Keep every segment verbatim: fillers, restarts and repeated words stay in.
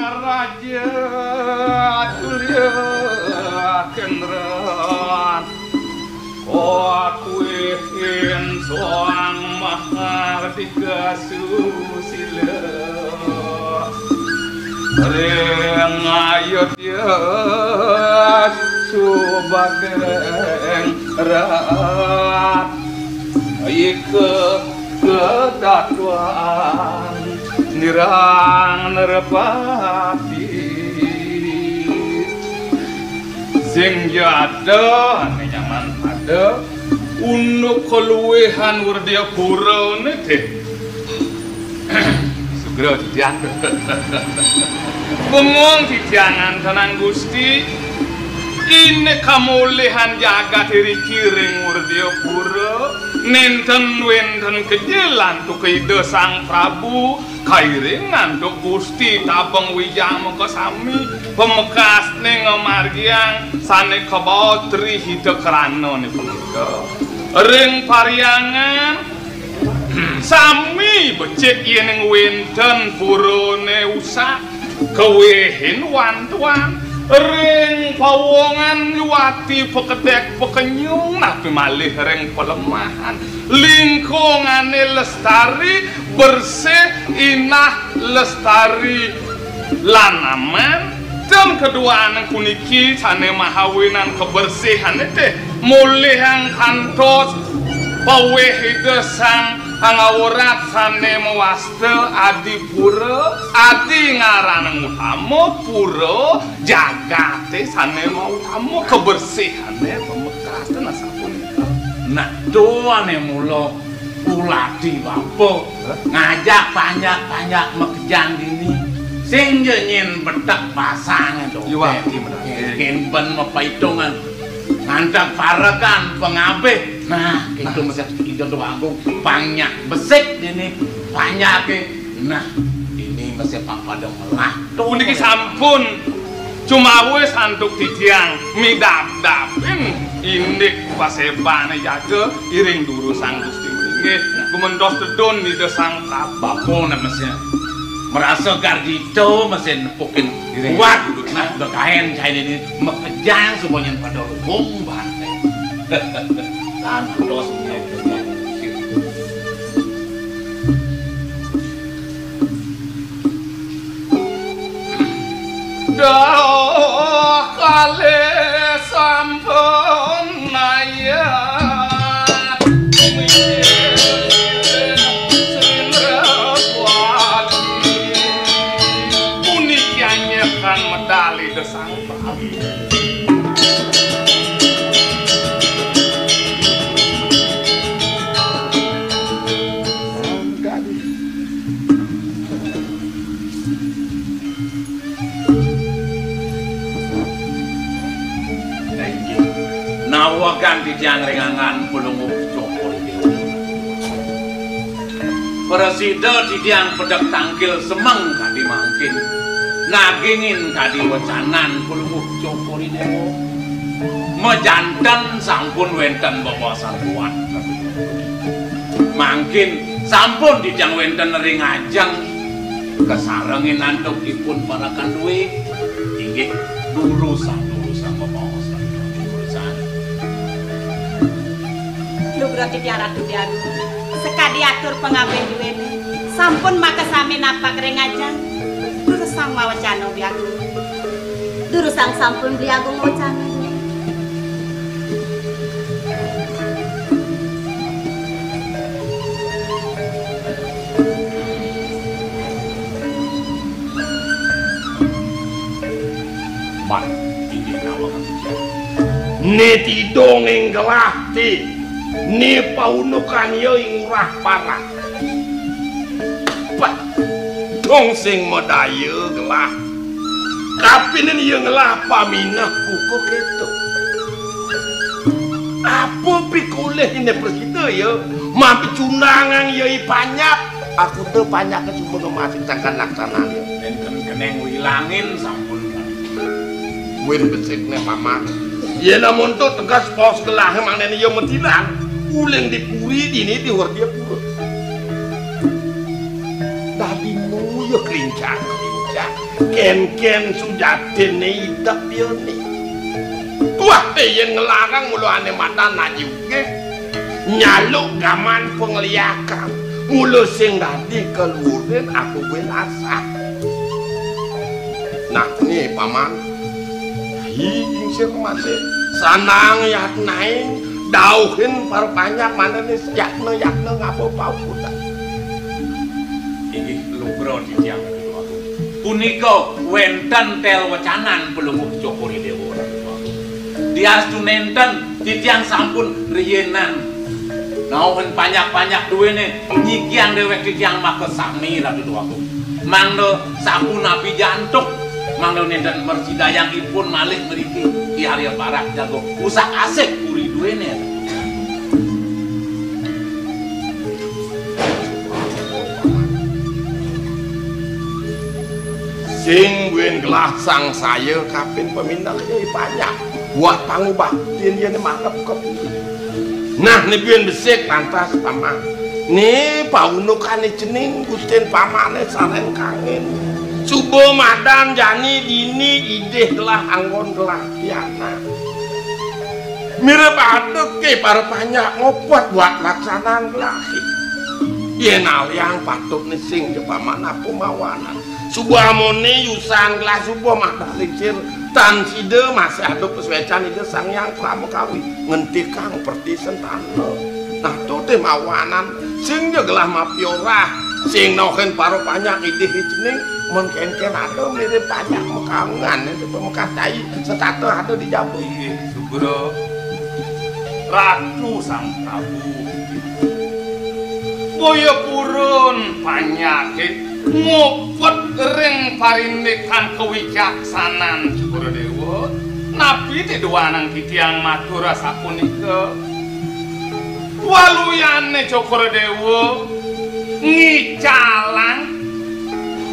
Raja Tulya Kendran, oh kuwi ing Sang Mahardika Susila. Ring Ayodya subageng rat, ika katatuan nirang nerepati. Sing jada ane nyaman pada unduk kaluwihan Werdiyapura ne te. Sugra titiang. Bengong titiang antenan Gusti. Ine kamulihan jagat iriki ring Werdiyapura, nenten wenten kejelan tu Ida Sang Prabu, kairing antuk Gusti Tabeng Wijang makasami, pamekasne ngamargiang sane kabawa Tri Hita Krana ne punika. Ring paryangan sami becik yening wenten purane usak, kawehin wantuan, ring pawongan nyuwati pakedek pakenyung, napi malih ring palemahan. Lingkungane lestari, bersih, inah, lestari, lan aman. Ten kaduaning puniki sane mahawinan kabersihane te mulihang kantos paweh Ida Sang Angawrat sane mawasta Adipura, adi ngaranang utama, pura jagate sane mautama, kabersihane pamekasne asapunika. Nah, to ane mula ulati bapa ngajak panjak-panjak makejang dini. Sing ja nyen betek pasange to. Yuwati menang. Ken ben mapaitungan. Ngantek parekan pangabih. Nah, itu mesti Ida Déwa Agung panjak besik dini panjake. Nah, dini mesti pang pada melah. Puniki sampun cumawis antuk titiang midabdabin indik pasebane jaga iring durusang Gusti inggih. Gumentos tedun Ida Sang Prabu. Bapa nek mesti merasa gargita mesti nepukin kuat. Nah, udah kaen cain ini makejang semuanya pada luhung bante. Lan terus Dah kalih sampun mayat, puniki anyekan medal Ida Sang Prabu. Nah, inggih. Nawegang titiang ring anggan Palungguh Cokor I Déwa. Prasida titiang pedek tangkil semeng kadi mangkin. Nagingin kadi wecanan Palungguh Cokor I Déwa. Majanten sampun wenten bebaosan kuat. Mangkin sampun titiang wenten ring ajeng kasarengin antuk ipun parekan duwé. Inggih, durusang, durusang, bebaosan, durusang. Lugra titiang Ratu Déwa Agung, sakadi atur pangabih duwéné, sampun makasami napak ring ajeng. Durusang mawecana, Bli Agung. Durusang sampun Bli Agung mawecana. Man, inggih nawang. Né tidung ing gelah ti, né paunukan ya ing urah parah. Pah, dong sing madaya gelah. Kapining ya ngelah paminah kukuh kéto. Apa pikolih iné prasida ya? Mapicundangang ya i panjak. Aku té panjaké cuma ngemasin sangkan laksananya. Nénten keneng wilangin sampun. Win besikné paman. Yén amun to tegas pos gelahé mangdané ya metilang. Uling di puri dini di Werdiyapura. Dadi muya klincang-klincang. Kén-kén sujatiné idep yéné. Tuah té yén nglarang mula ané madan aji ugih. Nyaluk gaman pangliakan. Mula sing dadi kaluhurin apa buin asah. Nah, né paman. Hi, gingsir masih. Sanang yatnain dauhin para panjak manané yatna-yatna ngaba paukudan. Inggih lugra titiang Ratu Déwa Agung. Punika wénten tel wecanan Palungguh Cokor I Déwa Ratu Déwa Agung. Diastu nénten titiang sampun riinan. Nauhin panjak-panjak duéné nyikiang déwék titiang makasami Ratu Déwa Agung. Mangda sapunapi jantuk, mangda nénten mrasidayang ipun malih mriki Ki Arya Barak jaga usak-asik puri duéné. Sing buin gelah sangsaya kapin pamindak yai panjak. Buat pangubaktin yéné marep ka puri. Nah, né buin besik lantas paman. Né paunukané cening gustin pamané sareng kangin. Suba madan jani dini idih gelah anggon gelah pianak. Mirib adeké para panjak ngopot buat laksanan gelah. Yén aliang patut né sing ja paman apa mawanan. Suba amoné yusan gelah suba madan lingsir tan sida masih ada pasuécan Ida Sang Hyang Pramakawi ngentikang preti sentana. Nah, to té mawanan sing ja gelah mapiorah, sing nohin para panjak idih cening, mun kén-kén ada mirib panjak makaungan, itu pamekas cai setata ada di jaba. Inggih, Sugra. Ratu Sang Prabu. Boya purun panjaké ngupet ring parindikan kawicaksanan Cokor Déwa, napi té duanang titiang matur asapunika. Waluyané Cokor Déwa ngicalang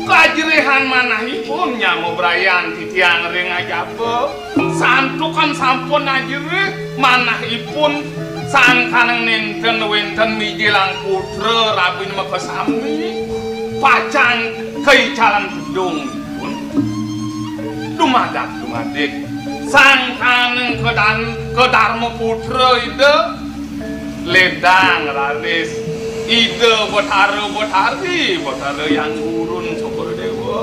kajrihan manahipun nyama brayan titiang ring ajaba. Santukan sampun ajrih manahipun sangkaning nénten wénten mijilang putra rabin makasami pacang kaicalan pedungipun. Dumadak dumadik sangkaning kedan kedarma putra Ida ledang raris Ida Betara Betari Betara Hyang Gurun Cokor Déwa.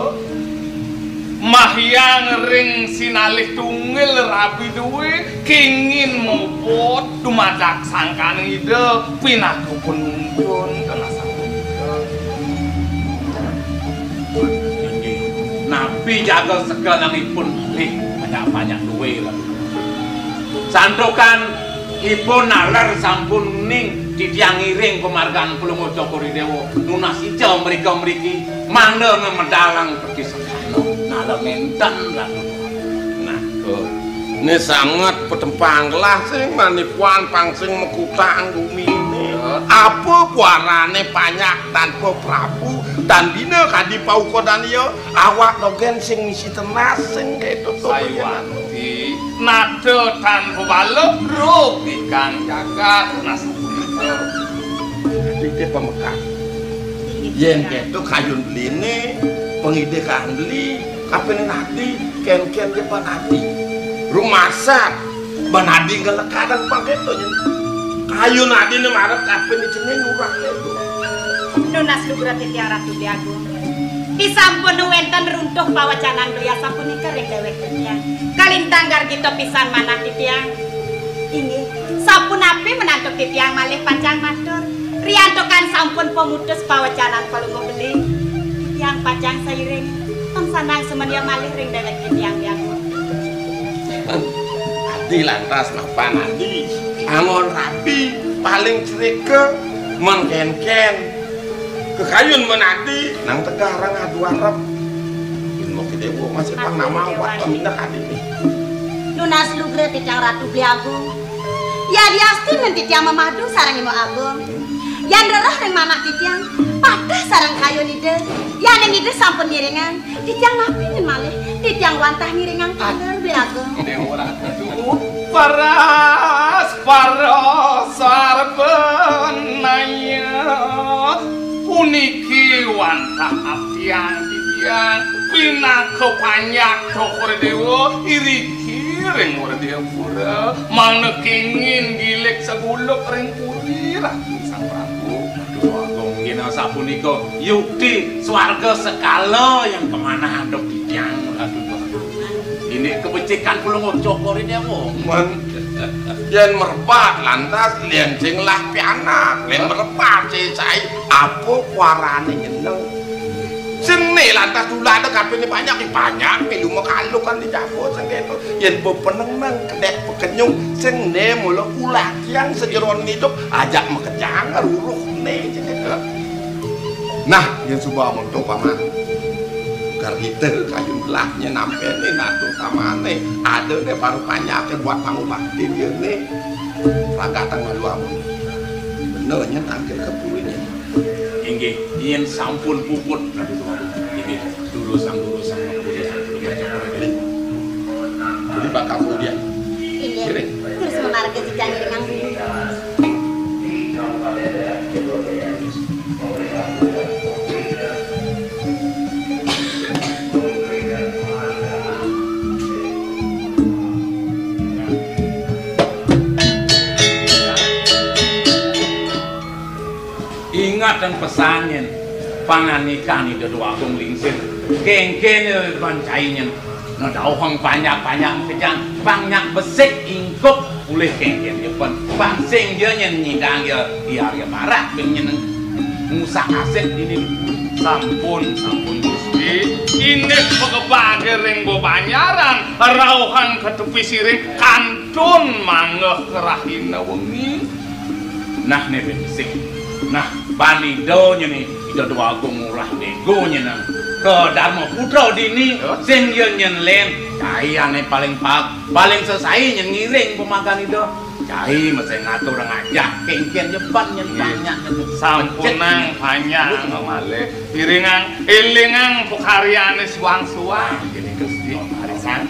Mahyang ring sinalih tunggil rabi dué kingin muput dumadak sangkaning Ida pinaka panuntun tenasan punika. Napi jaga sekelanipun malih banyak-banyak dué lah. Santukan ipun naler sampun ning titiang ngiring pamargan Palungguh Cokor I Déwa nunas ica mrika mriki mangda ngamedalang peti sentana. Nala ngenten, Ratu. Nah, to. Né sanget patempang gelah sing manipuan pang sing makutang guminé. Apa puarané panjak tanpa prabu tan bina kadi paukodan iya awak dogén sing misi tenas sing kéto to. Sayuwakti nata tanpa bala rug ikang jagat nasa punika. Dadi té pamekas. Yén kéto kayun beliné, pangidikan beli, kapining adi, kén-kén ja ban adi. Rumasat, ban adi ngelekadan pang kéto nyén. Kayun adiné marep kapining cening urang kéto. Nunas lugra titiang Ratu Déwa Agung. Disampun wénten runtuh pawacanan beli asapunika ring déwék titiang. Kalintang gargita pisan manah titiang. Inggih, sapunapi menantu titiang malih pacang matur. Riantukan sampun pamutus pawacanan palungguh beli, titiang pacang sairing, tan sandang sumendya malih ring déwék titiang Déwa Agung. Adi lantas mapan adi, anggon rabi, paling curiga, mengkén-kén. Kekayun menadi, nang tegarang adu arep. Ilmu kedéwa masih pang nama awak pamindah adi nih. Nunas lugra titiang Ratu Beli Agung. Yadiastun titiang mamadu sareng Imo Agung. Yan rereh ring manah titiang, pateh sareng kayun Ida. Yaning Ida sampun ngiringang, titiang napi nyen malih, titiang wantah ngiringang taler Beli Agung. Déwa Ratu, paras, paras, sarbanaya. Puniki wantah abdiang titiang. Pinaka panjak Cokor Déwa, iriki ring Wardayapura, mangda kenging gilik saguluk ring puri, Ratu Sang Prabu. Aduh, Agung, yén asapunika yukti swarga sekala yang kamanah antuk titiang, Ratu Agung. Indik kabecikan Palungguh Cokor Déwa. Man, yén mrepat lantas, lén sing lah pianak, lén mrepat sing sai, apa kuarané nyeneng? Sing né lantas tulada kapiné panjak, di panjak, milu makaluk kan di jago sing kéto. Yén bepeneng nang kedék pekenyung, sing né mula ulah tiang sajeroning idup, ajak makejang ruruh né, sing kéto. Nah, yén suba monto paman. Garita kayun gelahnya nampénin atur tamané. Ada deh baru panjaké buat pangubakti dia né. Ragatang malu amun. Bener nyén tangkil ke puri nyén. Inggih, yén sampun puput. Inggih, durusang, durusang, durusang, durusang. Jadi bakal kemudian. Inggih. Terus memarga jika ngiringang dulu. Ingat dan pesan nyén, pangandikan Ida Déwa Agung Lingsir, kéngkén ida depan cai nyén, nedauhang panjak-panjak makejang, pang nyak besik ingkup ulih kéngkén depan, pang sing ja nyén nyidang ya, ya, ya marak ping nyén ngusak asit dini. Sampun, sampun Gusti, indik pagebaké ring bebanjaran, rauhang ka tepi siring, kantun manggeh rahina wengi. Nah, né besik. Nah, ban ida nyén Ida Déwa Agung Ngurah Déwa nyén ka Darma Putra dini, ya, sing ya nyén lén, cai ané paling pa-, paling sesai nyén ngiring pemakan ida. Cai mesti ngatur ngajak, kéngkén jeban nyén banyak nyén. Sampunang panjak malih. Iringang, élingang pakaryané suang-suang. Jadi Gusti, arisan.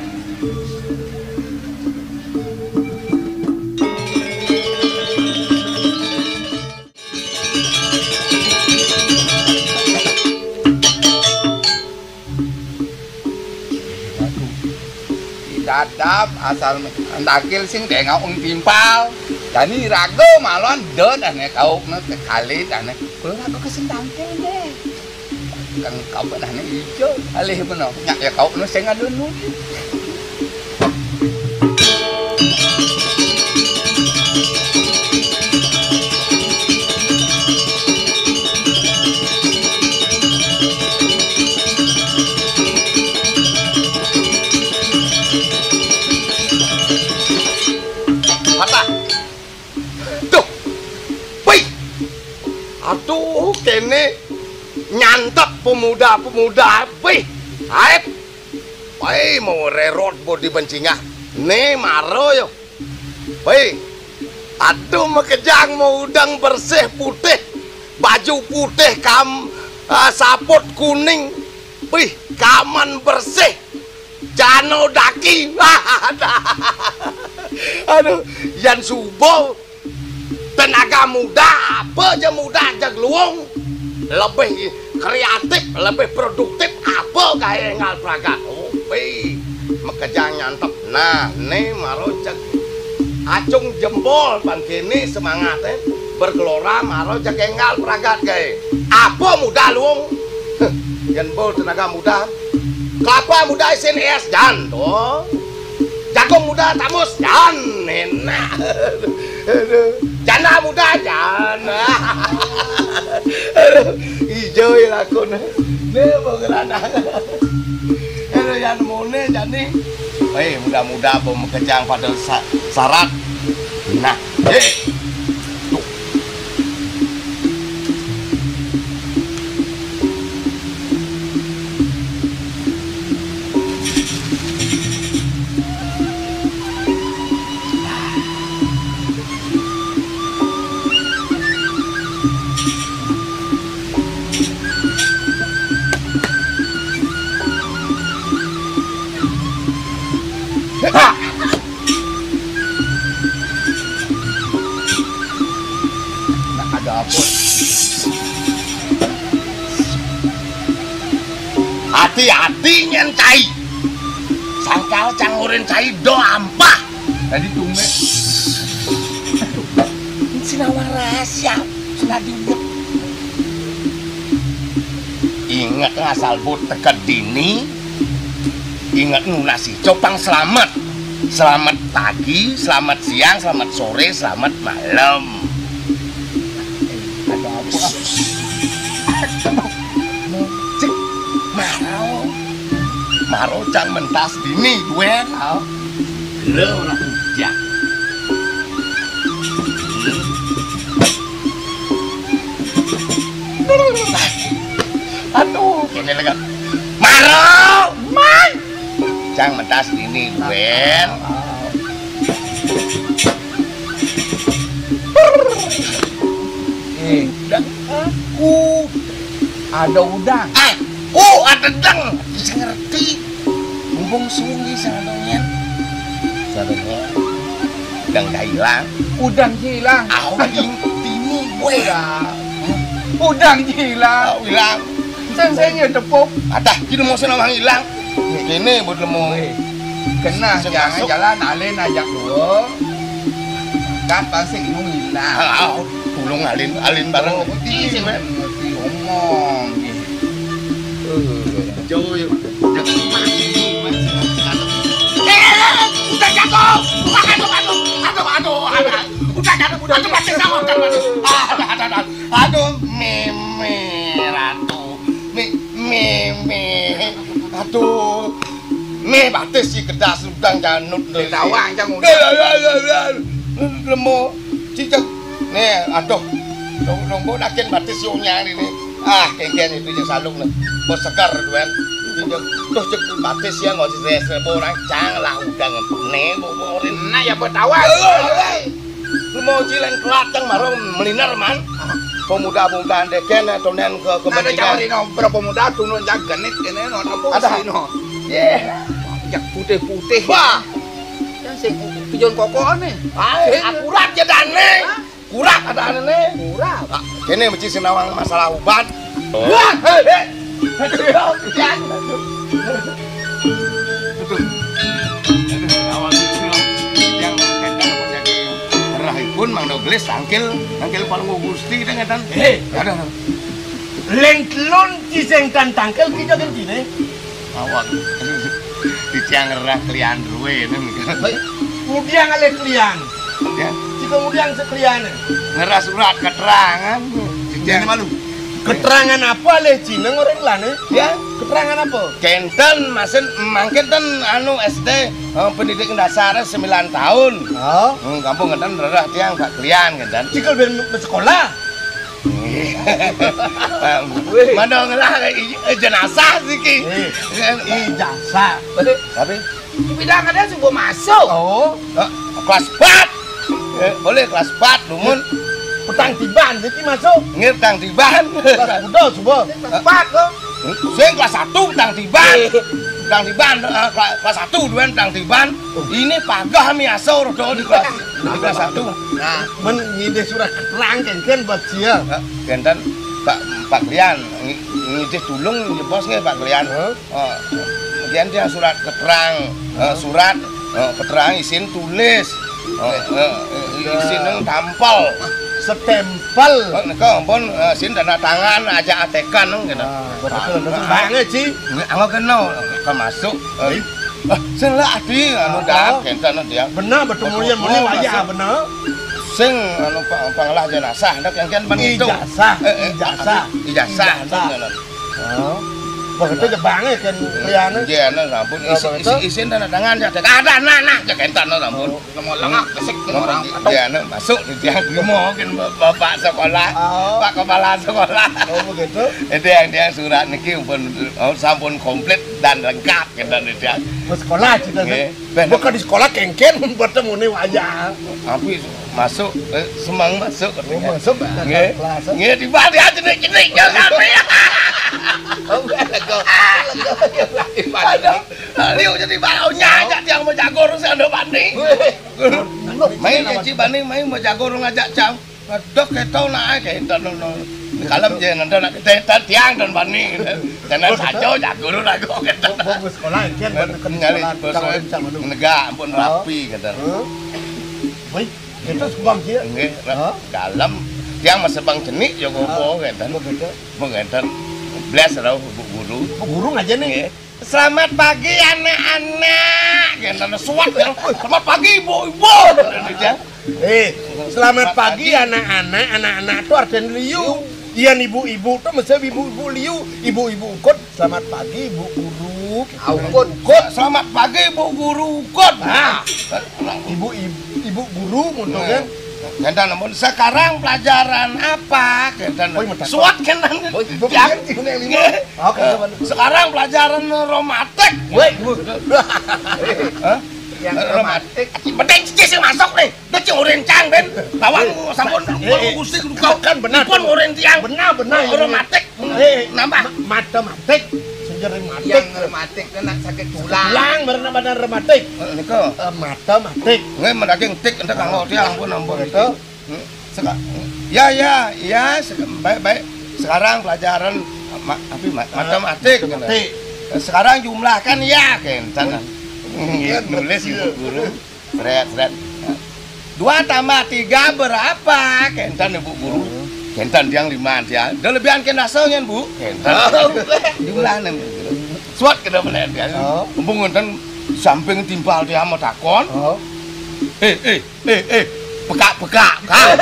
Dadap asal tangkil sing dengok ung timpal. Dani raga malon dot ane kauk ne tekali dane. Kula raga kesing tangkil deh. Kang kabeh ane ijo alih beno. Nyak ya kauk ne sing anu nu. Patah. Duh. Wih. Aduh, kene nyantep pemuda-pemuda. Wih. Aep. Wih, mau rerot bodi bencingah. Ne maro yo. Wih. Aduh, makejang mau udang bersih putih. Baju putih kam, ah, saput kuning. Wih, kaman bersih. Jano daki. Aduh, yan subuh tenaga muda, apa aja muda aja luung, lebih kreatif, lebih produktif, apa gawe enggal pragat. Oh, pi, makejang nyantep. Nah, ne maro cek acung jempol bang kene semangat, eh. Bergelora maro cek enggal pragat gawe. Apa muda luung? Yen bol tenaga muda, kelapa muda isin es, jan, to. Jagung muda tamus, jan, enak. Aduh. Janda muda, jan. Aduh, ijo ya lakun. Ne, bang lanang. Aduh, yan mone, jan ni. Eh, muda-muda, bang, makejang pada sa-, sarat. Nah, eh. Tuh. Ha! Nah, ada apa? Hati-hati Cai. Sangkal cang urin cai do ampah. Tadi tumben. Sinawang rahasia. Sudah diunyek. Ingat ngasal but teka dini. Ingat nunas ijo pang selamat. Selamat pagi, selamat siang, selamat sore, selamat malam. Ada apa? Cek, maro. Maro cang mentas dini, Duen. Lo ora bujang. Aduh, kene lekat. Maro, man. Cang mentas dini, Duen. Eh, udah. Ku ada udang. Ah, ku ada dang. Bisa ngerti. Mumpung sungi sadonyan. Sadonyan. Udang hilang. Udang hilang. Au ding tini gue. Udah. Udang hilang. Au hilang. Sing sing ya tepuk. Adah, kita mau senang hilang. Kene buat lemo. Weh, kena sing jangan masuk. Jalan alin ajak dua. Kan pasti ilmu hilang. Ah, ah, tulung alin, alin bareng. Oh, iya, men. Mesti omong. Jauh yuk. Udah jatuh. Aduh, aduh, aduh, aduh, aduh, udah jatuh, udah jatuh, udah jatuh, udah jatuh. Aduh, aduh, aduh. Aduh, meme, ratu. Mi, mi, mi. Aduh. Mi, batis si kedas udang janut. Ditawang, cang udang. Ya, ya, ya, ya. Lemo. Cicak. Nih, aduh. Dong, dong, bu, nakin batis si unyang ini. Ah, kengken itu je salung nih. Bos segar, Duen. Cicak. Tuh, cek batis ya, nggak sih, stres, bu, orang cang lah udang. Nih, bu, bu, orin. Nah, ya, bu, tawang. Ya, ya, ya. Lu mau cilen kelat yang marung meliner, man. Pemuda-pemuda deken, tonen ke kepentingan. Ada cawari no, berapa muda tunun jagenit kene no, apa sih no? Ye. Yang putih-putih. Wah. Yang sing pijon kokone. Ah, akurat ya dane. Hah? Kurat ada ane. Kurat. Ah, kene mesti senawang masalah ubat. Wah, hei, hei. Aduh, ya, aduh. Aduh. Aduh, awal itu yang kadang jadi rahipun Mang Dogelis tangkil, tangkil paling Gusti kita ngeten. Eh, aduh. Leng telon ciseng tan tangkil kita kan sini. Awak. Titiang ngerah kelian ruwe nen. Mudiang ale kelian. Ya. Jika mudiang sekelian. Ngerah surat keterangan. Titiang malu. Keterangan apa le Cina orang lane? Ya. Keterangan apa? Kenten masin mangkin ten anu S D, eh, pendidikan dasar sembilan tahun. Oh. Hmm, kampung kenten rerah tiang Pak Klian kenten. Cikal ben sekolah. Weh. Mana ngelah i- i- jenazah siki. Eh, ijazah. Tapi bidang ada sing masuk. Oh. Eh, kelas empat. Eh, boleh kelas empat, dumun. Petang tiban siki masuk. Nggih, petang tiban. Kelas udah coba. Kelas empat kok. Sing kelas satu petang tiban. Eh. Petang tiban, eh, kelas, kelas satu duan petang tiban. Ini pagah mi asor do di kelas, di kelas satu. Nah, men ngide surat keterangan kan buat sia. Eh, kenten Pak, Pak Klian, ngi- ngide tulung ya bos nggih Pak Klian. Heeh. Oh, kemudian dia surat keterangan, eh, surat, eh, keterangan isin tulis. Oh, eh, eh, isin nang tampel. Stempel. Oh, nika ampun, eh, sin tanda tangan aja atekan nang gitu. Ah, betul, betul. Nah, banget sih. Nggih, anggo kena, kan masuk. Eh, ah, sing lah adi anu dah, kenten dia. Bener, betul, mulia, mulia, wajah, bener. Sing anu pa- panglah jenazah, ndak yang kan begitu. Ijazah, eh, eh, ijazah. Ijazah, ijazah. Ijazah. Begitu ya banget kan, Riana. Nggih, anu, sampun. Apa isi, itu? Isi, isin tanda tangan ya. Ada, nah, nah, ya kenten, sampun. Nemu lengak, kesik, orang. Nggih, anu, masuk di tiang terima, mungkin bapak sekolah, oh. Pak kepala sekolah. Oh, begitu? Itu yang dia surat niki pun, oh, sampun komplit dan lengkap, kenten dia. Mau sekolah, cita. Nggih. Bukan di sekolah kengken, bertemu nih wajah. Tapi masuk, eh, semang masuk. Oh, katanya. Masuk, nggih. Kelas. Nggih, tiba dia jenik-jenik, ya, sampai. Oh, enggak, lego. Lego, ya, Pak. Aduh, liu jadi baunya aja tiang mau jago, terus ada banding. Weh. Main kecil banding, main mau jago, ngajak cang. Aduh, ketau nak, eh, ketau, no, no. Kalem jé nonton nak kita tiang don bani. Karena saco jago lu lagu kata. Bos sekolah kan nyari sekolah, bos negak ampun rapi kata. Woi, itu sumbang dia. Nggih, kalem. Tiang masih bang cenik jago apa kata. Apa kata? Apa kata? Belas rau Bu Guru. Bu Guru aja nih. Nggih. Selamat pagi anak-anak. Kata suat ya. Selamat pagi ibu-ibu. Kata dia. Eh, selamat pagi anak-anak. Anak-anak itu artinya liu. Iya ibu-ibu tuh mesti ibu-ibu liu. Ibu-ibu ukut, selamat pagi ibu guru. Ukut. Selamat pagi ibu guru ukut. Nah, ibu ibu, ibu guru mutu kan. Kata namun sekarang pelajaran apa? Kata suat kan. Sekarang pelajaran romatik. Woi, hah? Yang romatik. Penting sih masuk nih. Dia cing oren cang ben. Bawang sampun gusti kan benar. Pun oren tiang. Benar benar. Romatik. Eh, nambah matematik. Senjari matik. Yang rematik itu nak sakit tulang. Tulang benar benar rematik. Niku. Matematik. Nggih mendaging tik entek kanggo tiang ampun ampun. Itu. Hmm, seka- ya ya ya seka- baik baik. Sekarang pelajaran ma- apa ma- matematik. Matematik. Sekarang jumlahkan ya kenten. Nulis ibu guru. Seret seret. Dua tambah tiga berapa? Kenten ibu guru. Kenten tiang lima tiang. Dia lebihan kena songen bu. Kenten. Jumlahnya. Suat kena melihat tiang. Mumpung kenten samping timpal tiang mau takon. Eh eh Eh, eh, pekak-pekak, Kang.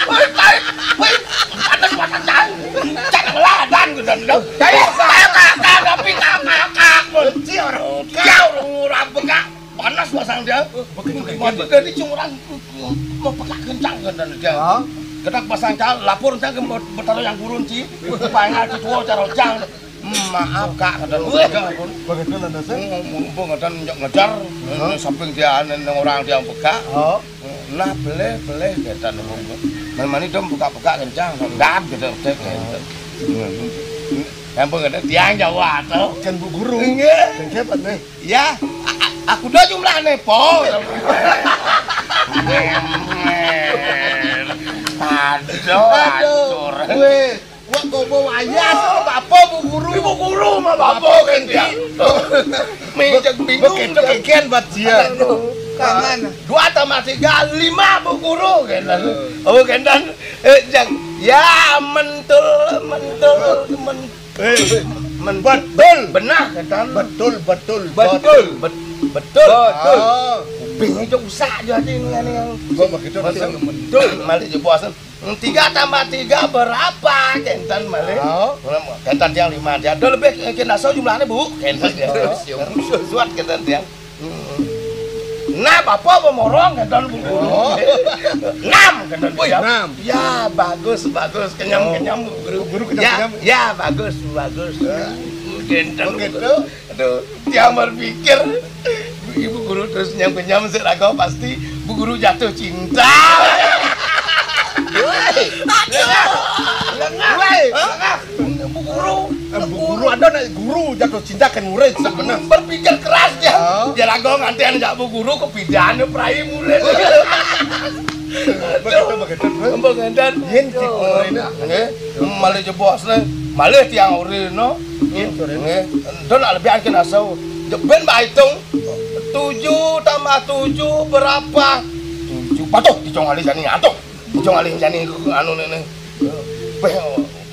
Woi, woi, woi, panas, panas, Kang. Cak ngeladan, gitu, gitu. Saya, saya, Kang, Kang, tapi Kang, Kang, Kang. Benci orang, dia orang, orang pekak. Panas pasang dia. Begitu, begitu. Mati dari cuma orang mau pekak kencang, gitu, dia. Hah? Kita pasang cal, lapor saya ke mau bertaruh yang burun, Ci. Paling aja tua, cara jang. Maaf, Kak, kata lu. Begitu lah, Nasir. Mumpung ada nyok ngejar, samping dia, neng orang dia pekak. Oh. Nah, peleh, peleh, kata nunggu. Mani dong pekak-pekak kencang, dap, gitu, cek, gitu. Yang pengen tiang Jawa, tuh. Kan bu guru. Enggak. Kan hebat, nih. Ya, a- a- aku dah jumlah nepo. Aduh, aduh. Weh, wah, kok mau ayah sama bapak, bu guru? Ibu guru sama bapak, kan, dia. Minjak bingung. Begitu kekian buat dia. Kangen. Dua tambah tiga, lima, bu guru, kan. Oh, kan, dan, eh, jang. Ya, mentul, mentul, mentul. Eh, men- betul. Benar, kan? Betul, betul, betul. Betul. Bet- betul. Betul. Ah. Kuping itu usah jadi ini, ini yang Gua begitu. Betul. Malik je bos. Tiga tambah tiga berapa? Kenten malik. Oh. Kenten tiang lima tiang. Ada lebih kena so jumlahnya bu. Kenten tiang. Suat kenten tiang. Nah, bapak pemorong kenten bu guru. Oh. Enam kenten tiang. Enam. Ya bagus bagus kenyam kenyam bu guru. Bu guru kenyam kenyam. Ya bagus bagus. Kenten bu guru. Aduh, tiang berpikir ibu guru terus nyam kenyam seraga pasti bu guru jatuh cinta. Aduh, lengah. Lengah. Bu guru, bu guru ada nak guru jatuh cinta kan murid sebenarnya. Berpikir keras dia. Dia lagu ngantian jak bu guru kepidan prai murid. Begitu begitu. Mbok ngandan. Yen cik urina. Nggih. Malih jebos le. Malih tiang urina. Yen urina. Nggih. Ento nak lebihan kena so. Jek ben mbak hitung. Tujuh tambah tujuh berapa? Tujuh. Patuh dicong alih jani atuh. Dicong alih jani anu nene. Beh,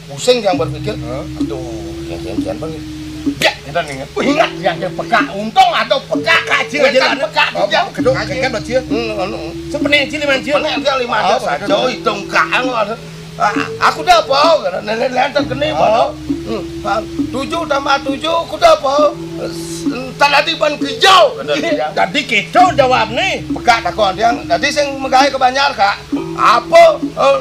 pusing yang berpikir. Aduh, yang yang yang bang. Biak kita nih. Ingat yang dia peka untung atau peka kaji aja lah. Peka aja. Kedok kan buat dia. Hmm, anu. Sepenek aja lima aja. Sepenek aja lima aja saja hitung kaang ada. Ah, aku dah apa? Nenek lentang kene mana? Hmm, tujuh tambah tujuh, aku dah apa? Tadi ban hijau. Tadi kita jawab nih. Peka takon dia. Tadi sing megai ke banjar kak. Apa? Eh,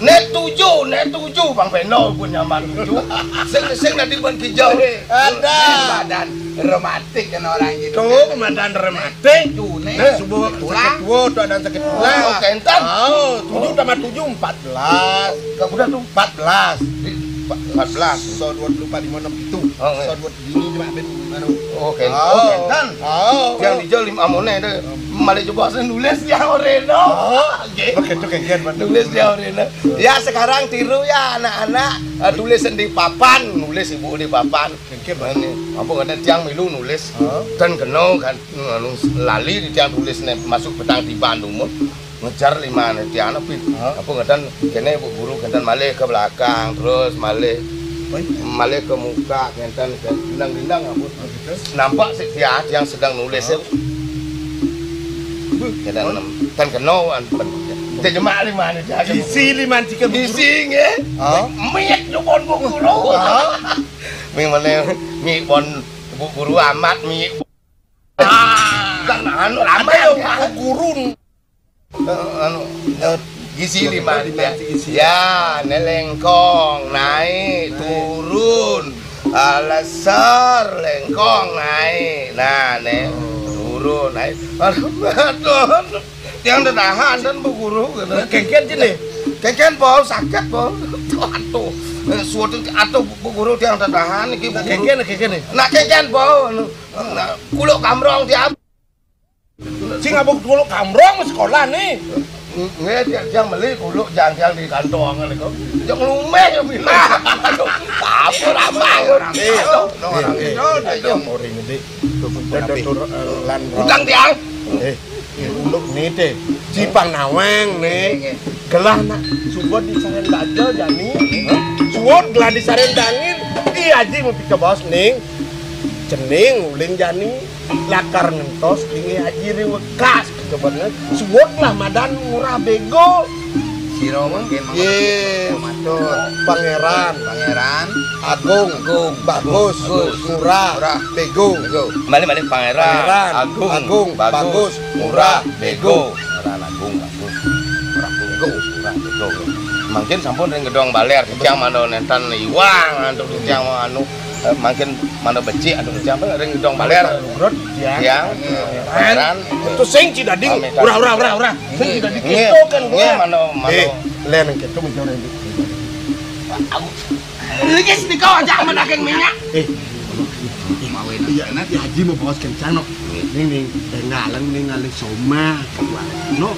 Nek tujuh, nek tujuh, Bang Beno pun nyaman tujuh. Sing sing tadi pun hijau. Ada. Badan rematik kan orang gitu. Tuh, komandan rematik. Tujuh nek. Nah, subuh sakit tua tuh ada sakit tulang. Oh, kenten. Oh, tujuh tambah tujuh, empat belas. Kau udah tuh empat belas. empat belas, so dua puluh empat, lima enam pitu. Oh, iya. So dua puluh dini cuma ben anu. Oh, kén-, oh, kénten. Oh. Tiang dija lima amoné to. Malih jebos nulis tiang orena. Oh, nggih. Oke, itu kéngkén, Pak. Nulis tiang orena. Ya, sekarang tiru ya anak-anak, eh, tulis di papan, nulis ibu di papan. Kéngkén, Pak. Ini, ampun, kadang tiang milu nulis. Oh. Dan kena kan, anu, lali di tiang tulis nih, masuk petang tiban dumun. Ngejar lima nih tiang nepi. Hah? Apa ngeten, kéné Bu Guru ngeten malih ke belakang, terus malih, oh, iya, malih ke muka, ngeten, ngeten, dindang-dindang, ampun. Oh, gitu. Nampak sik tiang, tiang sedang nulis. Hah? Ngeten, oh, nem-, tan kena, ampun. Cek jemak lima nih tiang. Isi lima tiga, Bu Guru. Isi, nggih. Hah? Miik tu pun Bu Guru. Hah? Mi mana, mi pun Bu Guru amat, mi. Ah, kan anu, lama ya, Bu Guru. Eh, anu, eh, gizi lima, lima, ya. Gizi. Ya, né lengkong, naik, naik, turun. Ah, lesor, lengkong, naik. Nah, né, oh, turun, naik. Aduh, aduh, aduh. Tiang tetahan dan Bu Guru, gitu. Kéngkén sini. Kéngkén, bau, sakit, bau. Aduh, aduh, eh, suatu, aduh, Bu Guru, tiang tetahan, iki, Bu Guru. Kéngkén, kéngkén nih. Nah, kéngkén, bau, anu, nah, kuluk kamrong tiang. Sing abang dulu kamrong sekolah nih. Nggih, tiang, tiang beli kuluk jang-jang di kantong niku. Jang lumeh ya, bilang. Aduh, apa, apa, ya? Eh, eh, eh, eh, orang ini. Tuh, tuh, tuh, eh, lan. Utang tiang. Eh, eh, uluk nite. Cipang nawang nih. Gelah nak suba disarén baja jani. Suud gelah disarén dangin. Ih, Aji mau pika bos ning. Cening ulin jani. Lakar ngentos linggih Aji riwekas, kebener. Suud lah madan Ngurah Bego. Sira mangkin, yé, matur. Pangéran. Pangéran. Agung. Agung. Bagus. Bagus. Ngurah. Ngurah. Bego. Bego. Malih-malih Pangéran. Pangéran. Agung. Agung. Bagus. Bagus. Ngurah. Bego. Pangéran Agung, Bagus. Ngurah Bego. Ngurah Bego. Mangkin sampun ring Gedong Balér, titiang mangda nénten iwang, antuk titiang anu, eh, mangkin mangda becik, antuk titiang ring Gedong Balér. Tiang. Tiang. Pangéran. Itu sing ci dadi. Pamit. Ora, ora, ora, ora. Sing ci dadi. Nggih. Kéto kan, nggih, ora. Mano, mano. Eh, lén kéto mencuri. Iki senika aja amat daging minyak. Eh. Iya, nanti Haji mau bawa kencang, no. Ning, ning, ning, ngaleng, ning, ngaleng somah. No.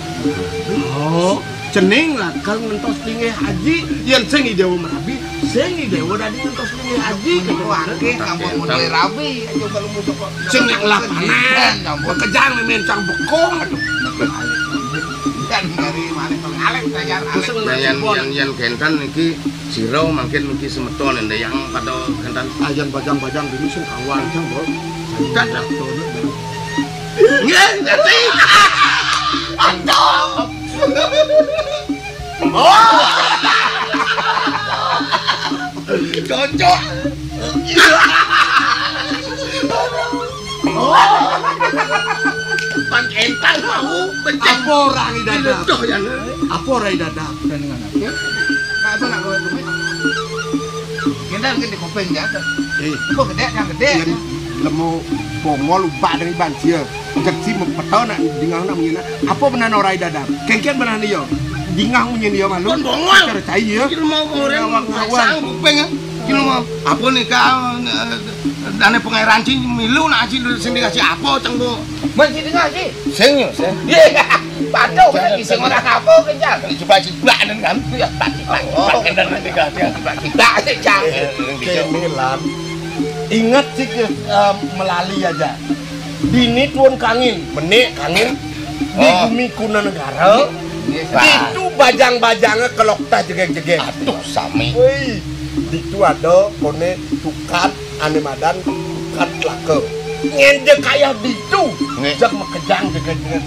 Oh. Cening lakar ngentos linggih Haji, yén sing Idéwa merabi, sing Idéwa dadi ngentos linggih Haji. Wah, nggih, ampun, mun rabi, aja kalau musuh kok. Sing nek lapanan, ampun. Kejang méméncang bekung. Aduh, kan dari mana tuh ngalek, kayak ngalek. Nah, yén, yén, yén kénten niki sira mangkin niki semeton, éndé yang pada kénten. Ayang bajang-bajang dini sing kawan, jang, Bos. Dak, dak. Nggih, ngerti. Aduh. Oh. Cocok. Oh. Pan entar mau becek. Apa ora Rai Dadap? Dileduh ya, Nak. Apa ora Rai Dadap? Dengan apa? Nak apa nak kowe kuwi? Kita mungkin di kuping ya. Eh. Kok gedé, yang gedé. Yen lemu bongol ubak dari banjir. Jeksi mepeta nak dingah nak menyenak. Apa benar ora Rai Dadap? Kéngkén benar ya. Dingah munyin ya malu. Kon bongol. Cara cai ya. Iki mau orang awak-awak. Sang kuping ya. Iki mau apa nih kau, eh, dane pangéran sing milu nak sing sing dikasih apa cengko? Masih dikasih. Sing ya, sing. Iya. Padha wis sing ora apa kencang. Coba ciplak nen kan. Iya, tak ciplak. Oh. Ciplak nen kan. Ciplak, ciplak sik, Cang. Eh, eh, eh, kéné lan. Ingat sik, eh, melali aja. Dini tuun kangin, menik kangin di, oh, bumi Kuna Negara. Nggih, Pak. Ditu bajang-bajangé kelokta jegég-jegég. Aduh, sami. Woi, ditu ada koné tukad ané madan tukad laka. Ngénjé kaya ditu. Nggih. Jak makejang jegég-jegég.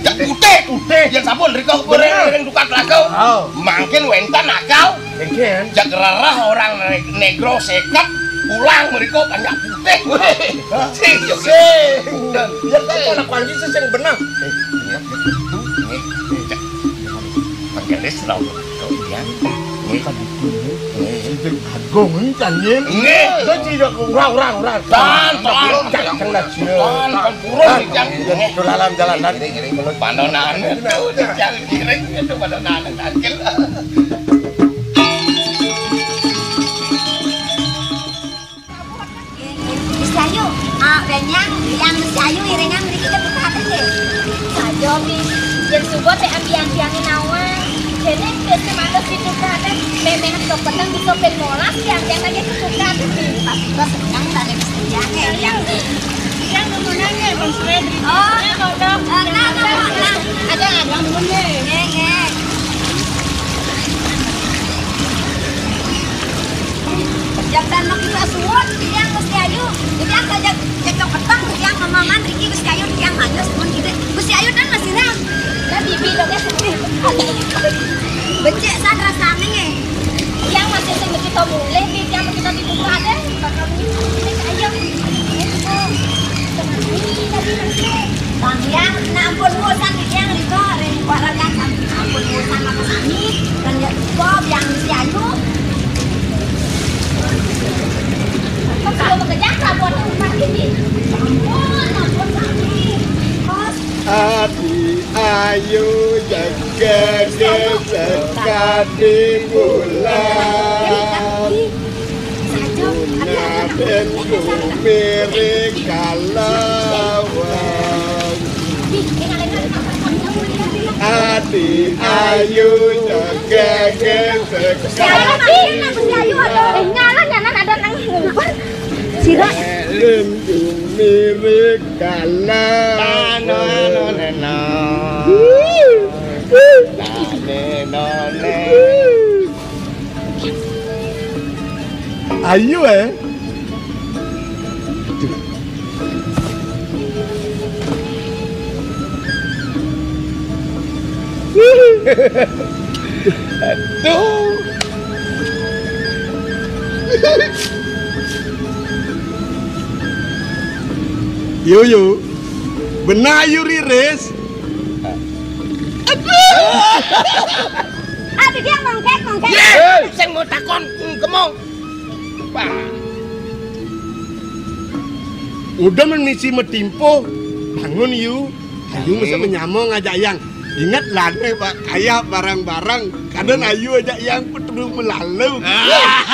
Jak putih. Putih. Yén sampun rika. Bener. Ring tukad laka. Oh. Mangkin wénten akal. Kéngkén. Jak rerah orang ne-, negro séket pulang mriko banyak putih. Wéh. Sing, sing. Yén kok anak panji sing bener. Eh, iya, iya, itu, ini, ini, cek. Penggelis, tau, tau, iya. Ini. Kan itu, ini. Ini. Sing agung, ini kan, ini. Ini. Itu tidak kurang, kurang, kurang. Tan, tan. Cak, cak, cak. Tan, tan, kurang, cak. Ini. Dolanan, dolanan. Ini, ini, ini. Panonan. Itu, cak, kiring, itu panonan, cak. Renyang, yang mesti ayu, iringan mriki ketukaran nggih. Saja, Bi. Yen suba tek ambiang tiangé nawang. Dene wis manut pitukaran, memeh tok peteng bisa ping molas, tiang-tiang aja ketukaran, Bi. Pas tiba seneng, tak ada mesti tiang, ya, tiang. Tiang nemenane, Mas Fred. Oh, nah, nah, nah, nah. Ada, ada. Nggih, nggih. Jam tanah kita suwun, tiang mesti ayu. Jadi, aku ajak cekcok peteng, tiang mamaman, Riki mesti ayu, tiang manus, mun gitu. Mesti ayu dan masih ram. Dan bibi dongnya sedih. Becik san rasane, nggih. Tiang masih sing mesti to mulih, Bi, tiang mesti to dibuka deh. Bakal mulih, ayo. Ayo, kita. Tenang, ini tadi masih. Bang, tiang, nah, ampun, bosan, tiang, Riko, Riko, Riko, ampun, bosan, maka sami. Kan ya, Riko, tiang mesti ayu. Kok kalau bekerja, tak buat rumah ini. Ampun, ampun, sami. Kos. Adi ayu jaga sekadi bulan. Ngaben kumiring kalawang. Adi ayu jaga sekadi. Sira. Ngaben kumiring kalawang. None, none. Ayu, eh. Aduh. Yo, yo. Benar, Yu, Riris. Aduh. Ah, dia mongkek, mongkek. Ye, sing mau takon, kemong. Wah. Udah men misi metimpo. Bangun, Yu. Ayu mesti menyamong aja, Yang. Ingat lane, Pak, kaya barang-barang. Kadang ayu aja yang petru melalu. Ah.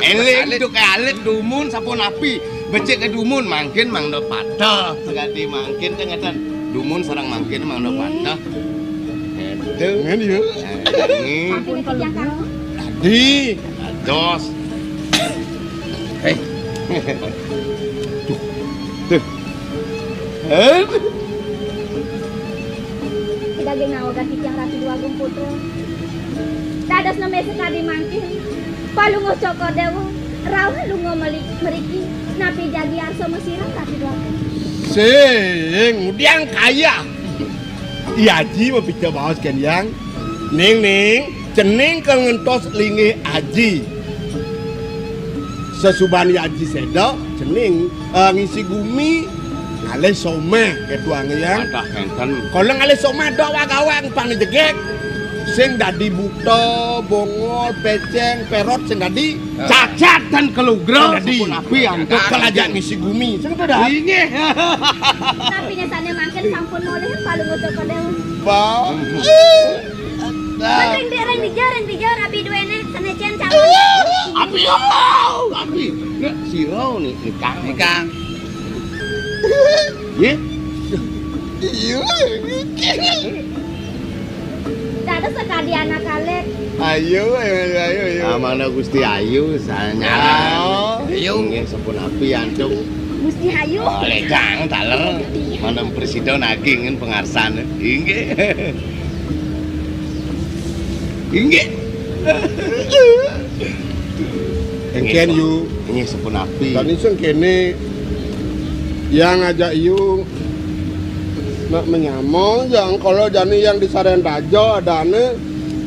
Eling, duk alit, dumun, sapunapi. Becik ke dumun, mangkin mangda patah. Sekadi mangkin ke ngeten. Dumun sareng mangkin mangda patah. Ngeten. Ngene ya. Ini. Ampun, Kang. Tadi. Dados. Hei. Tuh. Tuh. Hei. Daging nawagan titiang Ratu Dwagung Putra. Dados neme sekadi mangkin. Palungguh Cokor Dewa, rauh lunga meli-, mriki. Napi jagi arsa masira Ratu Dwagung? Sing, udiang kaya. I Aji mapica baos kén Yang. Ning, ning, cening kal ngentos linggih Aji. Sasuban I Aji seda, cening, eh, ngisi gumi, ngalih somah, ketuang Yang. Wadah enten. Kala ngalih somah, dok wak-awak, pang jegek. Sing dadi buta, bongol, peceng, perot, sing dadi. Cacat dan kelugra, sing dadi. Sapunapi antuk. Kal ajak ngisi gumi, sing to dah. Inggih. Tapi nyatane mangkin sampun mulih, Palungguh Cokor Dewa. Ba. Ring dija, ring dija, rabi duwene, sane cen cawan. Abi, oh, abi. Nek sira ni, nikang. Nikang. Nggih. Iya. Dados sekadi anak kalek. Ayo, ayo, ayo, ayo. Amana Gusti Ayu, sanyaran. Oh. Ayo. Nggih, sapunapi antuk. Gusti Ayu. Oh, ledang taler. Manten presida naging pangarsan. Inggih. Inggih. Engken, Yu. Inggih, sapunapi. Dane sing kene yang ngajak Yu nak menyamong, yang kala jani yang di Saren Raja adane,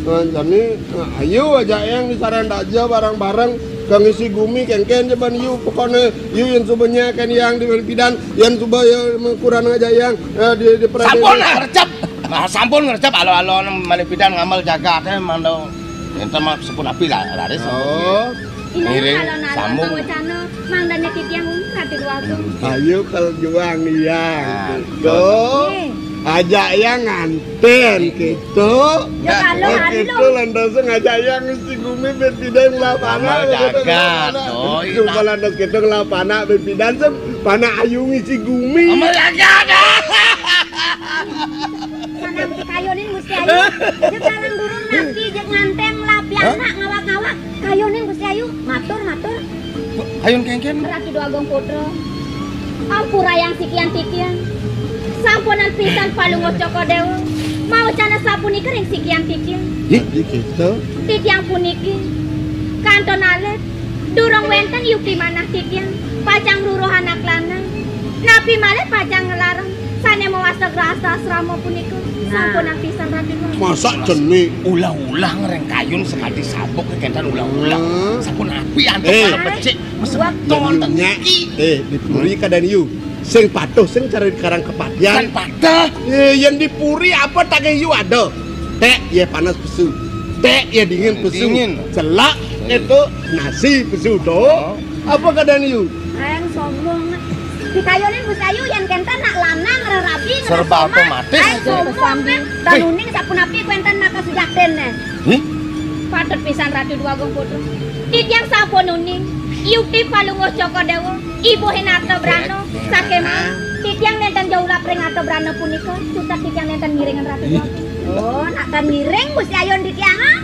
eh, jani, eh, ayu ajak yang di Saren Raja bareng-bareng ke ngisi gumi kengken je ban Yu. Pokokne Yu yang suba nyaken yang di pidan, yang suba ya mengkuran aja yang, eh, di, di Prabu. Sampun lah, recep. Nah, sampun ngrecep alo-alo malih pidan ngamel jagate mando. Enten mah sapunapi lah, raris sampun. Oh. Inggih, ngiring kala nalika sambung. Mawacana, mangdane titiang Ratu Dwagung. Ayo kal juang iya. Nah, go. Nggih. Ajak yang nganten gitu. Ya, kalau Oh, anu. Gitu, lantas ngajak yang si Gumi ben pidan ngelah panak, Amal gitu, jagat, ngelah panak. Oh, iya. Cuma lantas gitu ngelah panak ben pidan, sem, panak ayu ngisi Gumi. Amal jagat. Sanang dikayunin Gusti Ayu. Jek larang durung napi, jek nganten ngelah pianak ngawak-ngawak. Kayunin Gusti Ayu. Matur, matur. Kayun kengken. Ratu Dwagung Putra. Ampurayang sikian titiang. Sampunan pisan Palungguh Cokor Dewa. Mawacana sapunika ring sikian titiang. Ih, gitu. Titiang puniki kantun alit, durung wenten yukti manah titiang, pacang ngruruh anak lanang. Napi malih pacang nglarang sane mawasta grahasta asrama punika. Nah. Sampunan pisan Ratu Dwagung. Masa jene ulah-ulah ngreng kayun sakadi sabuk kenten ulah-ulah. Hmm. Sapunapi antuk Eh. Becik, mesemeton Yen wonten nya, iki. Eh, di puri kadang yu. Sing patuh, sing cara dikarang kepatihan. Kan patuh. Eh, yang di puri apa tak yu ada? Tek ya panas pesu. Tek ya dingin pesu. Dingin. Celak itu nasi pesu to. Oh. Apa kadang yu? Aeng sombong. Dikayunin Gusti Ayu yen kenten nak lanang rerabi. Serba otomatis. Aeng sombong. Wih. Danuning sapunapi kuenten nak kasujakten ne. Hmm? Patut pisan Ratu Dwagung Putra. Titiang sampun uning. Yukti Palungguh Cokor Dewa. Ibu Hinarta Brana, sakema, titiang nenten jaulap ring arta brana punika, cutet titiang nenten ngiringan Ratu Dwagung. Oh, nak tan ngiring Gusti Ayun titiang, ah?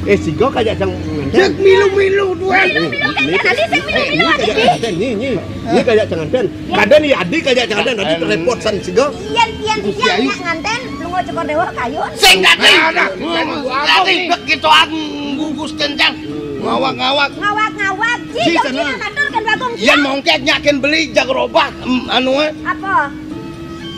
Eh, siga kajak cang nganten. Cek milu-milu tuan. Milu-milu kan tadi sing milu-milu ati. Nyi, nyi. Nyi kajak cang nganten. Ya. Kadang ni adi kajak cang nganten, adi repot san siga. Iya, iya, titiang nak nganten, lunga Cokor Dewa kayun. Sing dadi. Nah, nah. Dadi begitu aku gugus kencang. Ngawak-ngawak. Ngawak-ngawak. Ji, ji, dong, sana. Ji, matur kan Bagong, ji. Yen mongkek nyakin beli jag robah, em, anu, eh. Apa?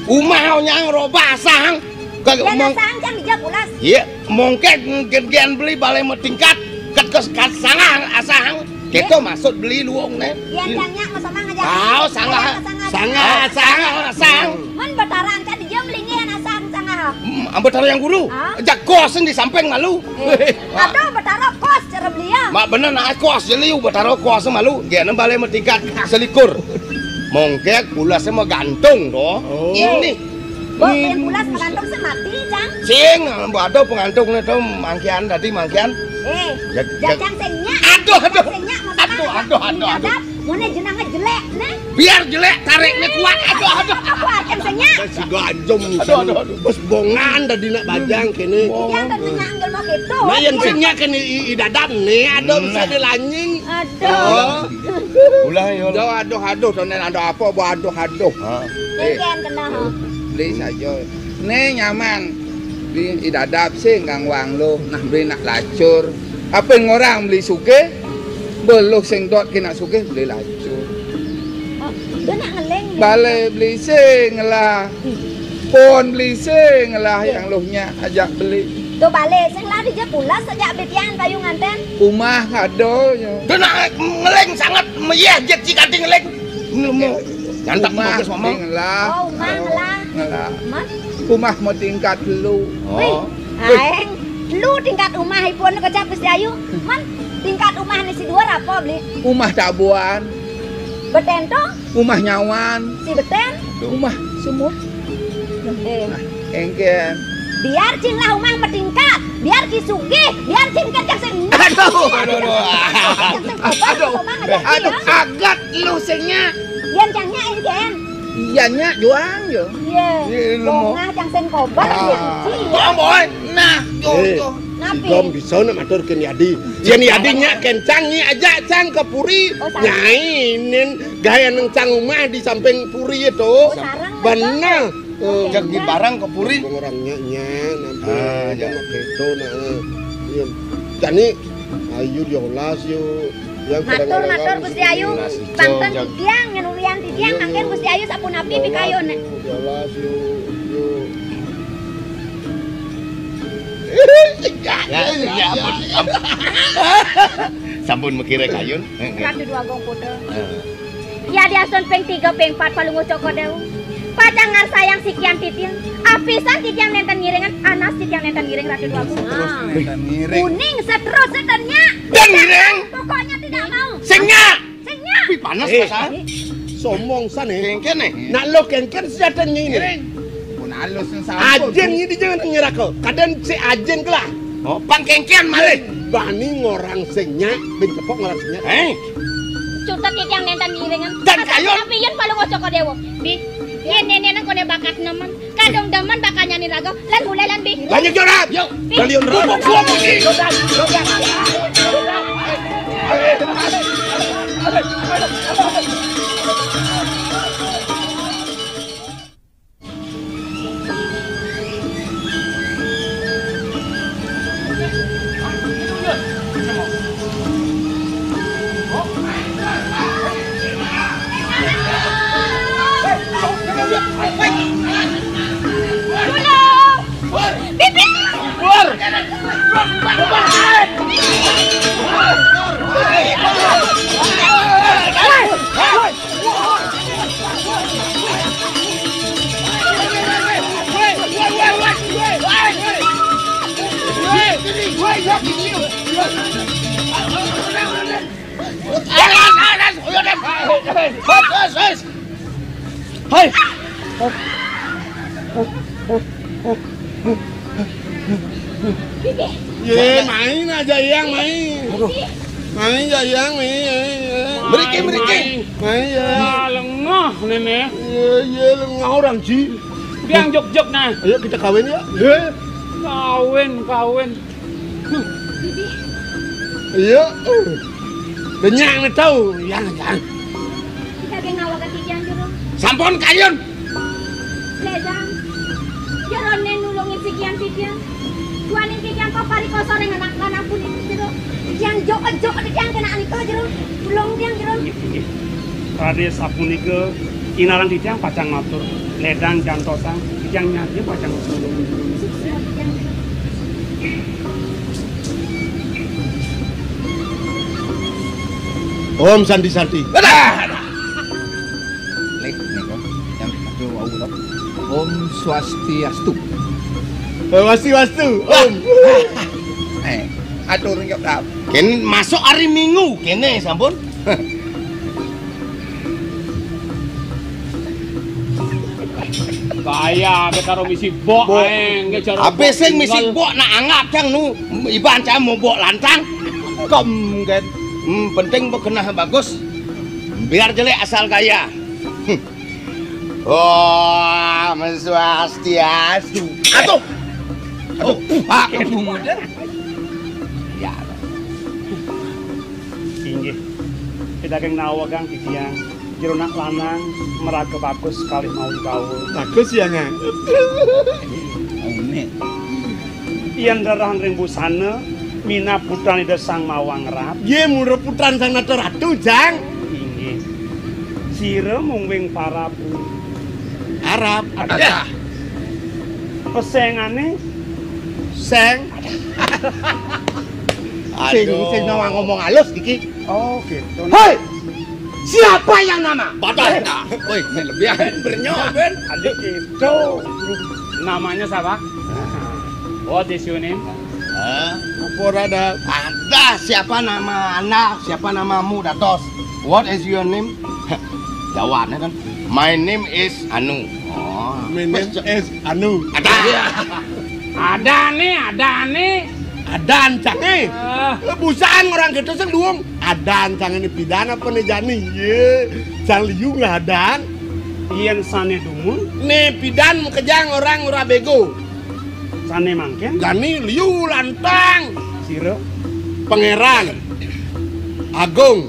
Umah nyang robah asang. Kagak. Yen omong. Asang cang dijak pulas. Iya, mongkek gen-gen beli balai metingkat, ket kes kat sangah asang. Kita maksud beli luung ne. Yen cang nyak masama ngajak. Aw, sangah. Sangah, sangah, sangah. Men Betara angkat dia melingin asang sangah. Hmm, Betara yang guru. Ah? Ajak kos yang di samping malu. Eh, aduh, Betara kos cara belia. Mak bener nak kos jeliu Betara kos malu. Dia nem balai metingkat selikur. Mongkek pulasnya mau gantung doh. Oh. Ini. Bok, yang pulas magantung semati, Cang. Sing, ada pengantung nih tuh mangkian tadi mangkian. Eh, ya, jajang sing nyak. Aduh, aduh. Sing nyak, aduh, aduh, aduh, aduh. Mone jenenge jelek, neh. Biar jelek, tariknya kuat. Aduh, aduh. Apa akan sing nyak? Saya juga ajem. Aduh, aduh, aduh. Bos bongan tadi nak bajang kene. Iya, tadi nyak angel mau gitu. Nah, yang sing nyak kene i, i dadam nih, ada bisa dilanying. Aduh. Ulah, ya. Aduh, aduh, aduh, sonen ada apa, bu, aduh, aduh. Ha. Eh. Mungkin kena, ha. Beli saja. Nih nyaman. Beli i dadap sing kang wang lo, nah beli nak lacur. Apa yang orang beli suge? Beluh sing dot kena suge beli lacur. Oh, dia nak ngeling. Bale beli sing lah. Pon beli sing lah yang luhnya ajak beli. Tuh balik, sing lari je pulas sejak betian kayu nganten. Umah ada ya. Kena ngeling sangat meyeh jet si kanti ngeling. Nemu. Nyantak umah bagus ngomong. Ngelah. Oh, umah ngelah. Ngelah. Umah mau tingkat lu. Oh. Wih, aeng. Lu tingkat umah ipun kecap Gusti Ayu. Man, tingkat umah ni si dua apa beli? Umah tabuan. Beten to? Umah nyawan. Si beten? Umah sumur. Eh. Nah, engken. Biar cing lah umah metingkat, biar ki sugih, biar cing kerja sing. Aduh, aduh, aduh. Aduh, aduh, agat lu sing nyak. Yan cang nyak engken. Iya nyak juang yo. Iya. Iya, lu mau. Bongah cang sing kobar. Ah. Yang cing. Bong, boy. Nah, yo, eh, yo. Napi? Si Gom bisa nak matur ke Yadi. Yan Yadi nyak kencang ni aja cang ke puri. Oh, salah. Nyai nin gaya neng cang umah di samping puri itu. Oh, sarang. Benar. Eh, jadi barang ke puri. Orangnya nya nanti. Ah, ya. Itu nah. Iya. Jani ayu diolas yuk. Matur, matur, Gusti Ayu. Pangten titiang, ngenulian titiang, mangkin Gusti Ayu sapunapi pikayun. Diolas yuk. Yuk. Ya, ya, ampun, ampun. Sampun mikire kayun. Ratu Dwagung Putra. Heeh. Ya diasun ping tiga, ping empat Palungguh Cokor Dewa. Pacang ngarsayang sikian titiang. Apisan titiang nenten ngiringan, anas titiang nenten ngiring Ratu Dwagung. Terus nenten ngiring. Kuning seterus seternya. Dan ngiring. Pokoknya tidak mau. Sing nyak. Sing nyak. Wih, panas. Eh, panas. Somong san, eh. Kengken, eh. Nak lo kengken sejatanya ini. Ngiring. Alus sampun. Ajin ini jangan nyerah kok. Kadén si ajin kelah. Oh, pangkéngkéan malih. Bani ngorang sing nyak, bin cepok ngorang sing nyak. Eh. Cutet iki yang nénten ngiringan. Dan kayun. Tapi yén palu ngocok déwa. Bi, yén néné nang koné bakat nemen. Kadung demen bakal nyani raga. Lan mulai lan, Bi. Lanjut, Jonan. Yuk. Bi. Kalian raga. Dukung gua, Bi. Jonan, Jonan. Bibi! Hei. Ye, main aja yang main. Aduh. Main ya yang main. Mriki, mriki. Main ya. Wah, lengah néné. Ye, ye, lengah orang ji. Dia jog-jog nah. Ayo kita kawin ya. Ye. Kawin, kawin. Iya. Kenyang tau, yang, yang. Kita gé ngawaga titiang jero. Sampun kayun. Ledang. Jero né nulungin sikian titiang. Duaning titiang kok parikosa ring anak lanang puniki jero. Titiang joket-joket titiang kena nika jero. Tulung tiang jero. Inggih, inggih. Raden sapunika inarang titiang pacang matur. Ledang jantosang titiang nyadya pacang matur. Om Santi Santi. Adah, adah. Lih nika yang satu wau lho. Om Swastiastu. Om Swastiastu. Om. Eh, atur nyok dap. Kén masuk hari Minggu kéné sampun. Kaya ké karo misi bok aé nggih cara. Apa sing misi bok nak anggap cang nu iban cang mau bok lantang. Kem kan. Hmm, penting bekenah bagus. Biar jelek asal gaya. Hmm. Oh, Swastiastu. Aduh. Aduh, Pak Muda. Ya. Inggih. Kita keng nawegang titiang jero nak lanang maraga bagus kalih mawi gaul. Bagus ya, Ngang. Amin. Yén rerah ring busana minab putran Ida Sang Mawang Ratu. Nggih, mula putran Sang Nata Ratu, Jang. Inggih. Sira mungwing parabu. Arab. Adah. Pesengané seng. Sing, aduh, sing ngomong halus iki. Oh, gitu. Hei! Siapa yang nama? Batal. Woi, ini lebih aja. Bernyo, Ben. Adik itu. Namanya siapa? What is your name? Hah? Apa ora ada? Ada, siapa nama Anda? Siapa namamu, Datos? What is your name? Jawabannya kan, "My name is Anu." Oh. My name is Anu. Ada. Ada nih, ada nih. Adan cangé. Ah. Busaan orang gitu sing luung. Adan cangé né pidan apa né jani? Yé. Cang liu nggih adan. Yén sané dumun. Né pidan makejang orang ora bego. Sané mangkén. Jani liu lantang. Sira. Pangeran. Agung.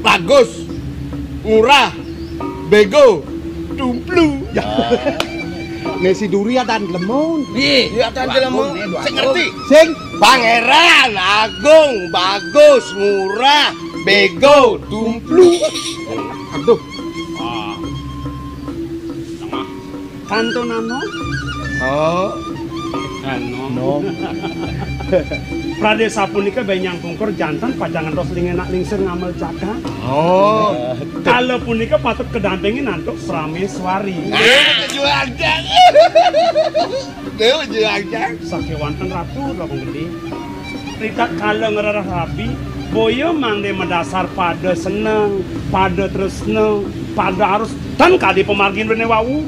Bagus. Ngurah. Bego. Tumplu. Ya. Né si Duri adan lemun. Iya, adan lemun. Sing ngerti. Sing. Pangeran, Agung, Bagus, Ngurah, Bego, Tumplu. Aduh. Ah. Tengah. Kantonano. Oh. Anom. Nom. Pradé sapunika béh nyang pungkur janten pacang ngentos ling enak lingsir ngamel jagat. Oh. Kala punika patut kedampingin antuk Prameswari. Ah, juagan. Dewa juagan. Sakéwanten Ratu Prabu Gedé. Ritatkala ngrereh rabi, boya mangda madasar pada seneng, pada tresna, pada arus, tan kadi pamargin rene wau.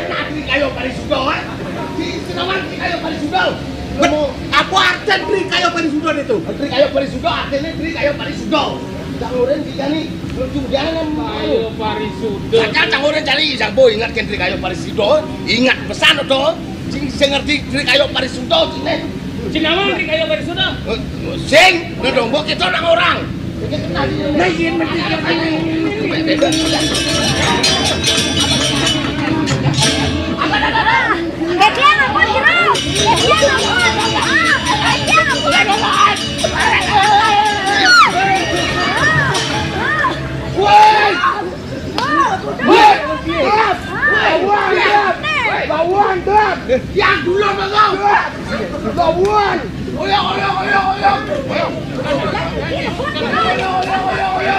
Kena Tri Kayo Parisudo, eh? Si Sinawan Tri Kayo Parisudo. Apa artinya Tri Kayo Parisudo itu? Tri Kayo Parisudo artinya Tri Kayo Parisudo. Cak Urin kita nih lucu jangan. Kayo Parisudo. Sakal Cak Urin cari, Cak Boy ingat kan Tri Kayo Parisudo? Ingat pesan to. Sing sing ngerti Tri Kayo Parisudo sini. Sing nama Tri Kayo Parisudo? Sing, nah dong, mbok kita orang. Nah, iya, mesti. Bagian ampun, Jero. Bagian ampun. Ah, bagian ampun. Woi! Woi! Gelap! Lawan, gelap! Lawan, gelap! Yang dulu, Bang! Lawan! Oyo, oyo, oyo, oyo! Oyo, oyo, oyo, oyo!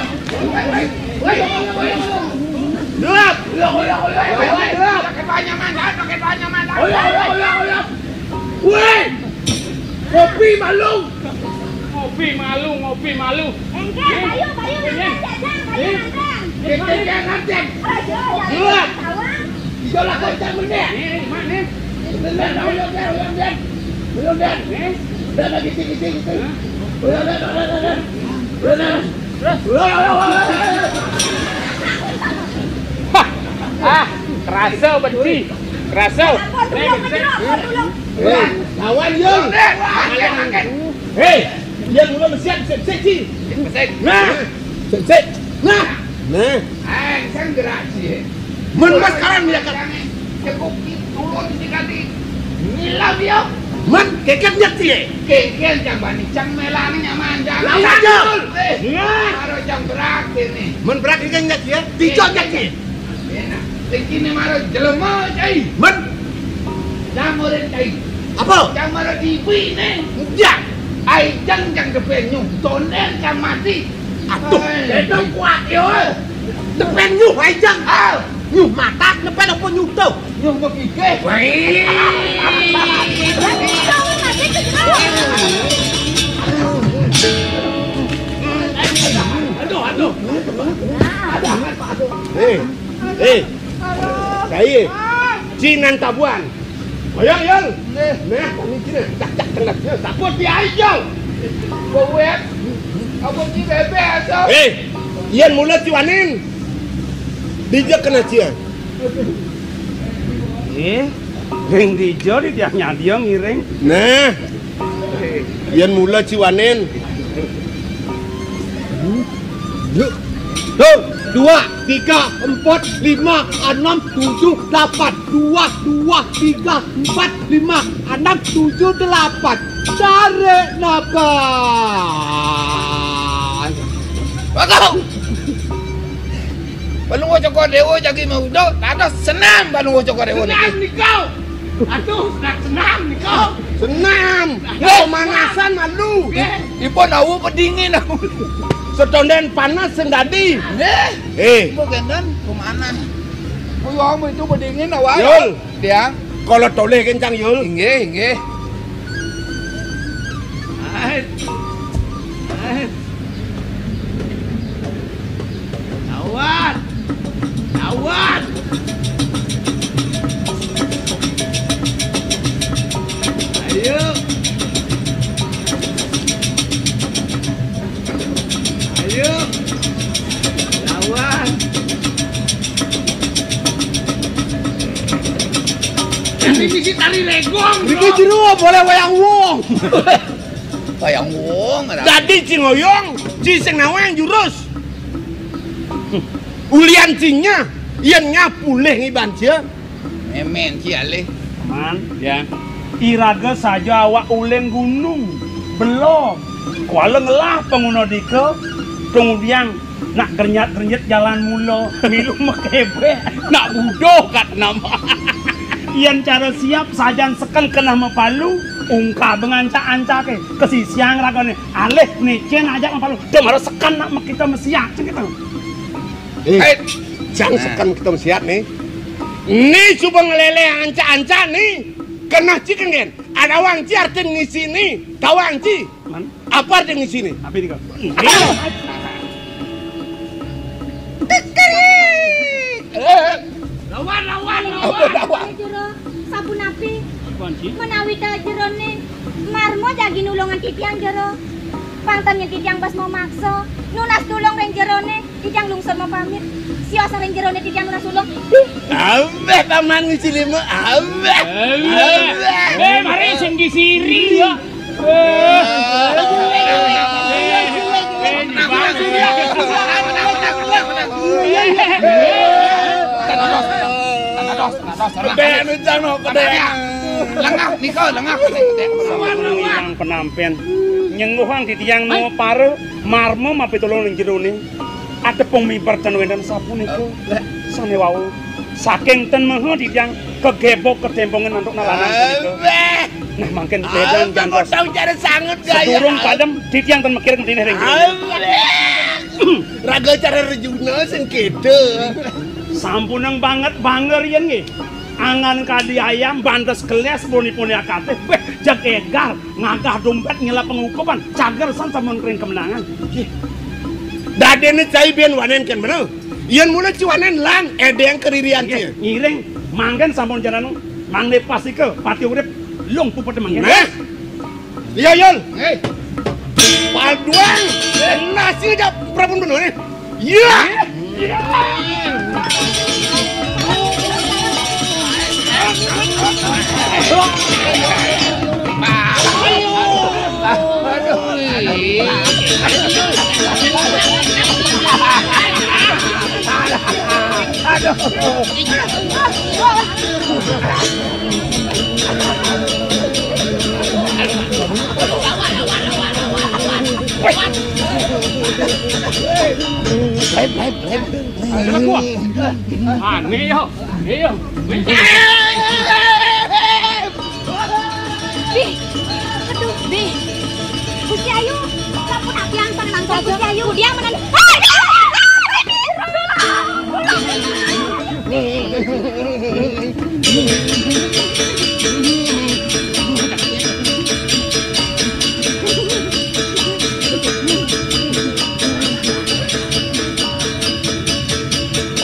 Gelap! Oyo, oyo, oyo, oyo! Gelap! Pakai banyak mandan, pakai banyak mandan! Oyo, oyo, oyo, oyo! Woi! Kopi malu! Ngopi malu, ngopi malu. Enggak, Bayu, Bayu, nantang jajang, Bayu, nantang. Kita jangan nantang. Ayo, jangan ketawa. Idola konser meneh. Nih, nih, mak, nih. Bener, ulang dan, ulang dan. Ulang dan. Nih. Ulang lagi, gitu, gitu. Hah? Ulang dan, ulang dan, ulang dan. Ulang dan. Terus? Ulang, ulang, ulang, ulang. Ah, Rasa benci. Rasa. Eh, lawan, Yul. Hei, dia mula mesiat, mesiat, mesiat, Ci. Nah. Mesiat, mesiat. Nah. Nah. Eh, saya gerak, Ci. Men mas sekarang dia kata. Cukup turun di kaki. Ngilang dia. Men, keket dia, Ci. Keket yang bani, cang melani nyaman, cang. Lawan, Yul. Eh, nah. Baru cang berak ini. Men berak ini kan, Ci, ya? Tiga, Ci. Enak. Sing kene mara jelema, cai. Men. Jamurin, cai. Apa? Jang mara diwi ne. Ya. Ai jang jang depen nyuh. Tonden jang mati. Aduh, ai. Itu kuat yo. Depen nyuh ai jang. Ah. Nyuh matak depen apa nyuh tuh? Nyuh begigih. Wih. Aduh, aduh. Hei. Eh, saya Cinan Tabuan. Ayo, ayo. Nah, kami Cinan. Cak, cak, tengah dia. Takut dia ayo. Bawet. Aku ci bebe aso. Eh, Ian mula Ciwanin. Dijak kena Cian. Eh, ring dija di tiang nyadia ngiring. Nah. Yen mula Ciwanin. Yuk. Tuh, dua, tiga, empat, lima, enam, tujuh, delapan. Dua, dua, tiga, empat, lima, enam, tujuh, delapan. Tarik napas. Bagus. Palungguh Cokor Dewa jagi maudo, dados senam Palungguh Cokor Dewa niki. Senam nika. Aduh, senam, senam nika. Senam. Nggih. Pemanasan malu. Nggih. Ipun awu pedingin. Setonden panas sing dadi. Nggih. Eh. Ibu kenten pemanas. Kuwi wong itu pedingin awak. Yul. Tiang. Kalau toleh kencang, Yul. Inggih, inggih. Hai. Hai. Lawan. Lawan. Ayo. Ayo. Lawan. Ini misi tari legong, Bro. Iki jero boleh wayang wong. Wayang wong, ora. Dadi Ci Ngoyong, Ci sing nawang jurus. Ulian Cinya, yen nyapulih ngiban Cia. Memen Ci alih. Man, ya. Iraga saja awak uling gunung, belom. Kuala ngelah panguna dika, kemudian nak gernyat-gernyit jalan mula, milu makebek. Nak buduh kat nama. Yen cara siap sajan seken kenah mapalu, ungkab ngancak-ancake, kesisiang ragane, alih nicen ajak mapalu, dem harus seken nak makita mesiak, cen kita. Eh, eh, jang seken kita mesiak nih. Ni cuba ngeleleh ancak-ancak nih. Kenah Ci kenggen. Ada wang Ci artin ngisi nih. Tawang Ci. Man? Apa artin ngisi nih? Apa ini kau? Ini. Kekerik. Eh. Lawan, lawan, lawan. Apa lawan? Jero, sapunapi? Apaan sih? Menawi ta jerone marmo jagi nulungan titiang jero. Pangten yen titiang bas mau maksa, nunas tulung ring jerone, titiang lungsur mau pamit. Sios ring jerone titiang nunas tulung. Abeh paman ngisi lima, abeh. Abeh. Abeh. Eh, mari sing disiri ya. Lengah nika, lengah. Yang penampen nyengguhang titiang no para marmo mapitulung ning jerone. Atepung miber ten wenten sapunika. Sane wau. Saking ten meho titiang kegebok ketempongan antuk nalanan punika. Nah, mangkin ledan jantos. Tahu cara sanget gaya. Sedurung padem titiang ten mekir ngendine ring. Raga cara rejuna sing keda. Sampunang banget bangga riyen nggih. Angan kadi ayam bantes keles punipun akatih. Weh, jeg egar ngagah dompet ngelap pengukupan. Cager san sampun kering kemenangan. Nggih. Dadene cai ben wanen ken bener. Yen mula ciwanen lan edeng keririan. Nggih, ngiring manggen sampun jalan mangke pasika pati urip lung puput manggen. Nah. Iya, Yul. Hei. Paduan. Nasi aja prabun bener nih. Iya. Iya. Aneh ya. Iya. Bi, aduh, Bi. Gusti Ayu, sampun apian panenang Gusti Ayu. Dia menan.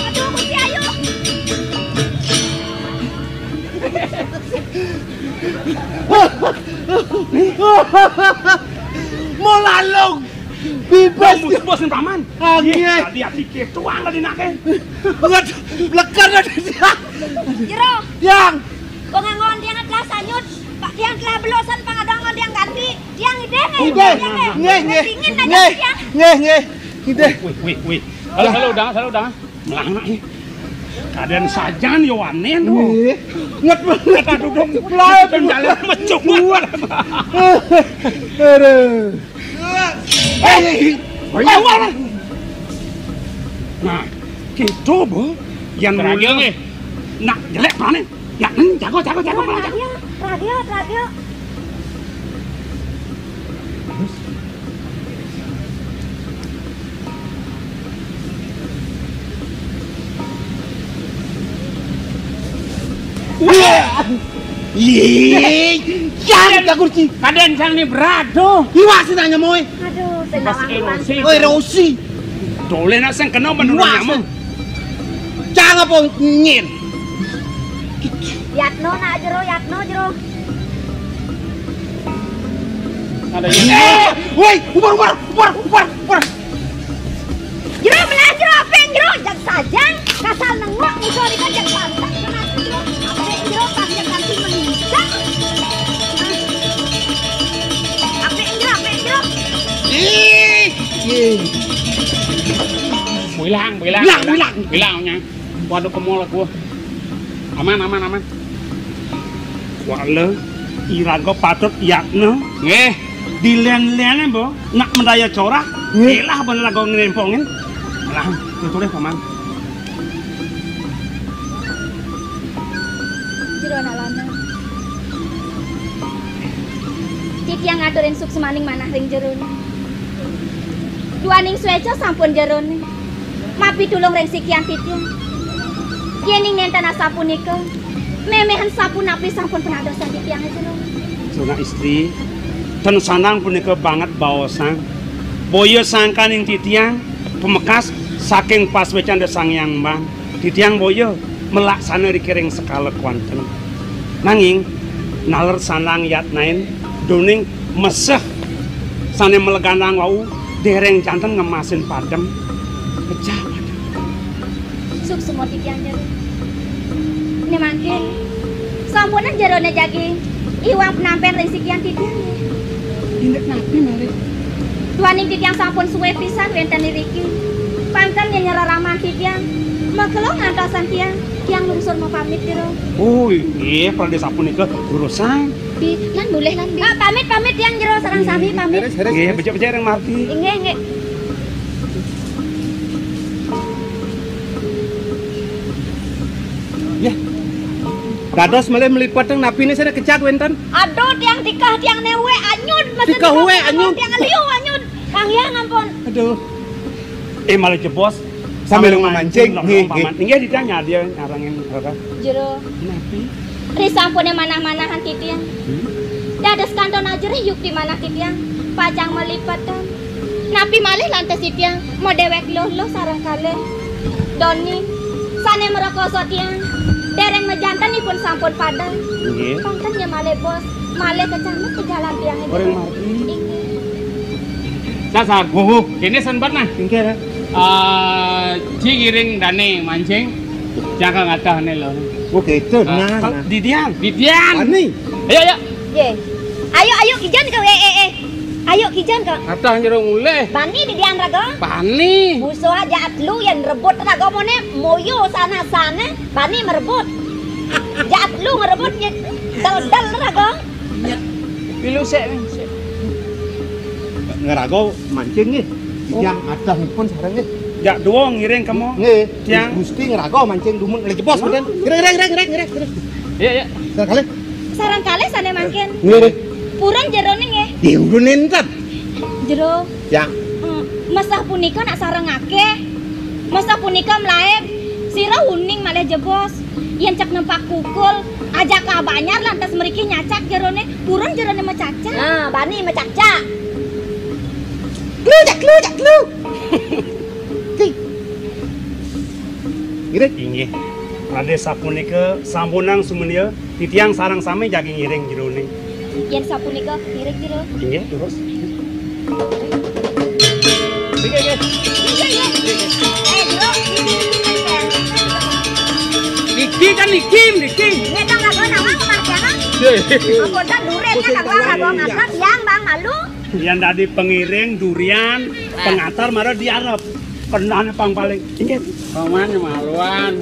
Aduh, Gusti Ayu. Mau lalung. Bibas. Bos, bos, paman. Angin. Iya, hati-hati, tuang tadi nake. Buat lekar tadi. Jero. Yang. Pengangon dia telah sanyut. Pak, dia telah belosan, pengadongon dia ganti. Dia ngideh, ngideh. Ngideh. Ngideh, ngideh. Dingin aja ngideh. Ngideh, ngideh. Ngideh. Wih, wih, wih. Halo, halo, udah, halo, udah. Melana, eh. Kadén sajan yo wanen, oh. Ih, nget banget. Kata duduk. Mulai penjalan mecuk. Aduh. Eh, eh, eh. Nah, gitu, Bu. Yang radio nih. Nak jelek mana? Ya, hmm, jago, jago, jago, malah jago. Radio, radio, radio. Wah! Ih, jangan tak kursi. Kadén sang ni berado. Iwak sih nanya moe. Aduh, sing nawang erosi. Oh, erosi. Dole nak sing kena menurut nyamu. Cang apa nyir? Yatno nak jero, Yatno jero. Ada ini. Eh, woi, ubar, ubar, ubar, ubar, ubar. Jero belah jero, apik jero, jag sajang, kasal nengok musuh ni kan jag pantak, kena jero, apik jero, pas jag kanti meninggal. Apik jero, apik jero. Ih, ih. Bilang, bilang, bilang, bilang. Bilangnya. Waduh, ke mall aku. Aman, aman, aman. Wale, iraga patut yatna. Nggih. Dilen-lene, Mbok. Nak mendaya corah. Nggih. Elah ben laga ngrempongin. Lah, tutulih, Paman. Jero anak lanang. Titiang ngaturin suksmaning manah ring jerone. Duaning sueca sampun jerone. Mapitulung ring sikian titiang. Yening nenten asapunika, memehan sapunapi sampun panadosan titiang jero. Sanak istri, ten sandang punika banget baosang. Boya sangkaning titiang, pamekas saking paswecan Sang Hyang Mbah. Titiang boya melaksana rikiring sekala kuanten. Nanging, naler sandang yatnain, duning meseh sane mlegandang wau, dereng janten ngemasin padem. Pecah padem. Suksma titiang jero. Ne mangkin, sampunang jerone jagi iwang penampen ring sikian titiang. Indik napi malih? Duaning titiang sampun suwe pisan wenten iriki. Pangken yen nyereraman titiang, makelo ngantosan tiang, tiang lungsur mapamit jero. Oh, inggih, pradé sapunika durusang. Bi, lan mulih lan, Bi. Pak, pamit, pamit tiang jero sareng sami, pamit. Nggih, becik-becik ring margi. Inggih, inggih. Ya. Dados malih mlipet teng napine sare kecat wenten. Aduh, tiang tikah, tiang newe anyud, mesen tikah we anyud. Tiang liu anyud. Kang Hyang ampun. Aduh. Eh, malih jebos. Sambil memancing, nggih, nggih. Inggih, ditanya dia nyarengin, apa? Jero. Napi? Ri sampune manah-manahan titiang. Hmm? Dados kanton ajerih yukti manah titiang. Pacang malipetan. Napi malih lantas titiang madewek luh-luh sareng kalih doni sane mrekoso tiang. Dereng majanten ipun sampun padang. Nggih. Pangken ya malih bos, malih kecamuk ke jalan tiang. Orang mati. Inggih. Sasar. Wuh, wuh. Kene sempat nah. Inggih, ya. Eh, ci ngiring dane mancing. Jaka ngatah ne lo. Oh, gitu. Ah, nah, nah. Didian. Didian. Ani. Ayo, ayo. Ye. Ayo, ayo, kijan ke, eh, eh, eh. Ayo kijan ka. Atah jero mulih. Bani didian raga. Bani. Musuh aja atlu yang rebut raga mone moyo sana-sana. Bani merebut. Jak atlu merebut ya. Dal-dal raga. Pilu sek, sek. Ngeraga mancing nih. Oh. Yang atah pun sareng nih. Jak dua ngiring kamu. Nggih. Yang Gusti ngeraga mancing dumun lagi bos mungkin. Ngiring, ngiring, ngiring, ngiring, ngiring. Iya, iya. Sekali. Sareng kalih sane mangkin. Nggih. Purun jerone nggih. Di urun enten. Jero. Ya. Hmm, mesah punika nak sarengake. Mesah punika mlaib. Sira uning malih jebos. Yen cek nempak kukul, ajak ka banyar lantas mriki nyacak jerone. Purun jerone macacak. Nah, bani macacak. Klujak, klujak, klu. Ngiring. Inggih. Raden sapunika sampunang sumenia, titiang sareng sami jagi ngiring jerone. Yen sapunika ngiring jero. Inggih, terus. Inggih, inggih. Eh, jero. Niki kan niki, niki. Nek tak lagu nawang mah jangan. Iya, iya. Apa tak duren ya tak lagu ngapa yang bang malu. Yang dadi pengiring durian, pengatar mara diarep. Kenane pang paling. Inggih. Paman maluan. Wan.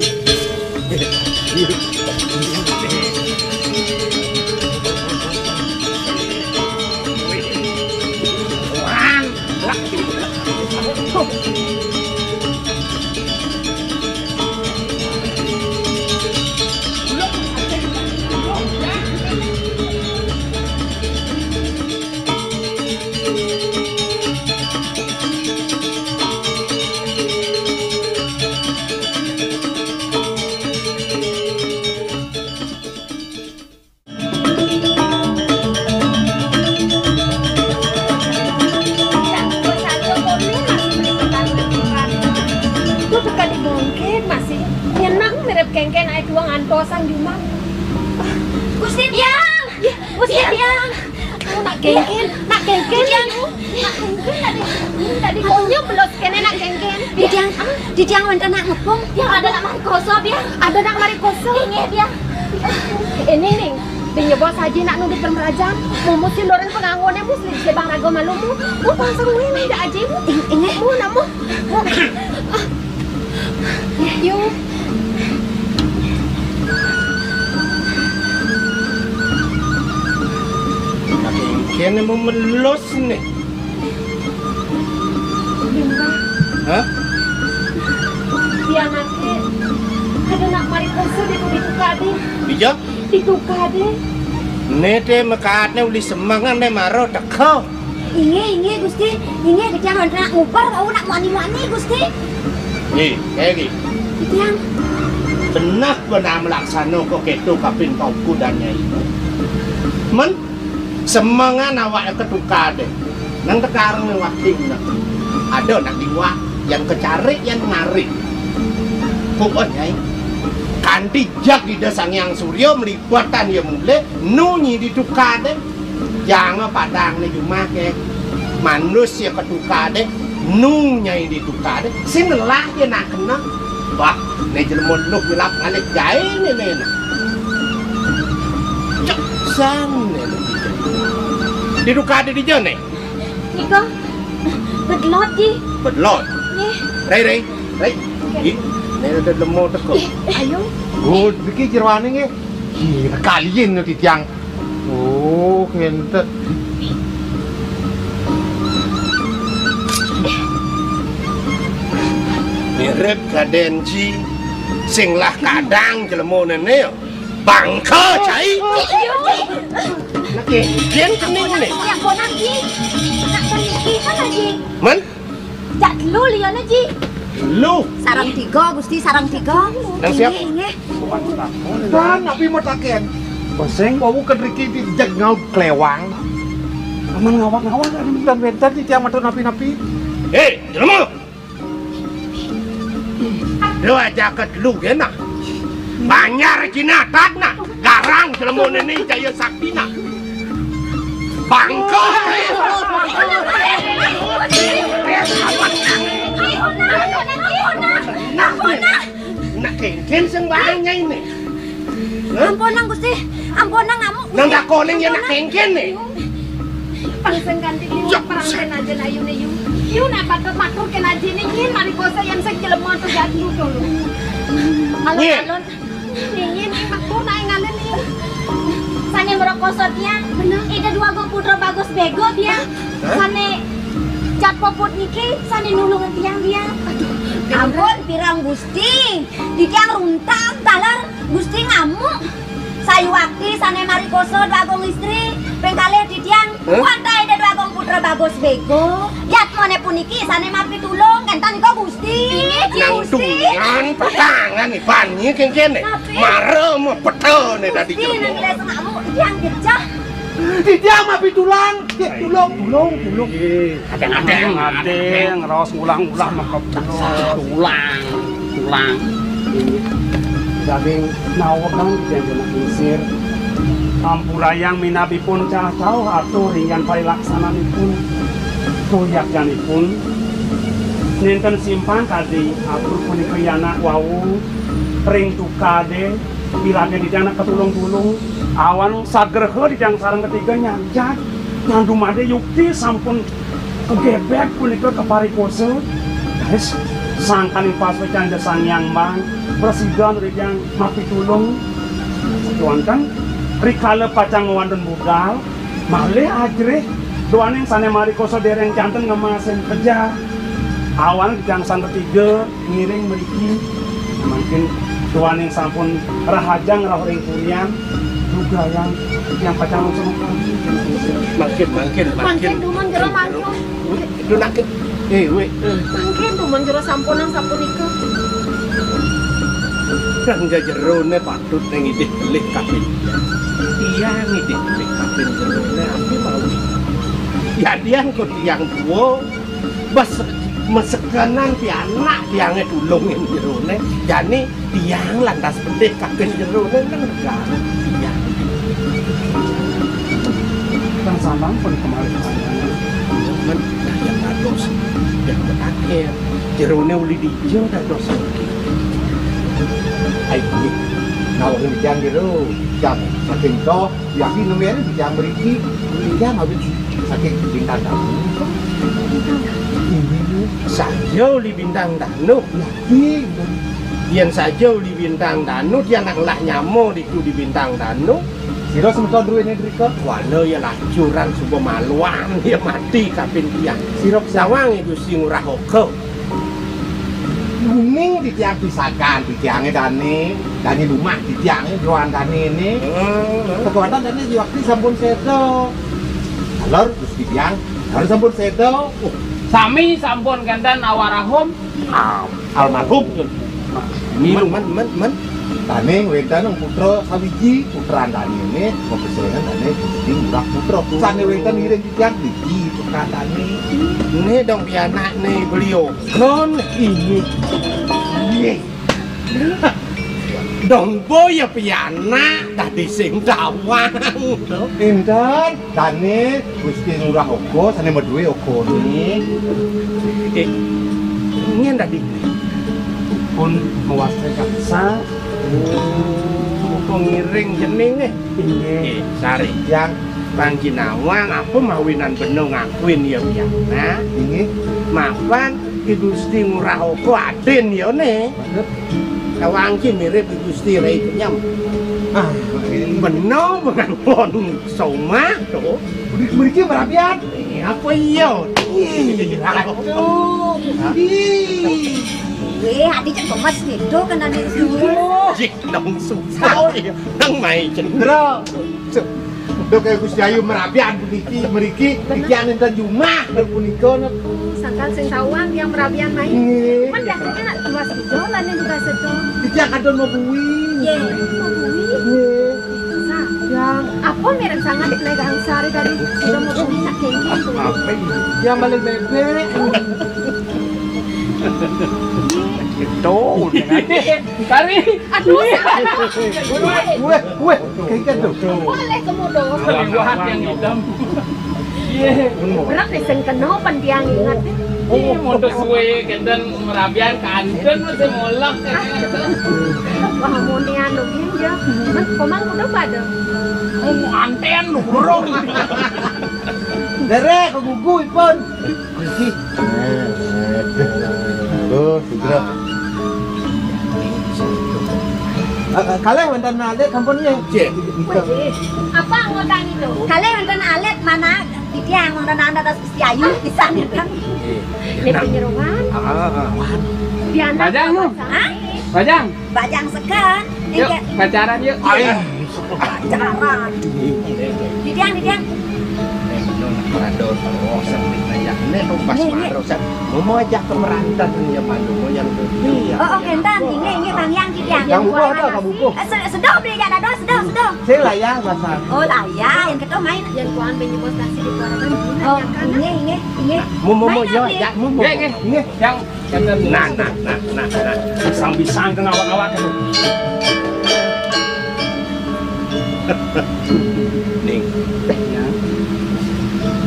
Tuh bukan di bangkit masih nyenang mirip kengken ae tuang antosan jumang. Gusti Tiang, Gusti Tiang. Nak kengken, nak kengken. Nak kengken tadi. Tadi konyol belos kene nak kengken. Didiang, didiang wonten nak ngepung. Ya ada nak mari koso, Biang. Ada nak mari koso. Inggih, Biang. Ini ning, dinyebos haji nak nunduk bermerajang. Mumus si loren pengangone mus ning sebang rago malu mu. Mu pasang mu ini dah haji mu. Ini mu namu. Mu. Yu. Kene mau melus nih. Hah? Pianake ada nak mari koso di kubi tukade. Iya? Di tukade. Nete mekatne uli semengan ne maro teko. Inggih, inggih, Gusti. Inggih, kejang nak ngubar, bau nak mani-mani, Gusti. Nih, kayak gini. Kejang. Benar benar melaksana kok keto kapin kau kudannya itu. Men, semengan awak ke tukade. Nang tekareng ning wakti nak. Ada nak diwak yang kecari yang ngarik. Pokoknya, kanti jag di Sang Hyang Surya melibatan ya mulai nunyi di tukade. Jangan padang ni jumah ke. Manus ya ke tukade, nu nyai di tukade. Sing lah ya nak kena. Bah, ni jelema luh nyelap ngalik jai ni ni. Cek san ni. Di tukade di jane. Nika, bedlot ji. Bedlot. Nih. Rei, rei, rei. Oke. Ih, ni ada jelema teko. Ayo. Oh, niki jeroane nggih. Kira kalian nanti tiang. Oh, ngentet. Mirip kaden ji sing lah kadang jelema nene ya. Bangka cai. Nake, yen kening ne. Ya konang ji. Nak pergi kan lagi. Men? Jak telu liyane, Ji. Telu. Sarang tiga, Gusti, sarang tiga. Nang siap? Inggih, inggih. Dan napi mataken. Beseng bau kedriki di jeg ngaut klewang. Aman ngawak-ngawak anu bentan-bentan di tiang mata napi-napi. Hei, jelema. Lu aja ke telu ya nah. Banjar Cina tatna. Garang jelema nene jaya saktina. Bangka. Nak, nak kengken sing bahanya ini. Hah? Ampunang Gusti, ampunang ngamuk. Nang dakoning ya nak kengken nih. Pang sing kanti liwat perang kén ajin ayuné yu. Yu nak patut matur kén ajiné nyén mari kosa yén sing jelema to jatuh to lho. Alon-alon nyén matur nak ngalih nyén. Sané mrekosa tiang. Bener. Ida Dwagung Putra Bagus Bego tiang. Sané jat puput niki sané nulung tiang tiang. Aduh. Ampun pirang Gusti. Titiang runtang taler Gusti ngamuk. Sayuwakti sané mari kosa Dwagung Istri, ping kalih titiang Hah? Wantah Ida Dwagung Putra Bagus Bego. Yatmané puniki sané mapitulung kénten nika Gusti. Inggih, Nang Gusti. Tungan patangan iban nyi kéngkéné. Napi? Mara mapetané dadi Gusti, jelema. Nang les ngamuk, titiang jejeh. Titiang mapitulung, tulung, tulung, tulung. Adéng, adéng, adéng, raos ngulang-ulang maka tulang, tulang. Daging nawegang titiang genah lingsir. Ampurayang minabipun cah-cah atur ringgan parilaksananipun. Kuyakyanipun nénten simpang kadi atur punika yanak wau ring tukadé, bilangé titiang nak katulung-tulung. Awan sagraha titiang sareng ketiga nyajat. Nang dumadé yukti sampun kagebeg punika kaparikosa. Guys, sangkaning pasuécan Ida Sang Hyang Mbang, prasida nuju titiang mapitulung. Sakéwanten, rikala pacang wantun budal, malih ajerih, duaning sané marikosa déréng janten ngemasin kejar. Awan titiang sareng ketiga, ngiring mriki. Mangkin duaning sampun rahajeng rauh ring purian, dugayan titiang pacang lungsur. Mangkin, mangkin, mangkin. Mangkin dumun jero mangkon. Dunaken. Eh, wé. Mangkin dumun jero sampunang sapunika. Kang jejeroné patut ning idih kelih kaping. Iya ngidih kelih kaping jeroné ampi mawi. Yadian kok tiyang tua, bas mesekenan pianak tiyangé tulungin jeroné, jani tiyang lantas pedih kaping jeroné nenggal tiyang. Kang Samang pun kemarin. Men, nah, yang bagus, yang berakhir, jeroné uli dija dados. Ai, nawang tiyang jero, jam saking toh, Yaki nemeri tiyang mriki, tiyang awit saking Bintang Danu. Inggih. Saja uli Bintang Danu. Yaki. Yén saja uli Bintang Danu, tiyang nak ngelah nyama ditu di Bintang Danu. Sira semeton druéné drika? Wala ya lacuran suba maluan, ya mati kapin tiyang. Sira sawang ya Gusti Ngurah Oka. Uning titiang pisakan, titiangé dané, dané lumah titiangé, joan dané né. Heeh. Kekuatan dané diwakti sampun séda. Alor, Gusti tiang, alor sampun séda. Oh, sami sampun kénten awarahum. Al-, almarhum. Milu. Men, men, men. Dané wénten putra sawiji, putran dané né, mapeséhan dané Gusti Ngurah Putra. Sané wénten ngiring titiang, niki putran dané. Né dong pianakné beliau. Kon ini. Yé. Dong boya pianak dadi sing tawang. Énten, dané Gusti Ngurah Oka sané madué Okané. Eh, nyén dadi pun mawasta jaksa. Mumpung ngiring jenengé. Inggih. Eh, sari. Yang Panginawang apa mawinan bena ngakuin ya pianak. Inggih. Mapan Ki Gusti Ngurah Oka adin ya né. Tawang ki mirip Ki Gusti Rai Kenyem. Ah, bena mengangon somah to. Mriki merabian. Eh, apa iya? Ih, aduh. Ih. Wéh, adi cek gemes gitu kena diri sendiri. Jik dong susah. Nang mai cendera. Dok, eh, Gusti Ayu merabian puniki, mriki, iki anénten jumah, dok punika, dok. Oh, sangkan sing tawang yang merabian main. Nggih. Kan biasanya nak dua sejol, lan yang dua sejol. Iki akan don mau bui. Yé, mau bui. Nggih. Sa, yang apa merek sangat legang sari tadi? Sudah mau bui nak kenging. Apa ini? Yang balik bebek. Itu, dengan Kari. Aduh. Wéh, wéh, wéh, kayak gitu. Boleh kemudo. Liwat yang hitam. Iya. Berat nih sing kena pan tiang ingat. Iya, modus suwe kenten merabian kanten masih molak. Wah, mau nih anu ya. Komang udah pada. Oh, anten lu, bro. Derek, gugu ipun. Gugu. Oh, sudah. Ah, ah, kalih wénten alit sampun nggih. Cek. Apa anggota itu? Kalih wénten alit mana? Titiang wénten anda tas Gusti Ayu pisan ya kan. Nggih. Lek penyeruan. Ah, ah, ah. Di anak Bajang, apa, nu? Hah? Bajang. Bajang seken. Yuk, pacaran yuk. Ayo. Pacaran. Didiang, didiang. Eh, bener, madosa, oh, sedih aja. Ini tuh pas madosa. Mau, mau ajak ke merantan ya, malu, mau yang tuh. Oh, oh, kénten, inggih, inggih, Bang Yang, didiang. Yang buah ada, Kak Buku? Eh, se-, sedoh beli aja, dadoh, sedoh, sedoh. Saya lah ya, pasang. Oh, lah ya, yang ketua main. Yang kuan banyak bos nasi di Kuaragan, gimana? Oh, ya, kan? Inggih, inggih, inggih. Mau, mau, mau, main yo, lagi. Ya, mau, mau. Inggih, inggih. Inggih. Yang Nah, nah, nah, nah, nah. Pisang-pisang ke ngawak-ngawak itu. Ning.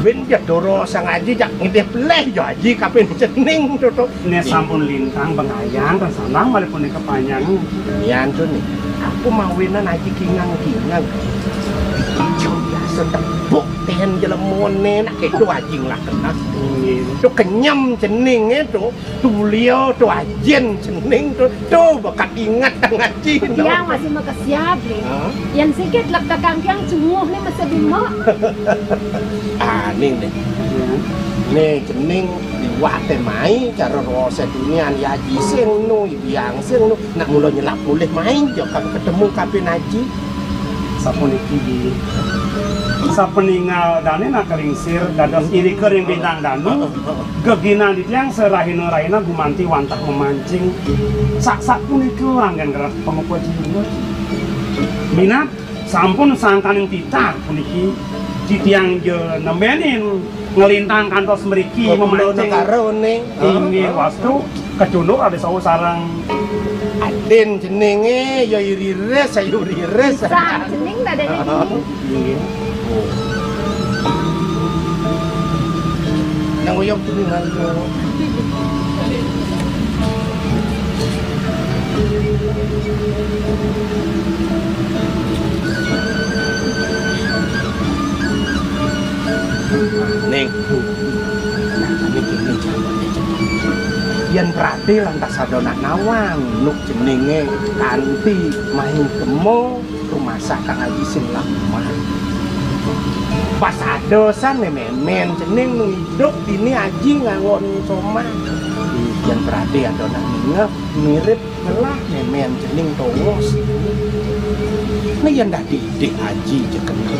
Bin dia doro sang aji jak ngidih peleh jo aji kapin cening tuh tuh. Nih sampun lintang bengayang dan sanang walaupun ini kepanjangan. Yan tuh nih. Aku mawinan aji kingang-kingang. Biasa tepuk ten jelemone nak itu aji ngelah kena. Tuh kenyem cening itu. Tuh beliau tuh ajin cening tuh, tuh bakat ingat tang aji. Tiang masih makesiab nih. Hah? Yang sikit lek tegang tiang cunguh nih masih bimo. Ah, ning nih. Nih cening liwat mai cara rasa dunia ya aji sing nu, biang sing nu. Nak mula nyelap mulih mai jo kan ketemu kapin aji. Sapuniki, sapeningal dane nak kelingsir dados irika ring bintang danu, geginan titiang sarahina-rahina gumanti wantah memancing. Sak-sak punika anggen gerak pangupa jiwa. Minat sampun sangkaning titah puniki titiang ja nembenin ngelintang kantos mriki. Kok memancing. Negara, Ning? Inggih, wastu kecunduk ada sawu sareng. Adin jenenge ya iriris, ayo riris. Sang jeneng dadane ini. Inggih. Nang uyang jeneng. Ning, nah, kami kene jawabnya jeneng. Yen prate lantas ada nak nawang, nuk jenenge kanti main kemo rumah sakit aji sing tak umah. Pas ada san memen jeneng nuk hidup dini aji ngangon somah. Yen prate ada nak ningeh mirip Ngelah memen cening tongos. Nah, yen dah didik aji je kenal.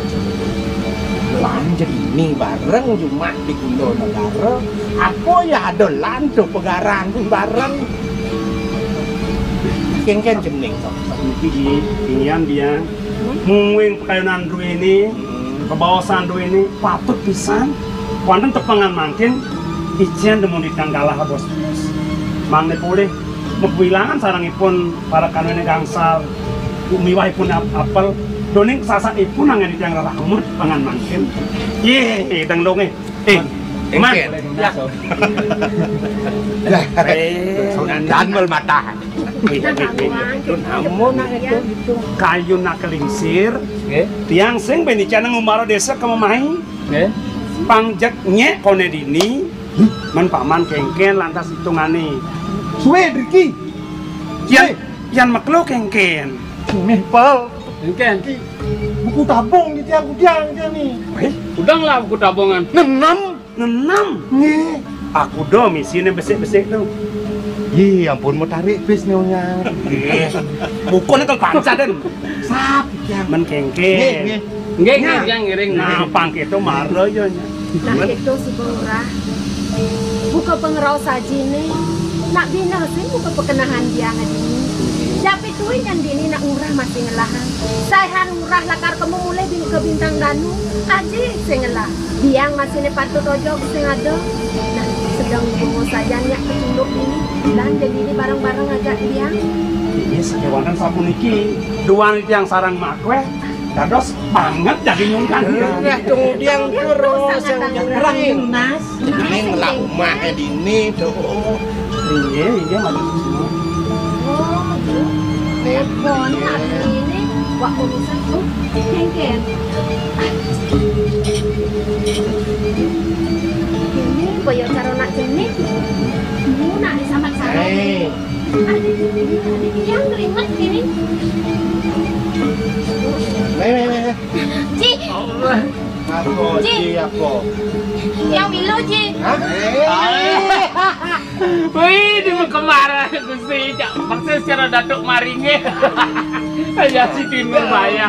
Lan jadi ini bareng jumat di Kundo Negara. Apa ya ada lan tuh pegaran bareng. Kengken cening. Niki di inian dia. Mungwing pekayunan duweni, kebaosan duweni patut pisan. Wonten tepengan mangkin icen demun di tanggalah bos. Mangke polih mepuilangan sarengipun para kanwene gangsal miwahipun ap-, apel doning sasakipun anggen titiang rerahmut pangan mangkin. Yeh, idang dong, eh. Eh, man. Engken. Ya. Eh, damel matahan. Wih, wih, wih. Amun nak itu, itu. Kayu nak kelingsir. Nggih. Tiang sing benican ngumara desa kememai. Nggih. Pangjek nyek kone dini. Men paman kengken lantas hitungane. Suwe driki. Yan, suwe. Yan meklo kengken. Mih pal. Kengken. Ki, buku tabung di tiang kudiang dia ni. Weh, udang lah buku tabungan. Nenem. Nenem. Nggih. Aku do misine besik-besik tu. Ih, ampun mau tarik bis nyonya. Nggih. Bukan itu panca den. Sap. Men kengken. Nggih, nggih. Nggih, nggih, nah, yang ngiring. Nah, pang itu mara yo nya. Nah, itu si Lurah. Buka pengerau saji ni. Nak bina sih buka pekenahan dia ngadini. Tapi tuin yang dini nak Lurah masih ngelahan. Saihan Lurah lakar kemu mulai bin ke bintang danu. Aji sing ngelah. Biang masih ne patut ojok sing ada. Nah, sedang bungo sajan yak kecunduk ini. Bulan jadi ini bareng-bareng ajak biang. Ini sekewangan sapuniki. Duan tiang sarang makweh. Dados banget jadi nyungkan. Nah, tunggu diang terus yang nyebrang. Nas. Ini ngelah umah dini tuh. Iya, iya, masih semua. Oh, iya. Nih. Bon, ini. Wak, mau misah, oh, kéngkén. Ini boyo caro nak jenik. Mau nak disambat-sambat. Hei. Adik, ini, adik, yang keringat ini. Wéh, wéh, wéh, wéh. Ci. Allah. Apa, Ci. Ci, apa? Yang milu, Ci. Hah? Wih, di kemara Gusti, cak paksa secara datuk maringe. Ya si Timur Baya.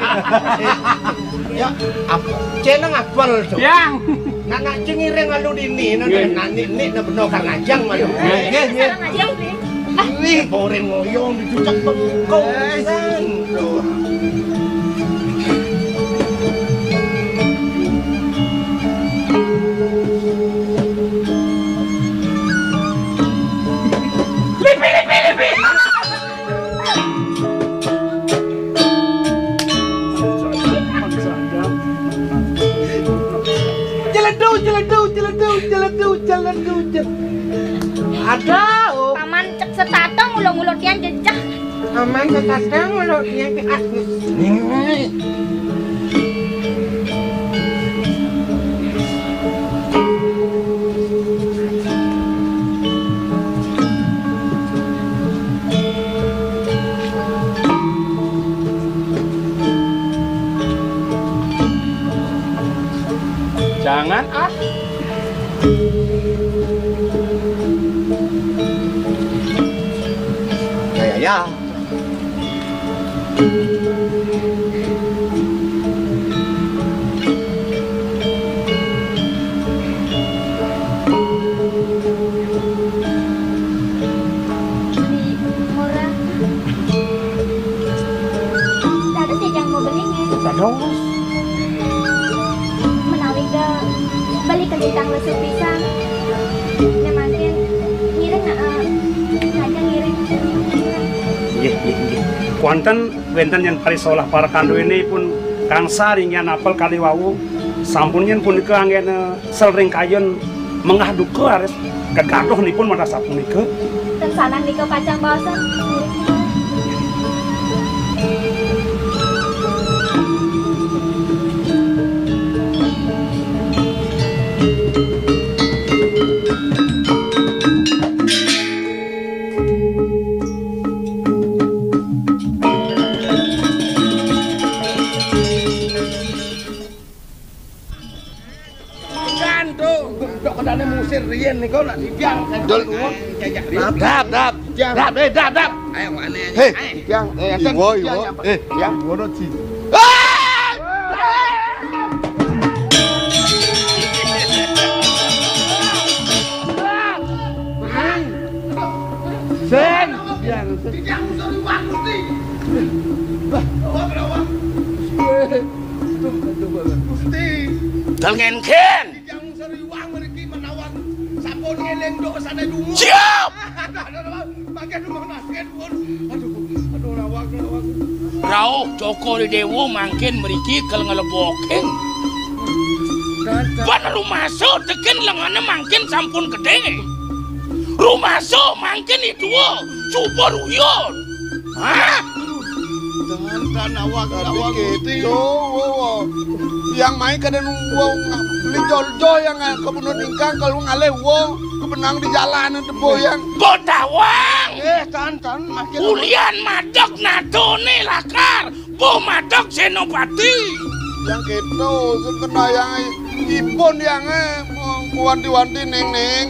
Ya, apa? Ceneng apel to. Yang. Nak nak cengiring alu dini, no, nggih, nak nik nik, no, beno kang ajang malu. Nggih, nggih, nggih. Sekarang aja, Bli. Wih, boring ngoyong dicucak bengkong. Eh, pisan. Tuh. Lipi, lipi, lipi. Celedu, celedu, celedu, celedu, celedu, cel-, ada, oh. Paman cek setatong ulo-ulo tiang jejeh. Paman setatong ulo tiang ke aku. Jangan, ah. Ya, ya, ya. Beli murah. Dados ya jang mau beli nggih. Dados. Menawi ke beli kentang lesu pisan. Nya mangkin ngiring, eh, aja ngiring. Nggih, nggih, nggih. Kuanten wénten yen parisolah para kanduwinipun Kang Saringian apel kali wau, sampun yen punika anggéna sel ring kayun mengah duka raris gegaduhnipun madah sapunika. Ten sanah nika pacang baosan. Jan to, dok kendane musir riyen nika nak titiang. Dol nuwun. Dap, dap, dap. Titiang. Dap, eh, dap, dap. Ayo, ane. Hei, ayo. Titiang, eh, enten. Iwo, iwo. Titiang, eh, titiang. Iwo no, Ji. Ah! Sen, titiang, sen. Titiang musir iwak, Gusti. Wah, wah, wah. Gusti. Dol ngenken. Titiang musir iwak mriki menawi sampun ngeling dosane dungu. Siap. Aduh, aduh, aduh, mangke dungu nasken pun. Aduh, aduh, lawak, lawak. Rauh Cokor Dewa mangkin mriki kal ngleboking. Kan, kan. Ban rumasa teken lengane mangkin sampun gedhe. Rumasa mangkin idua subur uyun. Hah? Jangan, kan, awak, tapi awak, Gusti. Gitu, wo, wo. Yang main kada nunggu, wo, beli jol-jol yang, eh, kebunut ingkang kalau ngalih, wo, kebenang di jalan itu, bo, yang. Botawang. Eh, kan, kan, makin ulian madeg nadone lakar, bo madeg Senopati. Yang gitu, sekena yang ipun yang, eh, wanti-wanti ning, ning,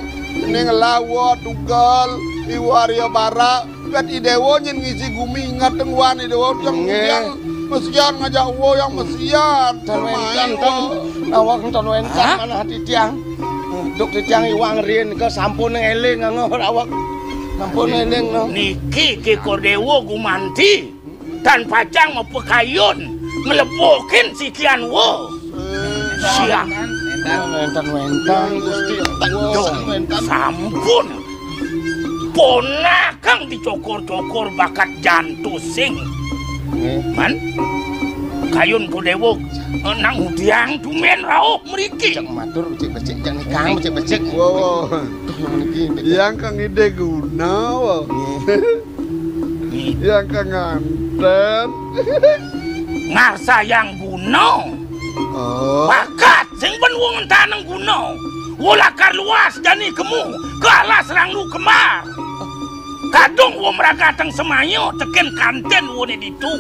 ning lawa, tugel, iwa, Arya Bara. Pet Idewa nyen ngisi gumi ingat teng wan Idewa yang, nggih, yang mesian ngajak wo yang mesian. Ten wenten, ten. Awak ten wenten. Hah? Manah titiang. Duk titiang iwang riyen ke sampun eling ngono awak. Sampun eling no. Niki Ki Kordewa gumanti. Tan pacang mapekayun nglebokin sikian wo. Siang. Wenten, wenten, Gusti. Duh, wenten. Sampun. Ponakang dicokor-cokor bakat jantusing. Nggih. Man, kayun Kodewo, eh, nang udiang tumen rauh mriki. Cek matur, becik-becik, cek nikang, becik-becik. Wo, wo. Duh, nang niki, niki. Yang kang ide guna, wo. Nggih. Yang kang nganten. Ngarsayang guna. Oh. Bakat sing ben wong entanang guna. Wo lakar luas jani kemu ke alas ranglu kembar. Kadung wo meragatang semaya teken kanten wone ditu.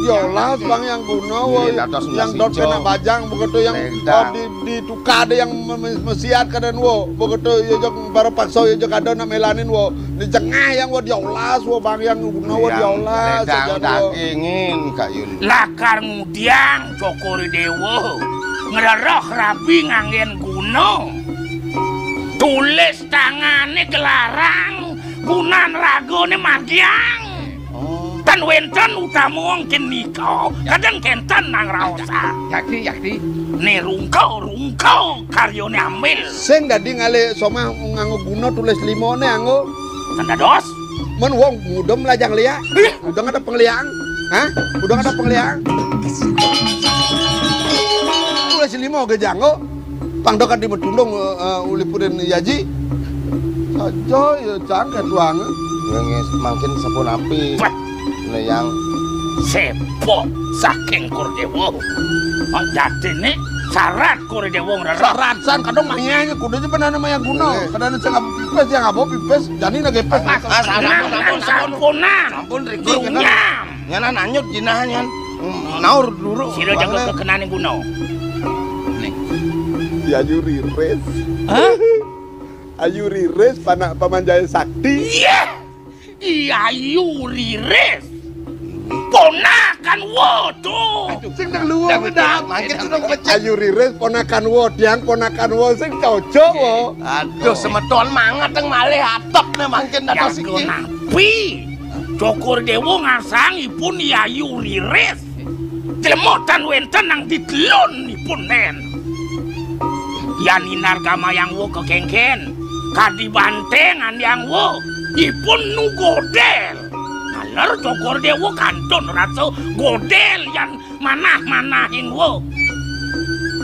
Yolas bang yang guna wo. Iya, dados yang dot kena bajang begitu yang, oh, di, di tukar ada yang me-, me-, mesiat keadaan wo begitu yo jok baru paksa yo jok ada nak melanin wo. Ni jengah yang wo diolas wo bang yang guna wo diolas. Yang dagingin Kak Yun. Lakar ngudiang cokor dewa. Ngereroh rabi nganggen guna. Tulis tangane gelarang, gunan ragane margiang. Oh. Tan wenten utama wong kenika, kadang kenten nang raosan. Yakti, yakti. Ne rungka, rungka karyane ambil. Sing dadi ngalih somah nganggo guna tulis limone anggo. Tan dados. Men wong muda melajang liak. Ih. Udah ada pengliang. Hah? Udah ada pengliang. Tulis limo ge janggo. Pang dokat di Metundung, eh, eh, ulipurin yaji. Saja ya cangkat tuang. Yang mangkin sapunapi. Wah. Leyang. Sepok saking Kordewa. Mak jatine syarat Kordewa ngrereh. Syarat san kadang manyanya kudu aja pernah namanya guna. Eh. Kadang sing pipis yang apa pipis. Jani nage pipis. Ah, ah, sampun, sampun, sampun. Sampun, Riki, Grunyam. Nyana nanyut jinah nyan. Hmm, naur dulu. Sira jaga kekenane guna. Nih. Ayu Riris. Hah? Ayu Riris panak pamanjaya sakti. Iya. Iya Ayu Riris. Ponakan wo to. Sing nang luwung. Mangkin sudah pecah. Ayu Riris ponakan wo, tiang ponakan wo sing cocok wo. Aduh, semeton manget yang malih atep ne mangkin dados iki. Napi? Cokor Dewa ngarsang ipun Yayu Riris. Jelema tan wenten nang ditelun ipun nen. Yan inar gamayang wo kekengken. Kadi banteng andiang wo. Ipun nu godel. Naler Cokor Dewa kantun rasa godel yan manah-manahing wo.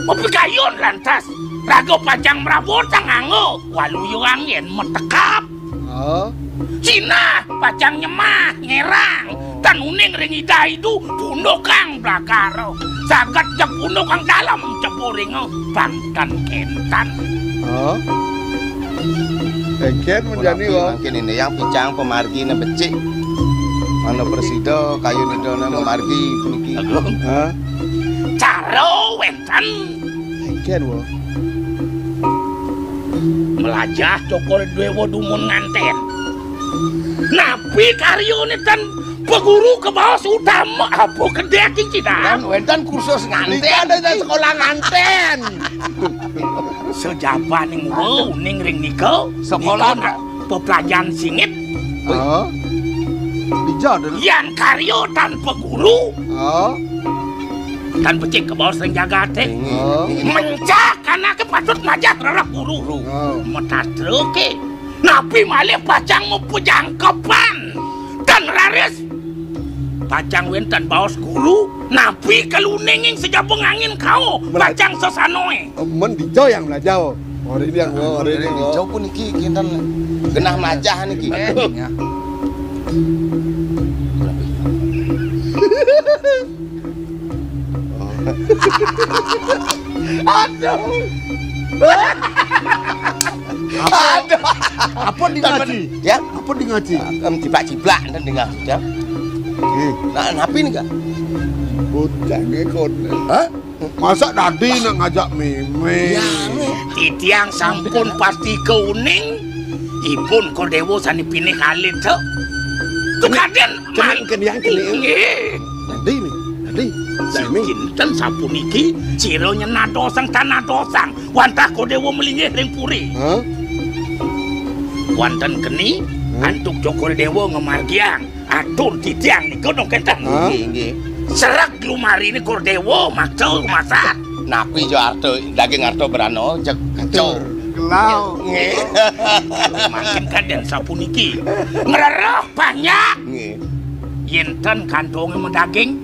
Mapikayun lantas raga pacang mrabotang anggo waluya anggen metekap. Oh. Sinah pacang nyemah ngerang. Oh. Tan uning ring Ida Idu pundukang blakara. Saget jeg pundukang dalem cepuringa bangtan kentan. Oh. Engken menjani wo. Mangkin ini yang picang pemargi ne becik. Mana presida kayu nidone memargi puniki. Agung. Hah? Cara wenten. Engken wo. Melajah Cokor Dewa dumun nganten. Napi karyane tan peguru kebaos utama apa kedek iki dah? Kan wenten kursus nganten. Nika ada sekolah nganten. Sejabaning wo uning ring nika. Sekolah nika peplajahan singit. Oh. Dija dulu. Yan karya tan peguru. Oh. Tan becik kebaos ring jagate. Oh. Mencak anake patut majah rereh guru. Oh. Metatra ke. Napi malih pacang mapejangkepan. Tan raris. Pacang wenten baos guru. Napi kaluninging sejaba angin kao. Pacang sesanoe. Men dija yang melajah. Ora ini yang, ora ini yang. Dija puniki kinten genah melajah niki. Ya. Aduh. Apa? Aduh. Apa di ngaji? Ya? Apa di ngaji? Em, ciplak-ciplak enten di ngaji, ya. Ih. Nah, napi nika? Bocange kon. Hah? Masa dadi nak ngajak meme? Ya, titiang sampun pasti keuning. Ipun Kordewa sane pinih alit, to. Tukaden kene, kene, kene. Nggih. Dadi nih, dadi. Sami. Kinten sapuniki, sira nyenadosang tanadosang, wantah Kodewa melinggih ring puri. Hah? Wonten keni, hmm? Antuk Cokor Dewa ngemargiang, atur titiang nika dong kenten. Hah? Nggih, nggih. Serak lumari ni Kodewa, maksa rumasat. Napi jo arta, daging arta berana, cek kecor. Gelau. Nggih. Mangkin kaden sapuniki. Ngrereh panyak. Nggih. Yen ten kantonge medaging,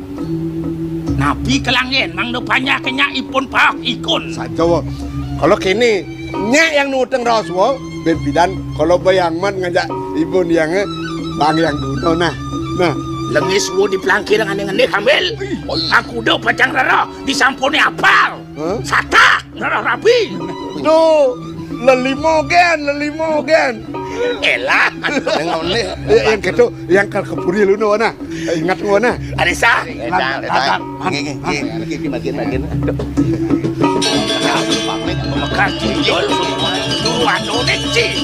napi kelanggen mangda panjake nyak ipun paek ikun. Saja, wo. Kalau kene, nyak yang nuteng raos, wo, ben pidan kalau bayang man ngajak ibun yang, eh, bang yang guna, nah. Nah. Lengis wo di plangkir ngene-ngene hamil. Aku do pacang rara disampone apal. Hah? Satak, rara rabi. Duh, lelimo gen, lelimo gen. Elah. Yang ngene. Ya, yang gitu, yang kal kepuri lu no, nah. Ingat gua, nah. Ada sah. Edan, edan. Nggih, nggih, nggih. Niki makin, makin. Aduh. Pamit, pemekan, jujur, semua. Dulu anu nih, cing.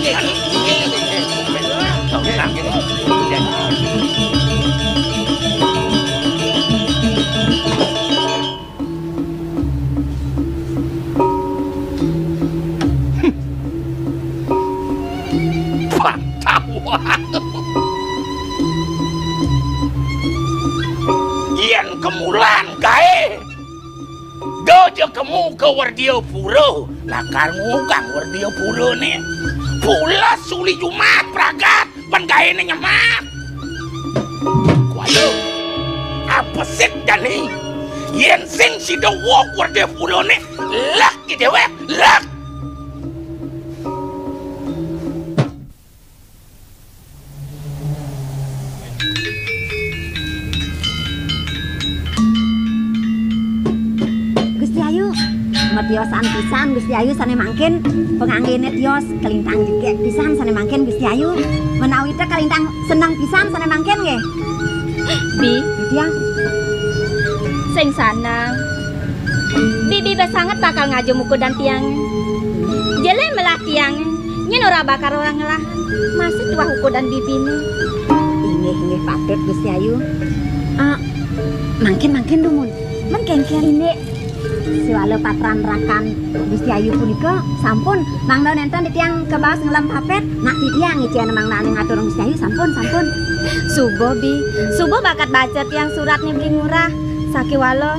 Pantauan. Yen kemulan kae, dojo kemu ke Werdia Pura, lakar ngugang Werdia Pura ne. Pulas suli Jumat pragat, pen gaene nyemak. Waduh, apa sih dani? Yen sing sida wok Werdia Pura ne, lak ki dewek, lak. Gusti Ayu, matiosan pisan Gusti Ayu sane mangkin, panganggene tios kalintang jegek pisan sane mangkin Gusti Ayu, menawi te kalintang seneng pisan sane mangkin nggih. Bi, Tiang. Sing sanang. Bibi sanget bakal ngajum ukudan tiang. Jeleh melah tiang. Nyen ora bakal ora ngelah. Masih tuah ukudan bibine. Inggih, inggih patut Gusti Ayu. Ah, mangkin, mangkin dumun. Men kengken. Indik. Siwala patran rakan Gusti Ayu punika sampun mangda nenten titiang kebaos ngelem papet. Nak titiang ngicen mangda ane ngatur Gusti Ayu sampun, sampun. Suba, Bi. Suba bakat baca tiang suratne Beli Ngurah. Sakiwala.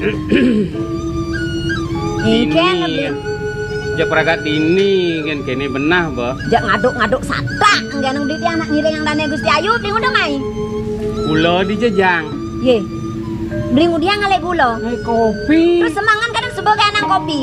Engken, Beli. Jek pragat dini ngen kene benah, Bah. Jek ngaduk-ngaduk satak, engken Beli tiang nak ngiring dane Gusti Ayu, Beli Ngurah mai. Kula di jejang. Ye. Beli Ngurah ngalih kula. Ngai kopi. Terus semangan kadang suba kae nang kopi.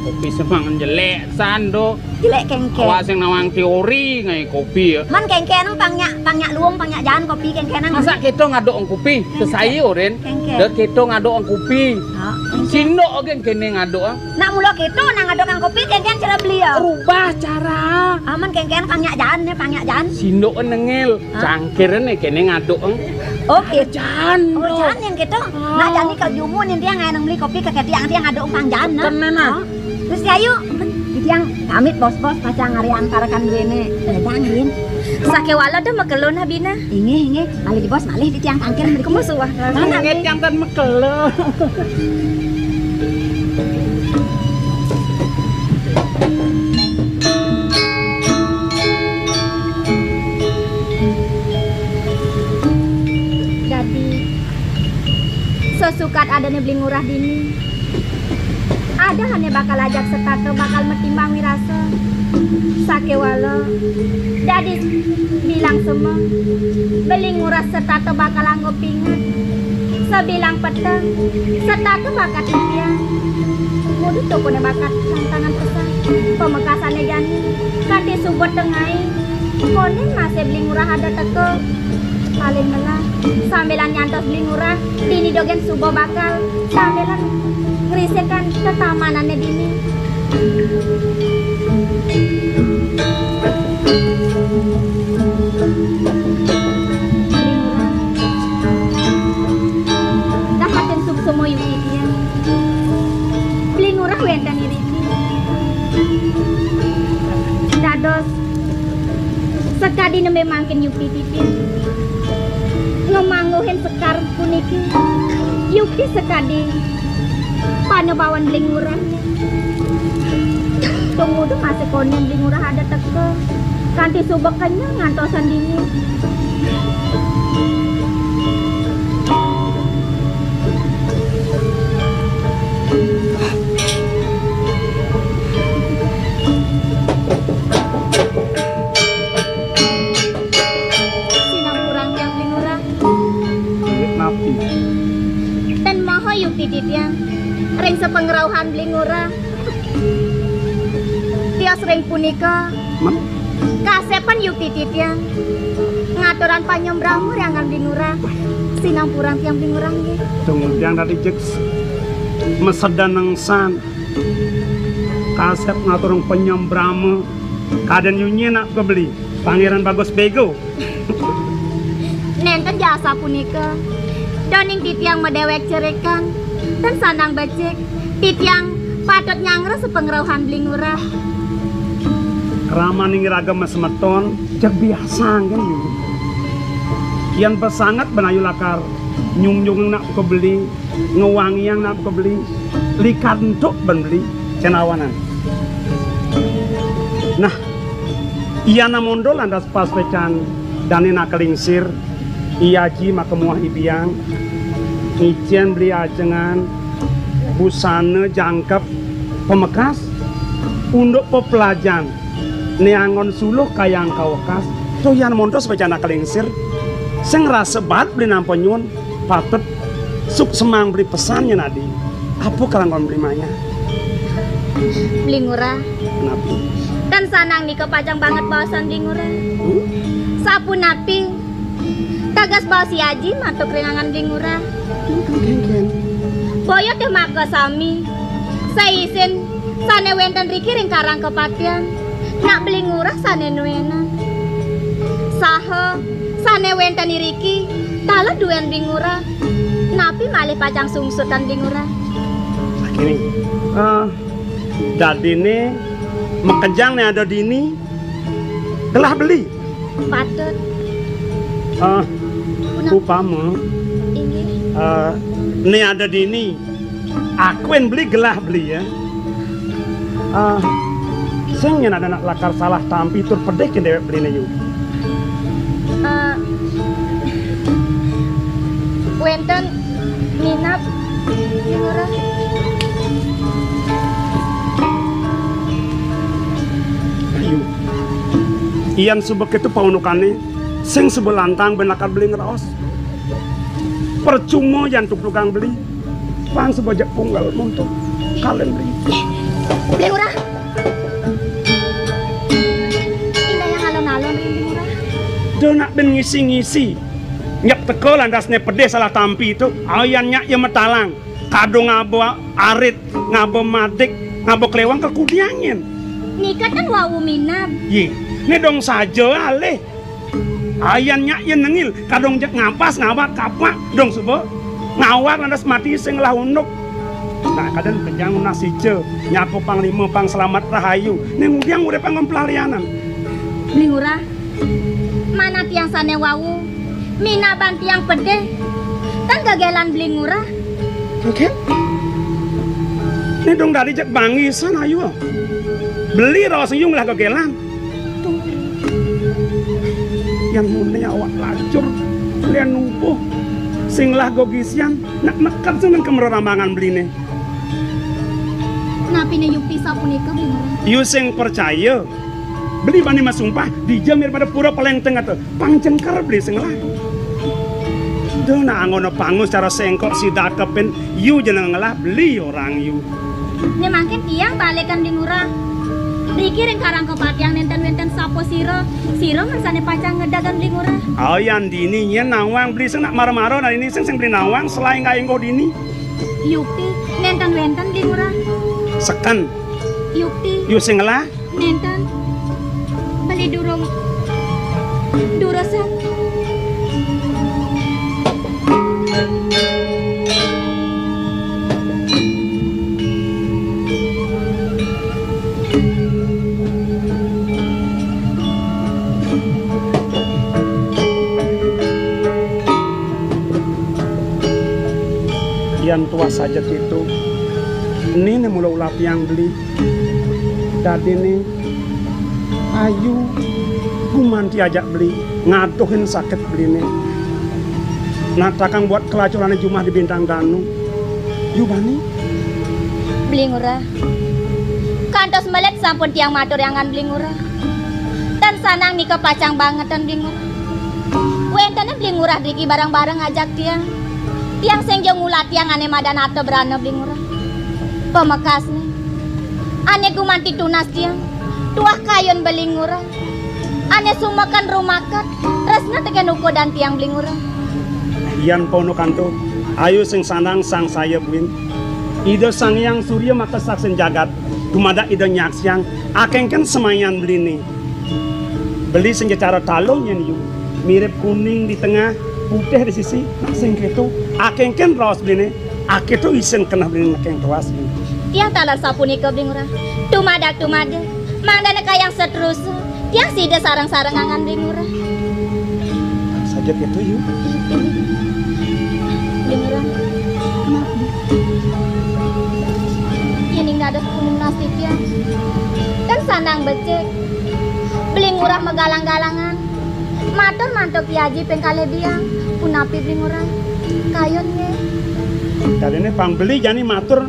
Kopi semangan jelek, sando. Jelek kengken. Awak sing nawang teori ngai kopi ya. Man kengken pang nyak, pang nyak luung, pang nyak jaan kopi kengken nang. Masa kita ngaduk kopi? Kengken. Sesai oren. Kengken. Dah kita ngaduk kopi. Ha, kengken. Sindok ogen kene ngaduk ah. Nak mula kita nak ngaduk kopi kengken cara beli ya. Rubah cara. Aman kengken pang nyak jaan ne, pang nyak jaan. Sindok nengel. Hah? Cangkir ne kene ngaduk. Oh, gitu. Jan. Oh, jan yang gitu. Nah, jani kalau jumu nih dia nggak nang beli kopi ke tiang, tiang ngaduk pang jan, nah. Kena, nah. Oh. Terus ya, yuk. Tiang pamit bos-bos pacang hari angkarakan duene. Ledang, Din. Sakewala dah makelon habina. Inggih, inggih. Malih di bos, malih di tiang tangkil beli. Kamu suah. Mana, Din? Yang tan makelon. Dadi, sesukat adane Beli Ngurah dini, ada hane bakal ajak setata bakal metimbang wirasa. Sakewala, dadi bilang sema, Beli Ngurah setata bakal anggo pinget. Sabilang peteng, setata bakat titiang. Mudut tokone bakat tantangan pesan. Pamekasane jani, kanti suba tengai. Konden masih Beli Ngurah ada teka. Paling melah, sambilan nyantos Beli Ngurah, dini dogen suba bakal. Sambilan ngrisekan tetamanane dini. Dahaten suksma yuki dia. Beli Ngurah wenten iriki. Dados sakadi nembe mangkin yuki titiang. Ngemangguhin sekar puniki. Yuki sakadi panebawan Beli Ngurah. Tumuju masih konden Beli Ngurah ada teka. Kanti suba kenyel ngantosan dini. Sinampurang tiang Beli Ngurah. Napi? Ten maha yukti titiang ring sapangrauhan Beli Ngurah. Tios ring punika. Men? Kasép yukti titiang ngaturang panyembrama ring anggan Bli Ngurah. Sinampurang tiang Bli Ngurah nggih. Tunggu tiang dadi jeg masedan nengsan. Kasép ngaturang panyembrama. Kadén yu nyén nak beli. Pangéran Bagus Bego. Nénten jasa punika. Daning titiang madéwék cerikan, ten sandang becik, titiang patut nyanggra sapangrauhan Beli Ngurah. Kramaning iraga masemeton, jeg biasa kan. Yén pasanget ben ayu lakar nyungjung nak beli, ngwangiang nak beli, likat entuk ben beli, cenawanan. Nah, Iya namondo lantas pas pecan dané nakalingsir, I Aji maka muah I Biang, ngicén beli ajengan, busana jangkep, pamekas, unduk pepelajan, né anggon suluh kayang kawekas, tuh yan montos pecan nakalingsir, sing rasa bat beli nampa nyuwun, patut suksemang beli pesan nyén adi. Apa karanggon beli maya? Beli Ngurah. Napi? Tan sanang nika pacang banget baosan Beli Ngurah. Hmm? Sapunapi teges baos I Aji mantuk ring anggan Beli Ngurah. Kénkén. Boya té maka sami saisin sané wénten riki ring karang kapatihan. Nak Beli Ngurah sané nuénang. Saha sané wénten iriki taler duén Beli Ngurah. Napi malih pacang sungsutan Beli Ngurah? Sakini. Ah, dadiné makejang né ada dini, gelah beli. Patut. Ah, punapa? Upama, inggih, ah, né ada dini, akuin beli gelah beli ya. Ah, sing nyén ada nak lakar salah tampi tur pedih kén déwék beliné yu. Ah, wénten minab, Beli Ngurah. Ayu. Yan suba kéto paundukané, sing suba lantang ben lakar beli ngraos. Percuma yan tugtugang beli. Pang suba jak punggal monto. Kalen beli. Beli Ngurah. Indah yang alon-alon ring Beli Ngurah. Duh nak ben ngisi-ngisi. Nyep teka lantas né pedih salah tampi to. Ayan nyak ya metalang. Kadung ngaba arit, ngaba madik, ngaba klewang kekudiangin. Nika ten wau minab. Yé, né dong saja alih. Ayan nyak ya nengil, kadung jak ngampas, ngawak kapak, dong suba. Ngawak lantas mati sing lah unduk. Nah, kadén pejang nunas ica, nyaku panglima pang selamat rahayu. Né ngudiang urip pang pelalianan. Beli Ngurah, mana tiang sané wau, minaban tiang pedih, tan gegelan Beli Ngurah. Oké. Né dong dadi jak bangisan ayu. Beli raos yu ngelah gegelan. Tuh. Yang muni awak lacur, lian nubuh, sing lah gogisian, nak neked sing nang kemreramangan beliné. Napiné yukti sapunika, Beli Ngurah? Yu sing percaya. Beli bani masumpah, dija mir pada pura paling tengah to. Pang jengker beli sing ngelah. Duh, nak anggona pangus cara sengkok sidak kepin, yu jeneng ngelah beli orang yu. Né mangkin tiang balikan Beli Ngurah. Riki ring karang kapatihan nénten wénten sapa sira, sira mén sané pacang ngedagan Beli Ngurah. Ayan dini nyén nawang beli sing nak mara-mara, nah ini sing sing beli nawang selain kainggo dini. Yukti, nénten wénten Beli Ngurah. Seken. Yukti. Yu sing ngelah. Nénten. Beli durung durusan. Yan tuah saja kéto, né mula ulah tiang beli. Dadiné ayu gumanti ajak beli ngaduhin sakit beliné. Natakang buat kelacuran jumah di Bintang Danu. Yu bani. Beli Ngurah. Kantos melet sampun tiang matur anggan Beli Ngurah. Tan sanang nika pacang bangetan Beli Ngurah. Wénten Beli Ngurah driki bareng-bareng ajak tiang. Tiang sing ja ngulah tiang ané madan arta brana Beli Ngurah. Pamekasné, ané gumanti tunas tiang, tuah kayun Beli Ngurah. Ané sumeken rumaket, tresna tekén ukudan tiang Beli Ngurah. Yan pono kanto, ayo sing sanang sangsaya buin. Ida Sang Hyang Surya makasaksin jagat, dumadak Ida nyaksiang, akéngkén semayan beliné. Beli sing cara talung nyén yu, mirip kuning di tengah, putih di sisi, nah sing kéto, akéngkén raos beliné, akéto isin keneh beliné nekéng tewas. Tiang taler sapunika, Beli Ngurah. Dumadak-dumadak, mangdané kayang seterusé, tiang sida sareng-sareng angan Beli Ngurah. Saja kéto, yu. Beli Ngurah, maaf, Beli. Yéning dados punas titiang, kan sanang becik. Beli Ngurah magalang-galangan. Matur mantuk Ki Aji ping kalih biang. Punapi Beli Ngurah? Kayun nggih. Dadiné pang beli jani matur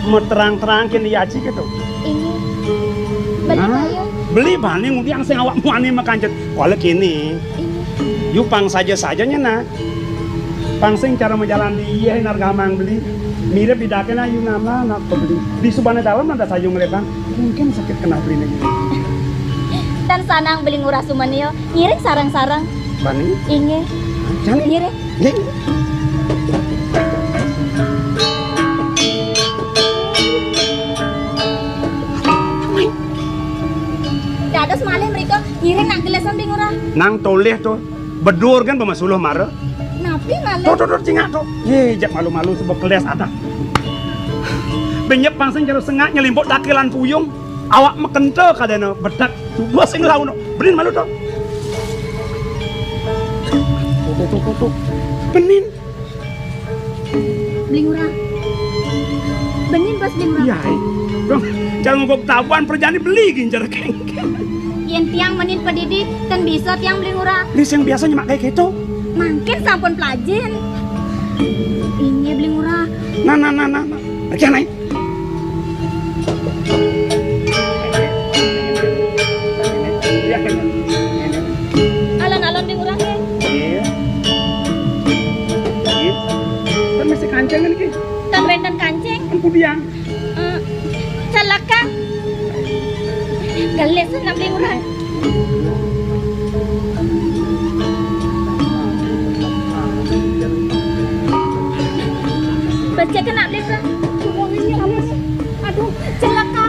materang-terangin Ki Aji kéto. Inggih. Beli kayun. Beli bani ngudiang sing awak muani makancet. Kuala kéné. Inggih. Yu pang saja-saja nyén, nah. Pang sing cara majalan di iya nargamang beli. Mirip di dakéna yu nama nak beli. Di subana dalem ada sayung lepan. Mungkin sakit keneh beliné. Tan sanang Beli Ngurah sumenia, ngiring sareng-sareng. Bani? Inggih. Jani? Ngiring. Nggih. Dados malih mrika ngiring nak gelesan Beli Ngurah. Nang tolih to. Bedur kan pemasuluh mara. Napi malih? Tuh, tuh, tuh, cingak tuh. Ye, jak malu-malu sebab keles atas. Benyep pangsing jero sengak nyelimpuk dakilan puyung. Awak mekenta kadana bedak. Coba sing laun. Benin malu tuh. Tuh, tuh, tuh, tuh, tuh. Benin. Beli Ngurah. Benin pas Beli Ngurah. Iya, eh. Dong, jangan ngogok tabuan perjani beli ginjar kengkeng. Yen tiang menin pedidi, ten bisa tiang Beli Ngurah. Ini sing biasa nyemak kayak gitu. Mangkin sampun pelajin. Ini Beli Ngurah. Nah, nah, nah, nah, nah. Lagi aneh. Alon-alon Beli Ngurah, nggih. Iya. Iya. Kan masih kancing kan, Ki? Kan wénten kancing. Kan pudiang. Eh, celaka. Gelis nang Beli Ngurah. Becik kena Beli Ngurah. Wong ini alas. Aduh, celaka.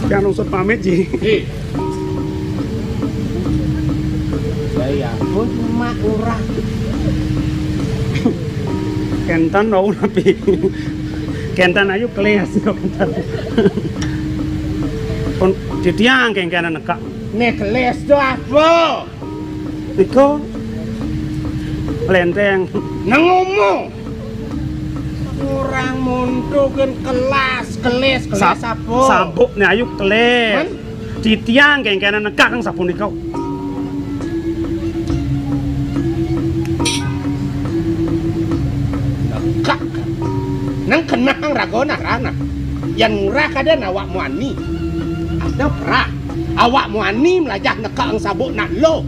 Yang nungsut pamit, Ji. Ji. Ya, ya ampun, Mak Lurah. Kénten wau napi? Kénten ayu keles kok kénten. Pun titiang kéngkénan nekak. Né keles to apa? Nika lenteng. Nang ngomong. Orang monto kan kelas, keles, keles Sa-, apa? Sabuk né ayu keles. Men? Titiang kéngkénan nekak kang sapunika. Nekak. Nang kenang raga narana. Yan Ngurah kadén awak muani. Ada perah. Awak muani melajah nekak kang sabuk nak lo.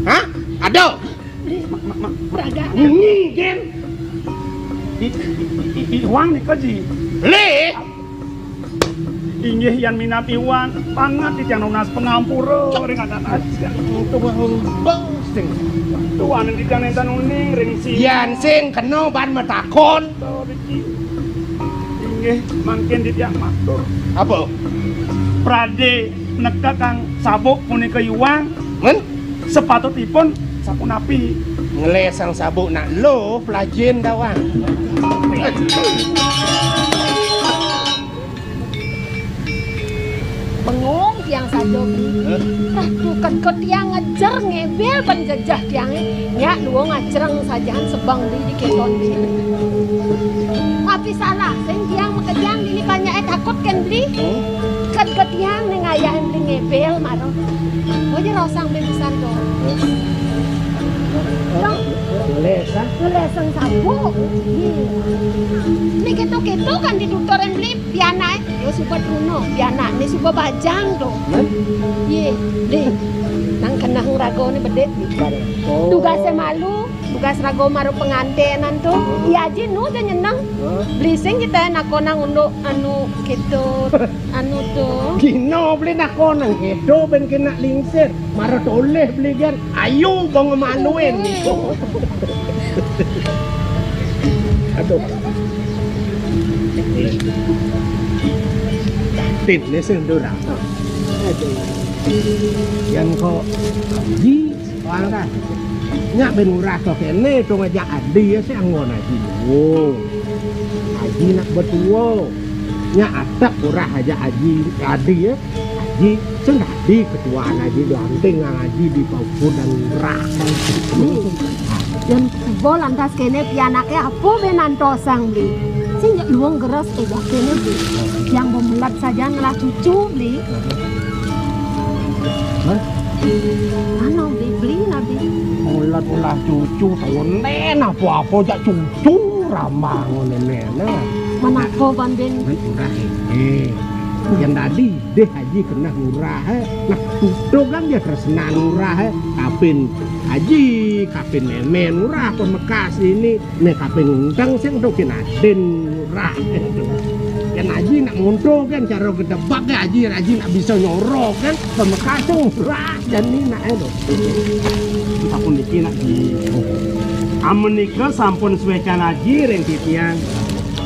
Hah? Ada. Mak, mak, mak. Raga. Bunyi, Gen. I, i, i, i, Iwang nika, Ji. Lih. Inggih yan minab Iwang, banget titiang nunas pangampura ring anak-anak. Itu wau bos sing. Tuan titiang nénten uning ring sini. Yan sing kena ban matakon. Inggih, mangkin titiang matur. Apa? Pradé nekak kang sabuk punika Iwang. Men? Sepatutipun sapunapi? Ngelesang sabuk nak lo pelajin dawang. Bengong tiang saja, Bli. Hah? Aduh, kan kok tiang ngejer ngebel ban jejeh tiangé. Nya luung ngajreng sajan sebeng Bli di kéton Bli. Tapi salah, sing tiang makejang dini banyaké takut kan Bli. Kan ke tiang ning ayahin Bli ngebel mara. Aja rosang Bli pisan to. Dong. Ngeles, ah? Ngeles sang sabuk. Iya. Ning kéto-kéto kan dituturin Bli pianaké. Yo suba truna, pianaké suba bajang to. Iya, Bli. Nang Nah, ragané bedik. Tugasé malu, tugas raga mara pengantenan to. Iya Aji nu ja nyeneng. Beli sing kita nakonang unduk anu gitu, anu to. Dina beli nakonang gitu ben kena lingsir. Mara toleh beli kan. Ayo bang maluin. Aduh. Tin, ni sing durang. Aduh. Yan kok di orang dah. Nyak ben urah kok kene to ngajak adi ya sing anggon aji. Wo. Aji nak betuo. Nyak atak urah aja aji adi ya. Aji sing adi ketuaan aji ganting ngang aji di pauku dan urah. Yang tiba lantas kene pianake apa ben antosang beli. Sing jak luang geras eh jak kene beli. Yang bemelat saja ngelah cucu beli. Hah? Ano beli beli nabi. Ulat ulah cucu tahu nen apa-apa jak cucu rambang ngene nen. Menapa ban ben? Nen urah eh. Yang tadi deh aji kena urah eh. Nah, tutup kan dia tresnan urah eh. Kapin aji, kapin memen urah pemekas ini. Nek kaping enteng sing tuh kinaden murah. Kan aji nak ngonto kan cara gedebak ya aji, aji nak bisa nyoro kan pemekas murah jadi nak itu. Sampun niki nak di amenika sampun suwecan aji ring titiang.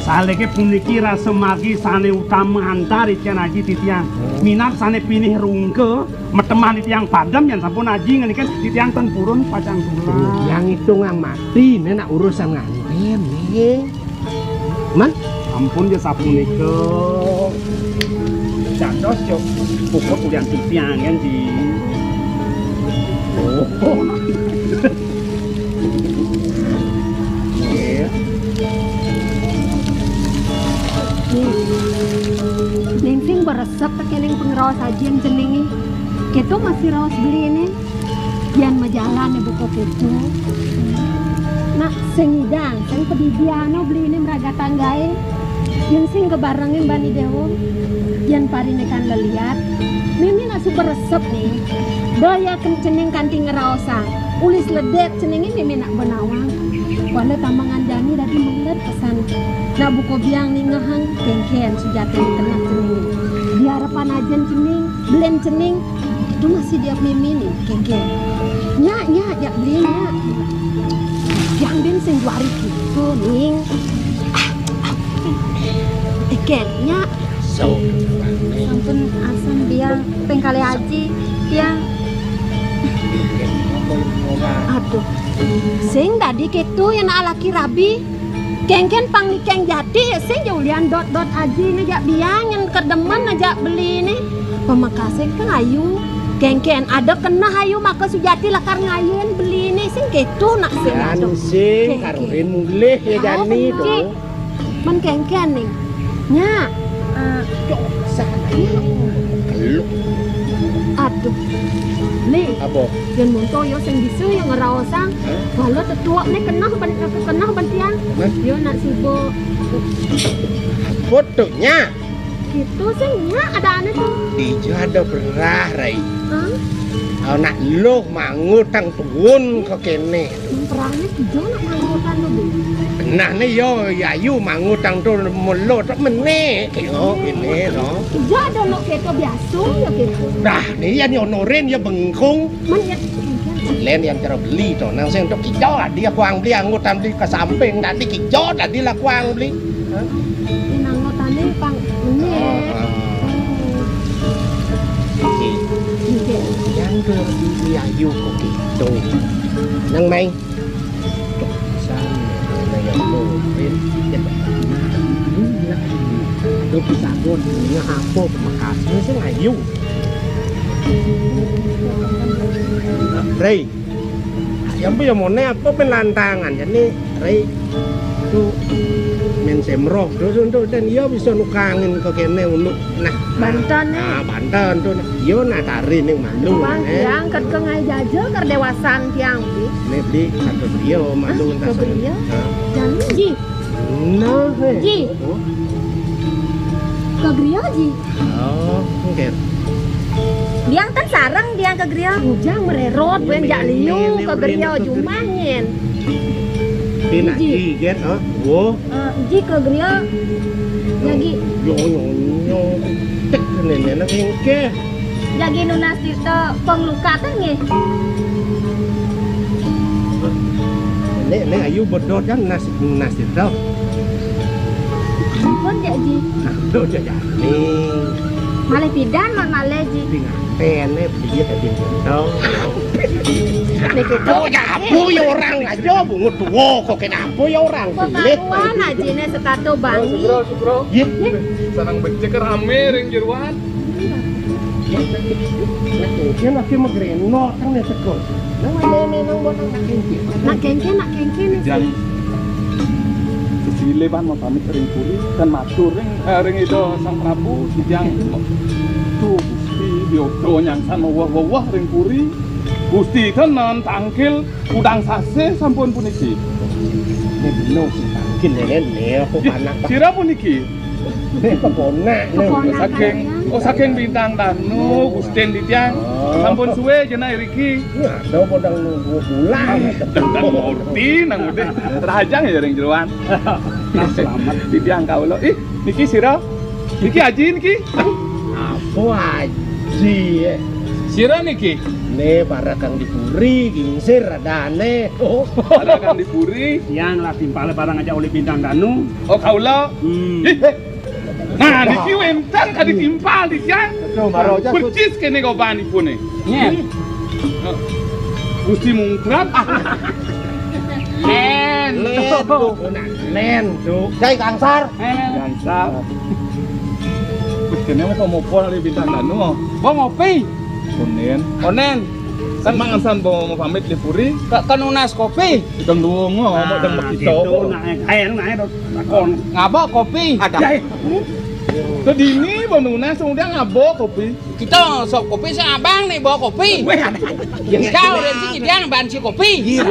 Saleke puniki rasa margi sane utama antar ican aji titiang. Minat sane pinih rungke metemah titiang padem yang sampun aji ngenikan titiang ten purun pacang tular. Yang itu ngang mati, ini nak urusan nganten nih. Man? Ampun ya sapunika. Dados yo puput ulian titiang kan di. Oh. Nggih. Ning sing beresep tekening pengraos ajin jenenge. Keto masih raos beline. Yan majalan ibu kok itu. Nak sing idang, sing pedidiano beline meragatang gae. Yan sing kebarengin bani dewa. Yan parine kan leliat. Mimi nak super resep nih. Daya ken cening kanti ngeraosang. Ulis ledet ceningin mimi nak benawang. Wala tambangan jani dadi melet pesan. Nak buko biang nih ngehang kengken sujati kena cening. Di harapan ajen cening, belen cening. Itu masih dia mimi nih, kengken. Nyak, nyak, jak beli nyak. Yang bin sing dua hari gitu, ning. Kengken, nyak. So. Sampun asam biang pengkali aji, yang. Aduh. Sing dadi ketu yang alaki rabi. Kengken pang nikeng jati ya sing jaulian dot-dot aji ngejak biang yang kedemen ngejak beli ni. Pemekase kan ayu. Kengken ada kena ayu maka sujati lakar ngayun beli ni sing ketu nak sing. Yan aduh. Sing kengken. Karurin mulih ya jani tu. Men kengken ni. Nya. Cok sana. Keluk. Aduh. Li. Apa? Yang monto yo sing bisu yang ngeraosang. Hah? Walau tetuak ni kenah ban kenah ban tiang. Hah? Yo nak sibuk. Fotonya. Gitu sing nya ada ane tu. Dija ada berah rai. Hah? Anak lo mangutang tuun ke kene. Perangnya tiga nak manggutan lo, Bu. Nah, ni yo yayu mangutang tu melo tak menek kira ini lo. Tiga ada nak kereta biasa ya kereta. Dah, ni ya nyonorin ya bengkung. Men ya. Len yang cara beli tu, nang sing tu kita dia kuang beli anggutan beli ke samping tadi kita tadi lah kuang beli. Hah? Ini anggotane pang menek. Yang tu yayu kok gitu. Nang mai. Itu sagon punya apa pemekasnya sih ngayu. Rey, yang punya mone apa penlantangan jadi Rey itu main semroh terus untuk dan ia bisa nukangin ke kene untuk nah. Banten nih. Ah, Banten tuh. Yo nak tari ning malu. Bang, eh. Tiang ket ke ngai jaja ker dewasan tiang beli. Nek beli satu beliau malu entah ke beliau. Jangan ji. Nah, eh. Ji. Oh. Ke beliau ji. Oh, oke. Diang tan sareng diang ka griya. Ujang mererot, wen jak liu ka griya jumah nyen. Pina Ji. Ji, get, ha? Wo. Eh, ji ka griya. Jagi. Yo, yo, yo. Tek nene nak engke. Jagi nunas tirta pangluka tan nggih. Nek, nek ayu bedot kan nas, nas tirta. Ampun, Cak Ji. Nah, do jajane. Malih pidan, Mak, malih, Ji. Pingatene, dia tadi betul. Niki Oh, ya ampun, ya orang aja, bungut tua kok kenapa ya orang? Kok pilih? Karuan ajine setato bangi. Sugro, sugro. Ye. Sanang becek rame ring jeroan. Dia lagi megrenot kan ya teko. Nang ane nang buat nang kengke. Nak kengke, nak kengke nih. Jang sesile ban mau pamit ring puri, kan matur ring, eh, ring Ida Sang Prabu, dijang. Tuh, Gusti, diodo nyangsan weweh-weweh ring puri. Gusti kan nan tangkil udang sasih sampun puniki. Ini bener sih tangkil, Nen, ya, aku Ih, panak. Sira puniki? Ini keponak, Nen. Keponak. Saking, oh, saking Bintang Danu, Gustin titiang. Oh. Sampun suwe jenah iriki. Ini ada podang nunggu bulan. Dan murti nang udah. Rajang ya ring jeroan. Nah, selamat. Titiang kawula. Ih, niki sira? Niki Aji niki? Apa Aji, eh? Sira niki? Ne para kang di puri, gingsir adane. Oh. Para kang di puri. Yang lah timpale barang aja oleh Bintang Danu. Oh, kawula. Hmm. Ih, eh. Nah, niki wenten kadi timpal niki ya. Betul, maro aja, Bud. Percis kene gobanipune. Nggih. Gusti Mungkrat. Nen. Nen, Cuk. Nen, Cuk. Jai Kangsar. Nen, nen. Kangsar. Wis kene apa mopo oleh Bintang Danu? Wong ngopi. Onen. Onen. Kan mangan san bo mau pamit di puri. Ka, ka nunas kopi. Kita ngomong, ngomong dan Nah, kita. Gitu, nah, eh, eh, nah, eh, takon. Ngaba kopi? Ada. Jai. Ke dini bo nunas udah ngaba kopi. Kita sok kopi sing abang nih bawa kopi. Weh, ada. Kau dan si Idang ban si kopi. Iya.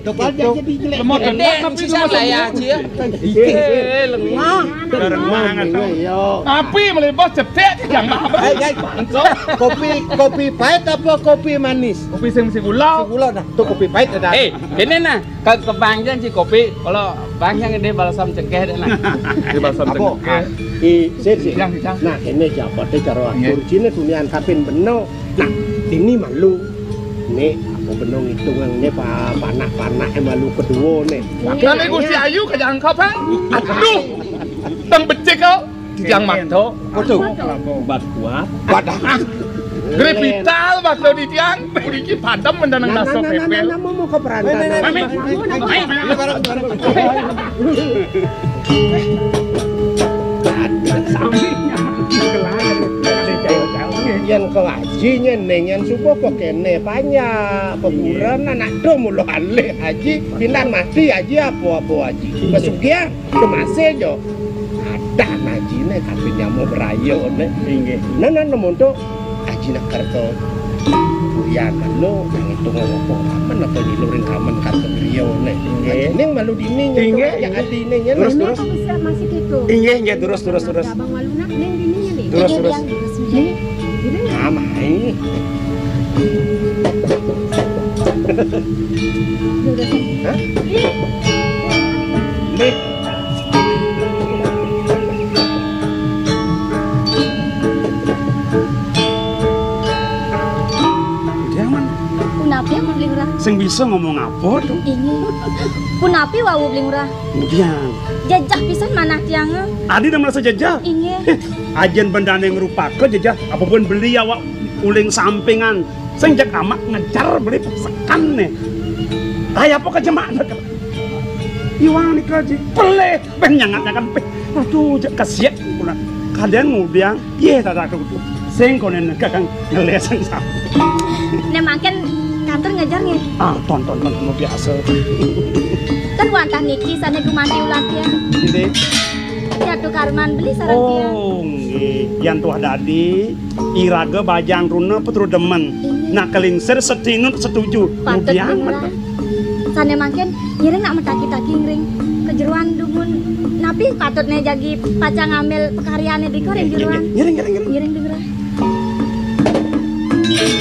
Depan dia jadi jelek. Lemot Ede, tapi sisa lemot lah ya, semua. Cia. Eh, lengah. Dareng mangan, Tong. Iya. Tapi melebos cetek yang mah. Eh, guys, kopi, kopi pahit apa kopi manis? Kopi sing mesti gula. Sing gula, nah. Tuh kopi pahit ada. Eh, ini nah, ke, ke bangkian si kopi, kalau bangkian gede balsam cengkeh deh nah. Di balsam Apa? Cengkeh. Ah, di, sini, sini. Yang, yang. Nah, ini jabatnya cara Nggih. Atur sini tunian kapin beno. Nah, ini malu. Nih, aku benung hitungan nih pa-, panak-panak eh, malu kedua nih. Tapi Gusti Ayu kejangkau, Bang. Aduh. Tang becik kau. Dijang manto. Waduh. Obat kuat. Wadah. Gre vital bakal di tiang. Puniki padem mendanang Nah, naso nah, nah, nah, pepel. Nah, mau, mau ke perantauan. Mami. Sampingnya. Yang ke haji nyen ning yang subuh kok kene banyak pekuran anak do mulo alih haji pindah mati haji apa-apa haji pesugihan kemase jo ada haji ne tapi nyamuk berayo ne Inggih. Nah nah nemu tu haji nak kerto buyan malu nang itu ngomong apa kamen apa nyilurin kamen karto griyo ne Inggih. Haji ning malu dini nyen Inggih, ya inggih. Ati ne nyen Terus, Ini terus. Aku bisa masih gitu. Inggih, inggih, terus, terus, terus. Abang Waluna, ning dini nih. Terus, Ini terus. Yang Ini. Ini. Amai. Hah? Nih. Dia man. Punapi aku beli murah. Sing bisa ngomong apa tuh? Ini. Punapi wau beli murah. Kemudian. Jejeh pisan manah tiang. Adi dah merasa jejeh. Inggih. Eh, ajen bendane ngrupaka jejeh apa pun beli awak uling sampingan. Sing jak amak ngejar beli sekan nih. Kayak apa ke jemak dah. Iwang nih kaji. Peleh. Peng nyangat nyakan peh. Aduh, jak kasiak pula. Kadang ngudiang. Ye, tak ada aku. Sing konen kakang ngeles sing sap. Nek mangken kantor ngejar nggih. Ah, tonton tonton biasa. Kan wantah niki sane gumanti ulah tiang. Jadi Ratu Karman beli sareng tiang. Oh, nggih. Yan tuah dadi iraga bajang runa petru demen. Inggih. Nak kelingsir setinut setuju. Patut Ngudiang bener. Sane mangken ngiring nak metaki-taki ngiring kejeruan dumun. Napi patutne jagi pacang ngambil pekaryane dika ring jeruan? Ngiring, ngiring, ngiring. Ngiring dengeran. Adi.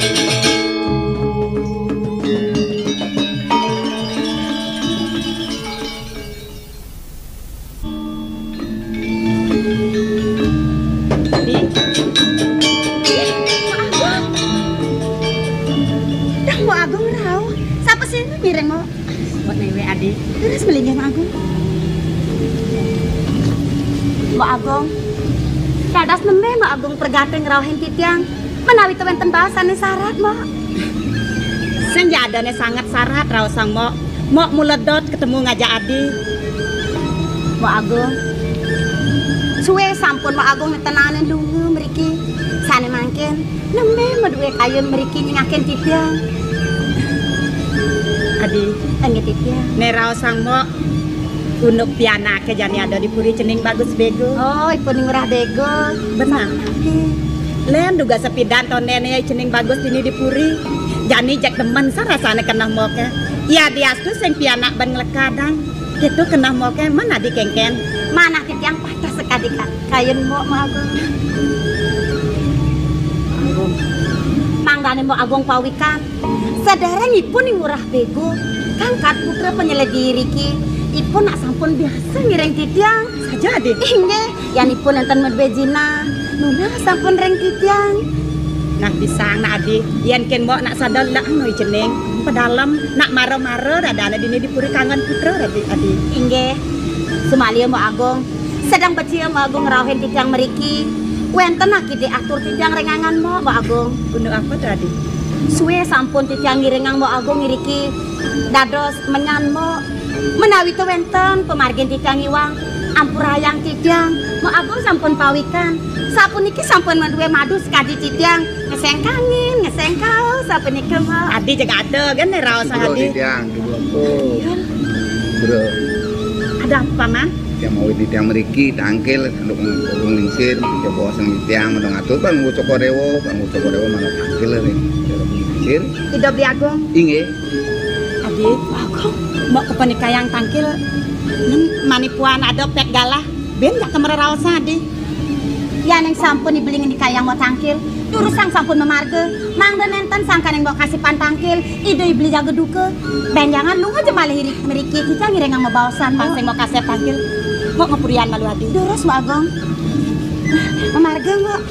Ih, Mbok Agung. Dah, Mbok Agung rauh. Sapa sing ngiring, Mbok? Mbok Dewi, Adi. Terus melinggih, Mbok Agung. Mbok Agung. Dados nembé Mbok Agung prigati ngrauhin titiang. Menawi wénten baosane sarat, Mbok. Sing jadane sanget sarat raosang, Mbok. Mbok mula dot ketemu ngajak Adi. Mbok Agung. Suwe sampun Mbok Agung netenane lunga mriki. Sane mangkin, nembé maduwe kayun mriki nyingakin titiang. Adi. Nggih, titiang. Ne raosang, Mbok. Unduk pianake jani ada di puri cening Bagus Bego. Oh, ipun Ngurah Bego. Benar. Nggih. Len duga sepidan tondene ya cening Bagus dini di puri. Jani jek demen sarasane keneh moke. Ya diastu sing pianak ben nglekadang. Kitu keneh moke men Adi kengken. Manah titiang patah sekadi ka-, kayun Mbok, Mbok Agung. Agung. Mangdane Mbok Agung pawikan. Saderengipun Ngurah Bego, kangkat putra penyeledi riki, ipun nak sampun biasa ngiring titiang. Saja, Adi. Inggih, yan ipun enten maduwe jinah, nunas sampun ring titiang. Nah, bisa nak Adi, yen ken Mbok nak sada lek noi cening, pedalem, nak mara-mara dadane dini di puri kangen putra, Adi, Adi. Inggih, sumaliya Mbok Agung. Sedeng becik Mbok Agung ngrauhin titiang mriki. Wenten akidik atur titiang ring angan Mbok, Mbok Agung. Unduk apa to, Adi? Suwe sampun titiang ngiringang Mbok Agung iriki dados menyan Mbok. Menawi to wenten pamargin titiang iwang, ampurayang titiang. Mbok Agung sampun pawikan. Sapuniki sampun maduwe madu sakadi titiang. Ngesengkangin, ngesengkau, sapunika, Mbok. Adi jeg ada, kan, ne raos Adi. Titiang, Bro. Ada apa, Paman? Yang mau titiang mriki, tangkil, Genduk Agung Lingsir, coba seneng titiang, menung atur, Bang Ucok Korewo, Bang Ucok Korewo, mana tangkil, nih. Genduk Agung Lingsir. Ida Beli Agung. Inggih. Adi, Agung, mau kepenikayang tangkil, men-, manipuan ada pek galah. Ben jak kemreraosan, Adi. Yaning sampun ibeling nikayang mau tangkil, durusang sampun mamarga, mangda nenten sangkaning mau kasipan tangkil, ida ibeli jaga duka. Benjangan lunga ja malih iri-, mriki, kita ngiringang mabaosan, Mbok. Pang sing mau kasep tangkil, mau ngepurian malu, Adi. Durus, Mbok Agung. Mamarga, Mbok.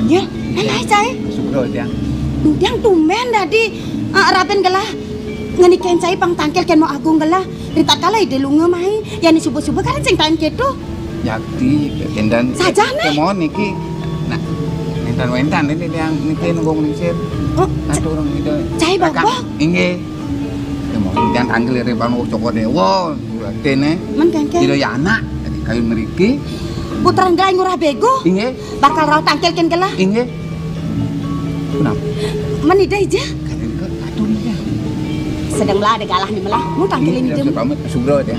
Ya, Nang ai cai. Sugra, Tiang. Tiang tumben dadi, eh, raben gelah ngenikain cai pang tangkil ken mau Agung gelah. Ritatkala ida lunga mai, yani suba-suba karen sing tain keto. Yakti, kendan. Sajane. Kemon niki. Nah, wentan-wentan ini yang niki nunggu ngisir. Oh, atur ida. Cai bobok. Inggih. Kemon, jangan tangkil iri pang Cokor Dewa. Dene. Men kengkeng. Ida ya anak, dadi kayun mriki. Putran Grai Ngurah Bego. Inggih. Bakal rauh tangkil ken gelah. Inggih. Kenapa? Men ida ija. Kadang ke atur ija. Sedeng melah ada galah ni melah. Mun tangkil ini ija. Pamit sugra ya.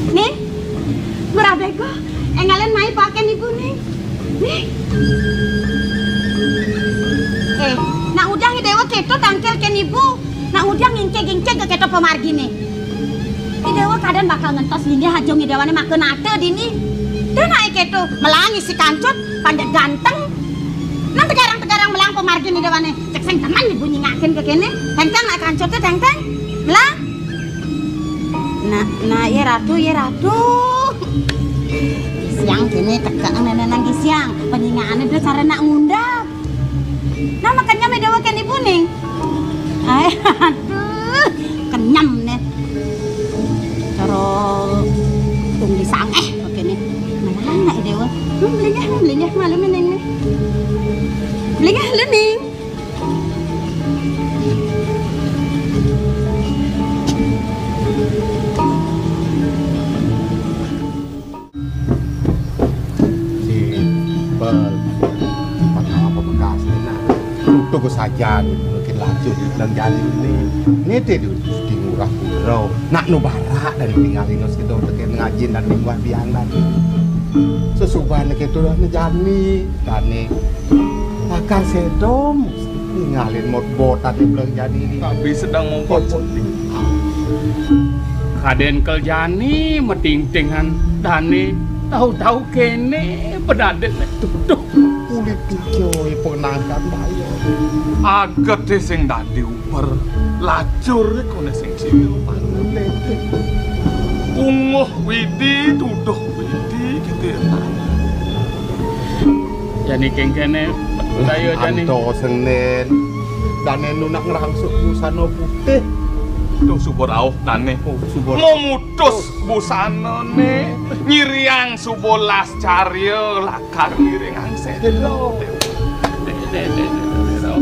Ning, Ngurah Bego, enggalin mai paken ibu, Ning. Ning. Eh, nak udah ngedewa keto tangkil ken ibu. Nak udah ngingkig-ngingkig ke keto pemargine. Idewa kadang bakal ngentos linggih aja ngidewane maka nata dini. Dan ae keto, melangi si kancut, panjat ganteng. Nang tegarang-tegarang melang pemargin idewane. Cek sing teman ibu nyingakin ke kene. Tengteng nak kancute, tengteng. Melang. Nah, nah, ye Ratu, ye Ratu. Siang kene tekek nenek nang siang. Penyingakane do cara nak ngundap. Nah, makanya medawa kene ibu ning. Ae, aduh, kenyem ne. Cara tumbli sangeh kene. Mana anak dewa? Hmm, beli nggih, beli nggih, malu ning. Beli nggih, lu ning. Si Bal, apa nama pamekasne, nah? Nutup saja gitu. Lacur di Bleng Jani né. Né té di Gusti Ngurah Pura. Nak nu barak dané tingalina sida tekén ngajin dané wah biang dané. Sesubane kéto dané jani, dané lakar séda tingalin mot-mot dané Bleng Jani né. Abi sedeng mongkot. Kadén Kal Jani matingtingan dané, tau-tau kéné bedadé tuduh. Kulit ijo penangkan bayar. Ageté sing dadi uber, lacur koné sing sida panulete. Unguh Widi, tuduh Widi, gitu ya. Jani kéngkéné, daya jani. Antos, Nén. Dané nu nak ngrangsuk busana putih. Tuh, suba rauh dané. Oh, suba. Mau mutus busanané, nyiriang suba las carya, lakar ngiringang séda. Dé, dé, dé, dé, dé, dé.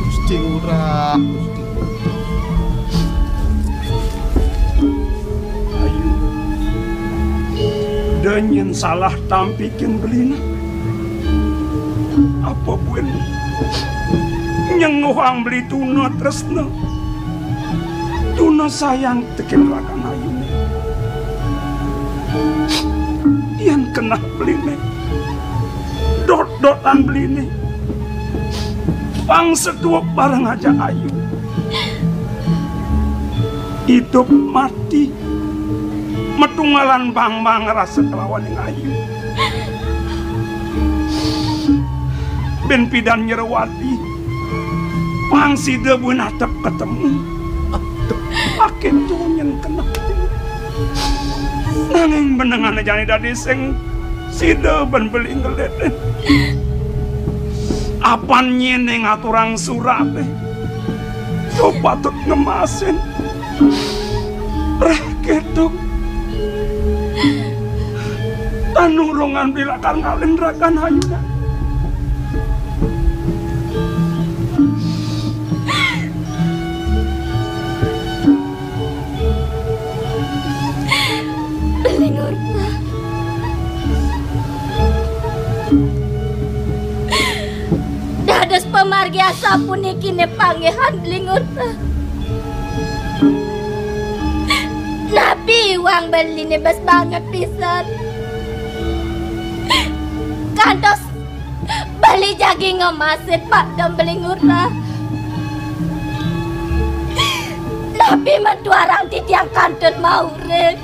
Gusti Ngurah, Gusti. Ayu. Da nyén salah tampikin beliné. Apa buin nyenguhang beli tuna tresna. Tuna sayang tekén rakan ayuné. Yén keneh beliné. Dot-dotan beliné. Pang setuep bareng ajak ayu. Idup mati. Matunggalan bang-bang rasa kelawan ning ayu. Bén pidan nyerwati. Pang sida buin atep ketemu. Akéto nyén keneh. Nanging benengané jani dadi sing sida bén beli ngelit. Apan nyén ngaturang suraté. Yo patut ngemasin. Réh kéto. Tan nurungan bilakar ngalin rakan ayuné. Beli Ngurah. Dados pamargi asapuniki né panggihan Beli Ngurah. Napi iwang beliné bes banget pisan. Kantos beli jagi ngemasin padem Beli Ngurah. Napi mentuarang titiang kantun maurip.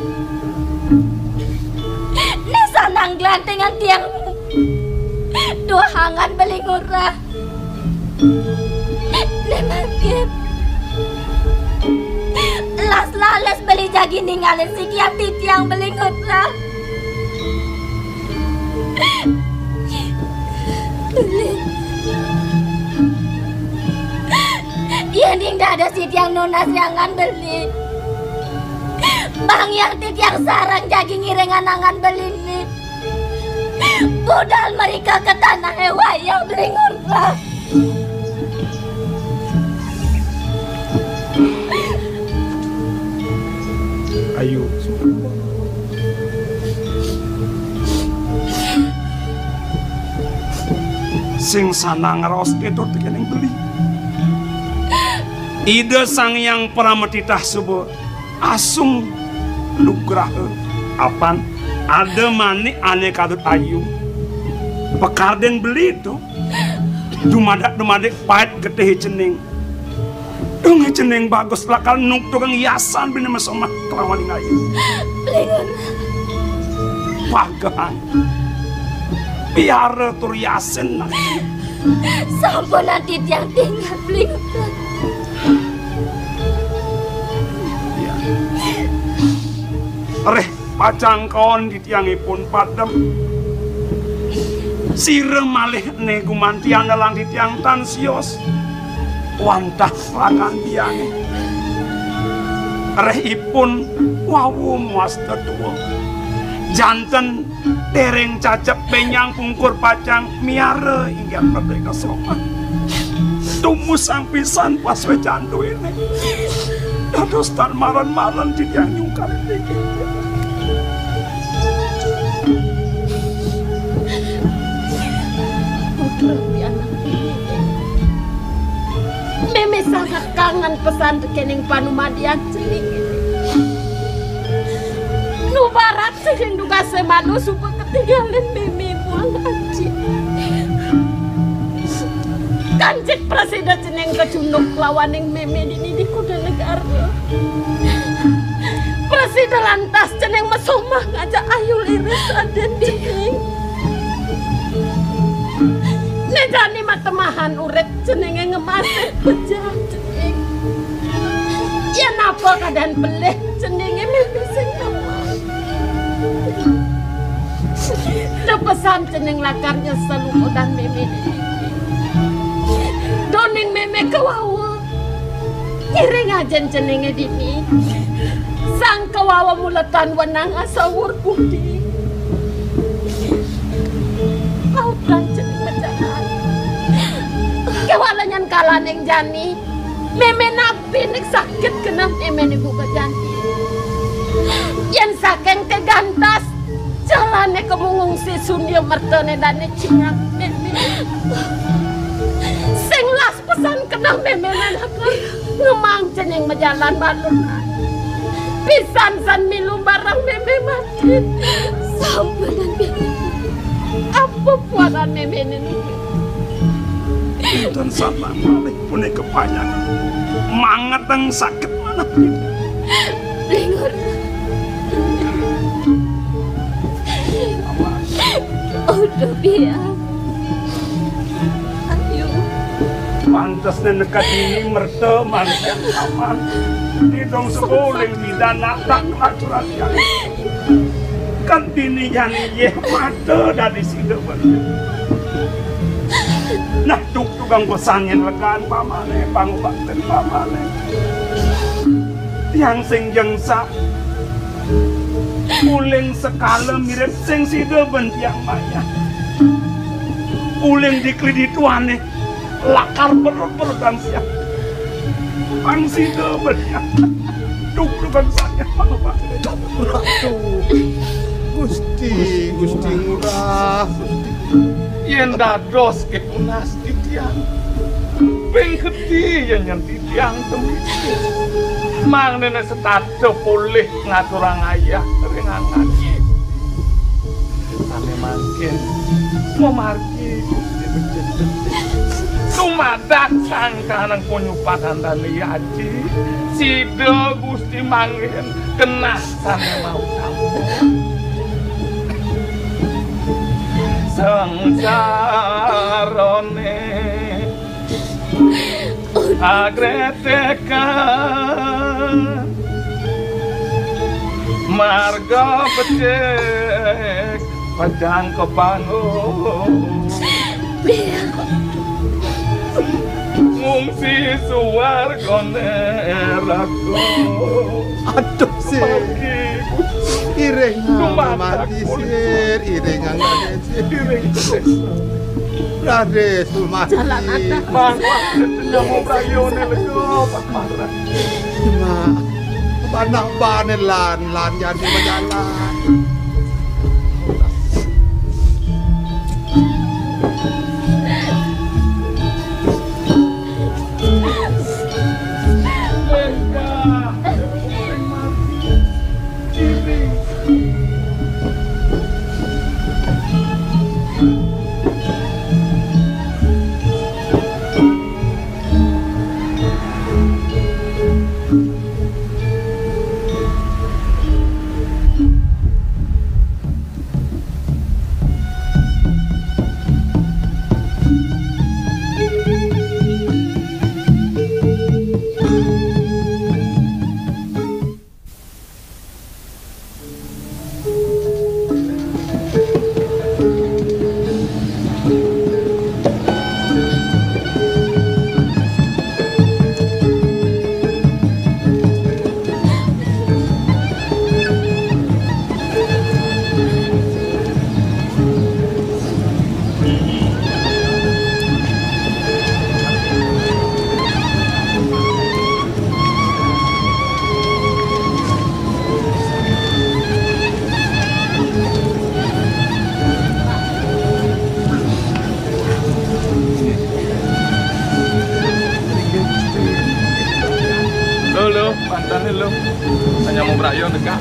Né sanang glantingan tiang tuahangan Beli Ngurah. Né mangkin. Las lales beli jagi ningalin sikian titiang Beli Ngurah. Beli. Yén ing dados titiang nunas yangan beli. Bang yang titiang sareng jagi ngiringan angan beliné. Budal mrika ka tanahé wayah Beli Ngurah. Ayu. Sing sanang raos kéto tekéning beli. Ida Sang Hyang Paramatitah suba asung nugraha apan ada manik ané kadut ayu. Pakardin beli to dumadak-dumadik pait getih cening. Dung cening bagus lakar nungtugang hiasan bini mesomah kelawan ayu. Beli Ngurah. Pagehan. Piara tur hiasin. Sampun nanti tiang tinggal Beli Ngurah. Ya. Réh pacang kaon titiangipun padem. Sira malih né gumanti andalan titiang tan sios. Wantah rakan biangé. Réh ipun wau muas tetua. Janten déréng cacep bénjang pungkur pacang miara inggih merdéka soman. Tumusang pisan pas wé canduiné. Dados tan maren-maren titiang nyungkal niki. Kangen pesan kéning panumadian cening. Nu barat sing dugasé manuk suba ketingalin mémé muang aji. Kanjik prasida cening kacunduk lawaning mémé dini di Kuda Negara. Prasida lantas cening masomah ngajak ayu liris adén cening. Né jani matemahan urip ceningé ngemasih pejah cening. Yén apa kadén pelih ceningé mémé sing ngemang. Tepesan cening lakar nyesel lukudan mémé. Doning mémé kawawa. Ngiring ajin ceningé dini. Sang kawawa mula tan wenang asawur budi. Pautan cening majalan. Kéwala nyén kalaning jani. Mémé napi ning sakit keneh mémé niku ka jani. Yén saking té gantas, jalané kemungungsi sunia mertané dané cingak mémé. Sing las pesan keneh mémé nangkal ngemang cening majalan balun. Pisan san milu bareng mémé mati. Sampunang, Bibi. Apa puaran méméné niki? Kinten sanak malih punika panjang mangeteng sakit manah. Lingur. Aduh, Biang. Ayu. Pantes neka dini merta manten aman. Didong sebuling di danak tak kelaturan yang. Kan dini jani yeh mata dadi sida benda. Nah, duk tugang pasangin legan pamane, pangubakten pamane. Tiang sing jengsak, uling sekala mirip sing sida ben tiang mayah. Uling dikli dituane, lakar perut-perutan siang. Pang sida ben tiang. Duk, duk, bang saya, Pak. Ratu, Gusti, Gusti Ngurah. Yen dados ketunas titiang, ping geti yen nyen titiang temis. Mangnene setata polih ngaturang ayah ring angan. Sane mangkin, mamargi Gusti becik-becik. Sumadak sang kanang panyupakan dane yaji, sida Gusti manggen kenah sane mau tampa. Sangsarane agretekan marga becik padang kebangun. Ngungsi suwargane raga. Aduh, sir. Iring mati, sir. Iring mati, sir. Iring. Raden Sumasti. Jalan ada. Mangkok nyamuk rayone lega, Pak Marah. Mak, anak bane lan, lan jadi majalan. Hanya mau berayo negak.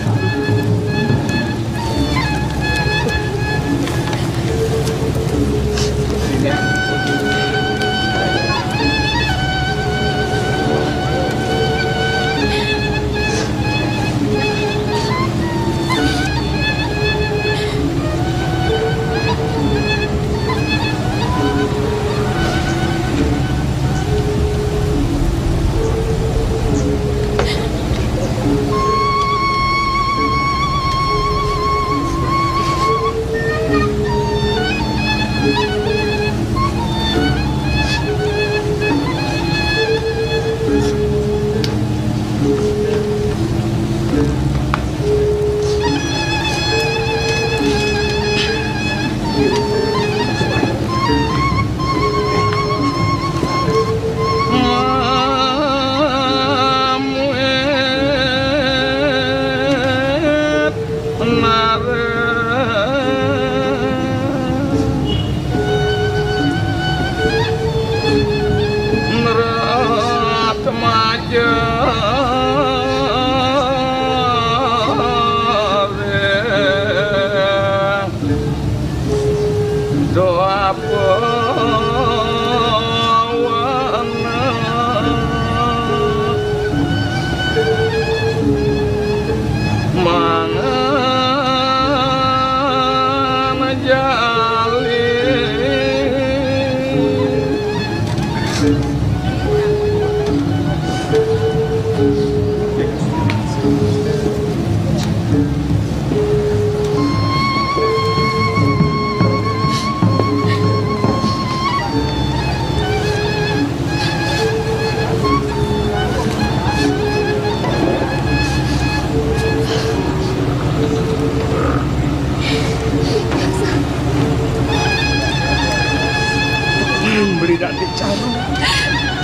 Beli dak dicaru.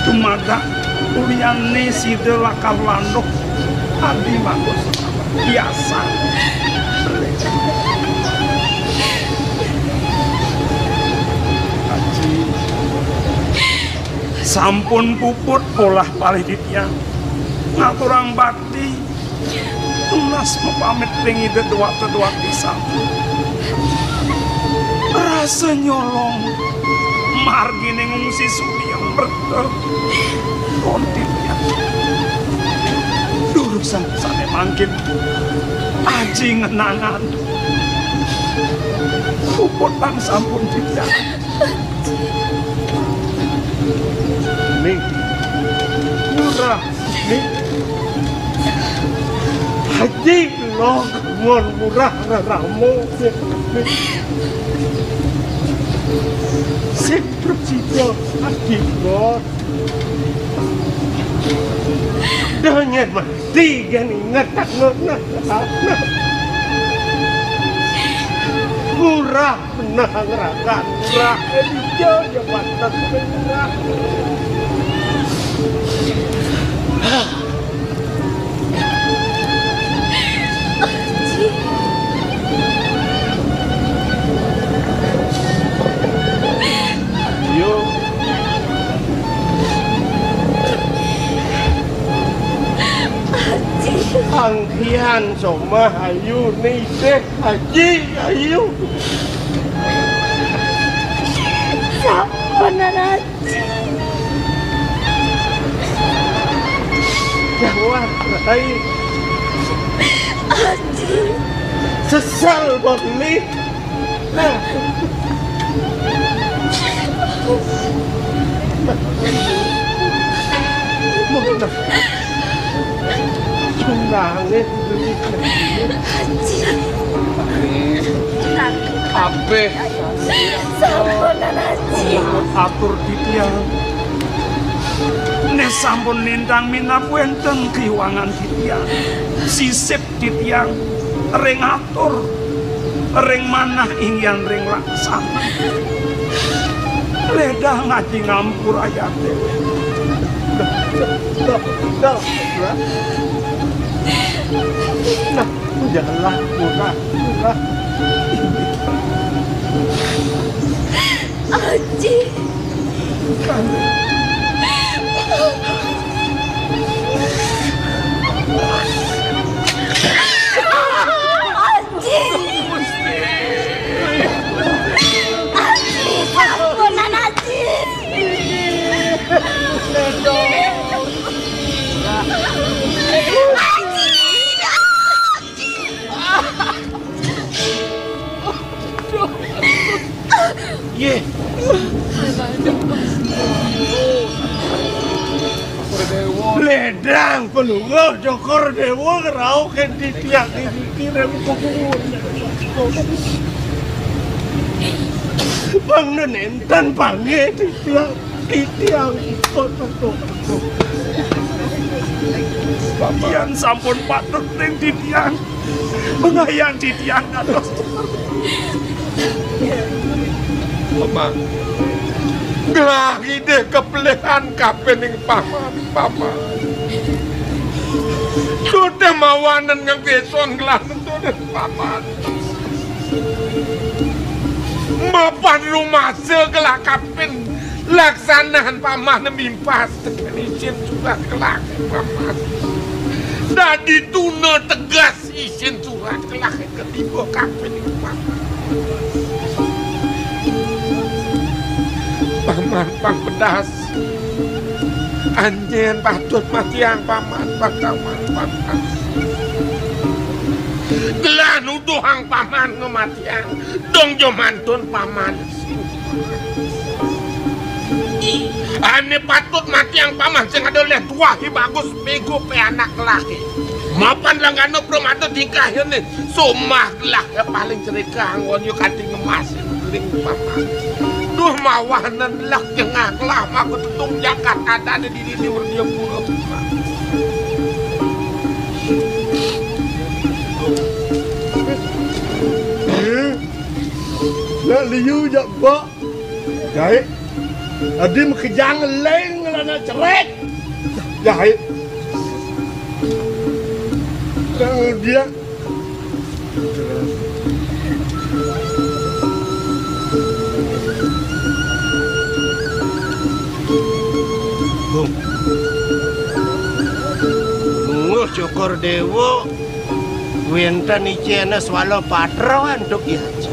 Tumadak uliane sida lakar landuh. Adi mangko biasa. Aji. Sampun puput polah palih titiang ngaturang bakti, tunas mapamit ring Ida Dwata Dwati sami. Rasa nyolong margine ngungsi sudi amreta ron titiang. Durusang sane mangkin aji ngenangan puputang sampun titiang. Ning, murah, ning. Aji lo mon murah reramo. Sing prasida aji lo. Dengen mati gen inget tak ngenah. Murah. Nah, ngerasa murah. Ejo ya pantas murah. Aji. Ayo. Aji. Anggihan somah ayu nitih. Aji, ayu. Sampun, Aji. Jawab, Rai. Aji. Sesal, Bang Li. Nah. Nah. Nangis. Kabeh. Sampunan, Aji. Atur titiang. Nek sampun lintang minab wenten kiwangan titiang. Sisip titiang ring atur, ring manah inggihan ring laksana. Ledang aji ngampur ayat dewe. Nah, nah, nah, nah, nah, nah, nah, nah, nah, nah, nah, nah, nah, nah, nah, nah, Aji. Nggih. Ledang Palungguh Cokor Déwa ngrauh kén titiang niki ring kuburan. Pang nénten panggih titiang, titiang. Yén sampun patut ring titiang, pangayah titiang kados. Paman. Gelah idih kepelihan kapining paman, paman. Sudah mawanen nganggeson gelah nuntun paman. Mapan rumasa gelah kapin laksanan paman mimpas tekén isin surat gelah paman. Dadi tuna tegas isin surat gelah ketiba kapin paman. Paman pang pedas. Anjén patut matiang paman, paman, paman. Gelah nuduhang paman ngamatiang, dong ja mantun paman. Ané patut matiang paman sing ada olih tuah I Bagus, bego pe anak laki. Mapan langgana pramada tingkah yéné, somah gelah ya paling cerika anggon yo kanti ngemas ring paman. Duh mawanen lah jengah gelah maka tetung jagat adané di dini werdia pura. Lah liu jak bak. Jahit. Adi makejang leng lana cerek. Jahit. Kang dia. Bung. Lunguh Cokor Déwa, wénten icéné swala patra antuk Ki Haji.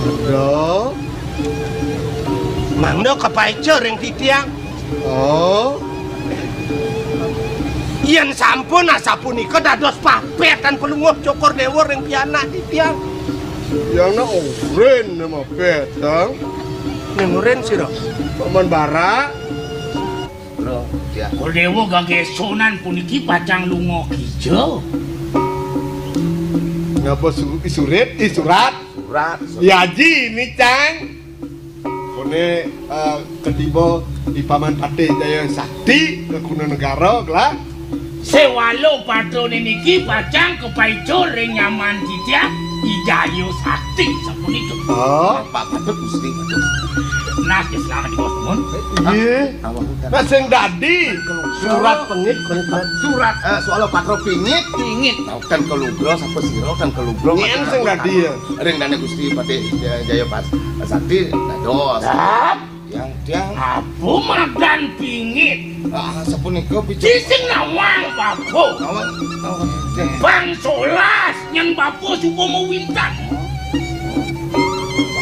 Ada. Mangda kapaica ring titiang. Oh. Yén sampun asapunika dados papetan Palungguh Cokor Déwa ring pianak titiang. Pianak urin mapetang. Ning urin sira? Paman Barak. Cokor Déwa gagésonan puniki pacang lunga kija. Ngapa su-, surit, i surat? Surat. Yaji ni cang. Koné, eh, ketiba di Paman Patih Jaya Sakti ke Kuna Negara, gelah. Sewala patrané niki pacang kapaica ring nyaman titiang I Jaya Sakti sapunika. Oh. Pak Patut Gusti. Nah, ya selamat di bos mun. Iya. Awak hutan. Nah, sing dadi surat pengit, pengit. Surat, eh, soal patra pingit. Pingit. Tau kan kelugra, sapa sira kan kelugra. Yen sing dadi ya. Ring dane Gusti Patih Jaya, Jaya Pas-, Sakti dados. Tiang, tiang. Apa madan pingit? Ah, sapunika pica. Sing nawang bapa. Nawang, nawang. Bang solas nyen bapa suka mawintan.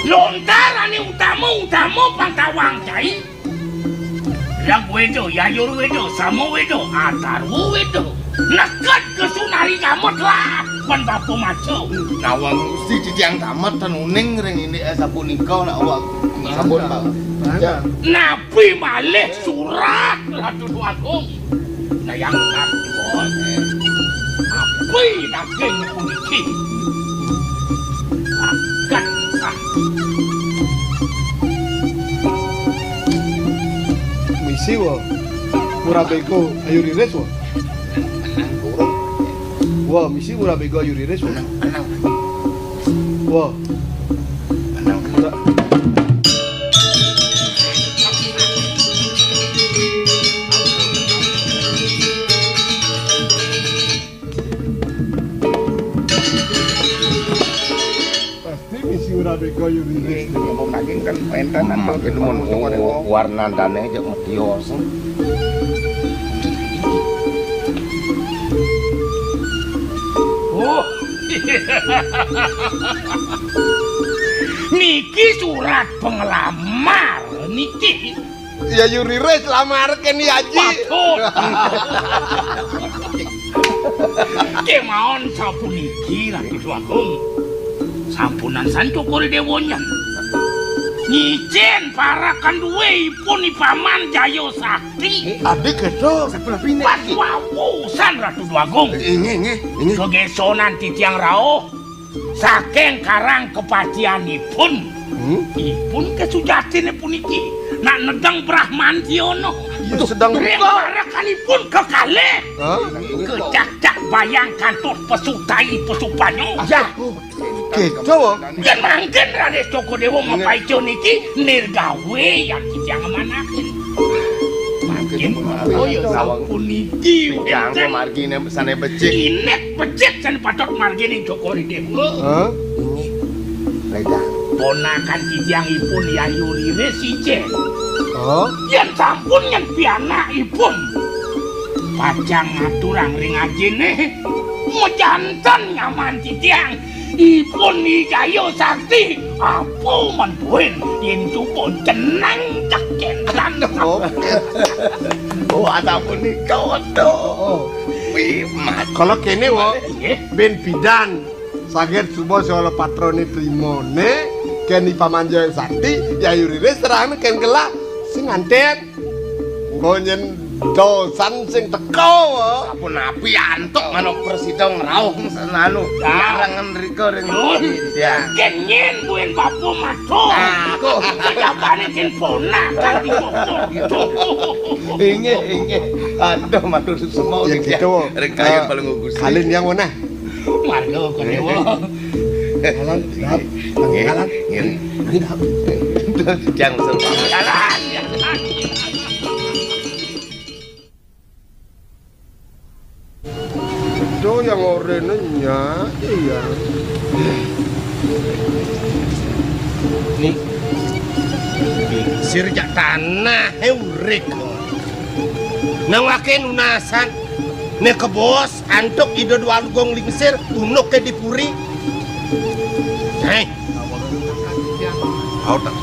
Lontar ane utama, utama pang tawang cai. Lag Weda, Yayur Weda, Sama Weda, Atarwa Weda. Neked ke Sunari Gamet lah, ban bapa maca. Nawang Gusti titiang tamat tan uning ring indik sapunika nak awak sampun, Pak. Ya. Napi malih surat Ratu Déwagung? Dayang Ratu. Napi daging puniki? Akan. Misi wa. Pura bego ayu riris wa. Wa, misi pura bego ayu riris wa. Wa. Pura. Pasti misi ora bego yo wiwit. Ngomong daging kan enten. Mak itu mun warnandane jek medios. Oh. Niki surat penglamar niki. Ya, Yuri Res, lamar kene, Aji. Waduh. Kemawon sapuniki, Ratu Déwagung. Sampunan santo kore dewonya. Nyicén parekan duwé ipun I Paman Jaya Sakti. Adi kéto. Pas wau san Ratu Déwagung. Inggih, inggih, inggih. Gegésonan titiang rauh saking karang kapacianipun. Hmm? Ipun kasujatiné puniki nak nedeng Brahmantiyana. Iya, sedeng ring parekanipun kekalih. Hah? Kecak-cak bayang kantos pesutai pesupanyo. Aduh. Kéto. Yén mangkin Raden Cokor Déwa mapaica niki nirgawé yang titiang amanahin. Mangkin kaya sapuniki wénten marginé sané becik. Inek becik sané patut marginé Cokor Déwa. Hah? Ponakan titiangipun Yayu Riris icén. Hah? Yén sampun nyén pianakipun, pacang ngaturang ring ajiné, majanten nyaman titiang. Ipun Ni Jaya Sakti, apa mantuin yén coba jeneng cekentan. Oh. Oh, ada punika, waduh. Oh. Wimat. Kalau kéné, wo, inggih, bén pidan saget suba sewala patrone trimoné, kén I Paman Jaya Sakti, Yayu Riris serahna kén gelah sing nganten. Engko nyén dosan sing teka, wo. Sapunapi antuk manuk prasida ngrauh anu, ah, marengen rika ring. Nuwun. Ya. Kenging buin bapa matur. Nah, kok. Kejabane sing ponakan di bapa. Inggih, inggih. Aduh, matur suksma. Ya, gitu. Ring kayun, ah, paling gugus. Kalin yang mana? Marga Kadewa. Jalan, siap. Nggih, jalan. Nggih. Mari, Dap. Jang, Sultan. Jalan, jalan. Itu yang orene nyak, iya. Ni, sirjak tanah, he, urik. Nang wake nunasan, ne kebos, antuk Ida Dwagung Lingsir, unuk ke di puri. Hei. Au tak.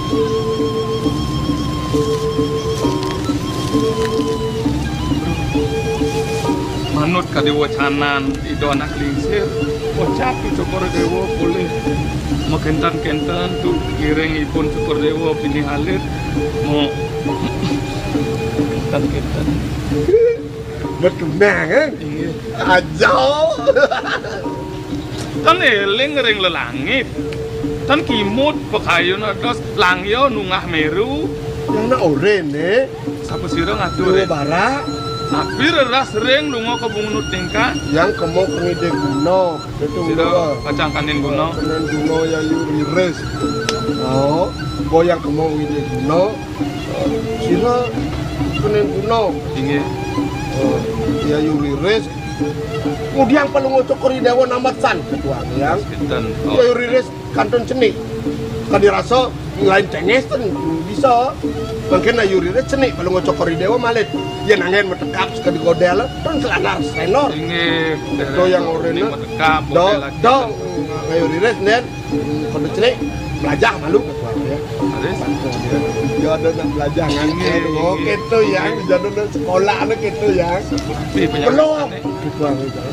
Manut kadi wacanan Ida Anak Lingsir, kocap tu Cokor Dewa polih makénten-kénten tu ngiring ipun Cokor Dewa pinih alit, mau kénten-kénten. Betunang, eh? Iya. Aja. Tan éling ring lelangit. Tan kimud pakayun atos langya nunggah meru. Yang nak oren, eh? Sapa sira ngatur, eh? Barak. Napi reras ring lunga ka bungut tingkah? Yang kemo pengide guna. Itu sira guna. Kacang kanin guna. Kanin guna Yayu Riris. Oh, bo yang kemo pengide guna. Sira kenen guna. Inggih. Oh, Yayu Riris. Kemudian Palungguh Cokor I Dewa namet san ketua yang. Sinten? Oh. Yayu Riris kantun cenik. Kadi rasa lain cenges ten bisa. Mungkin Yayu Riris cenik Palungguh Cokor I Dewa malit. Yen angin metekap sekadi godel, ten selandar senor. Inggih. Itu yang orena. Metekap, dong, godel lagi. Dong, Yayu Riris, nen. Hmm, kono celik, belajar malu ketua ya. Terus? Ya ada nak belajar nganter. Iya, oh, iya. Gitu ya, iya. Jadi nak sekolah anak gitu ya. Seperti penyakit. Belum. Ketua ya.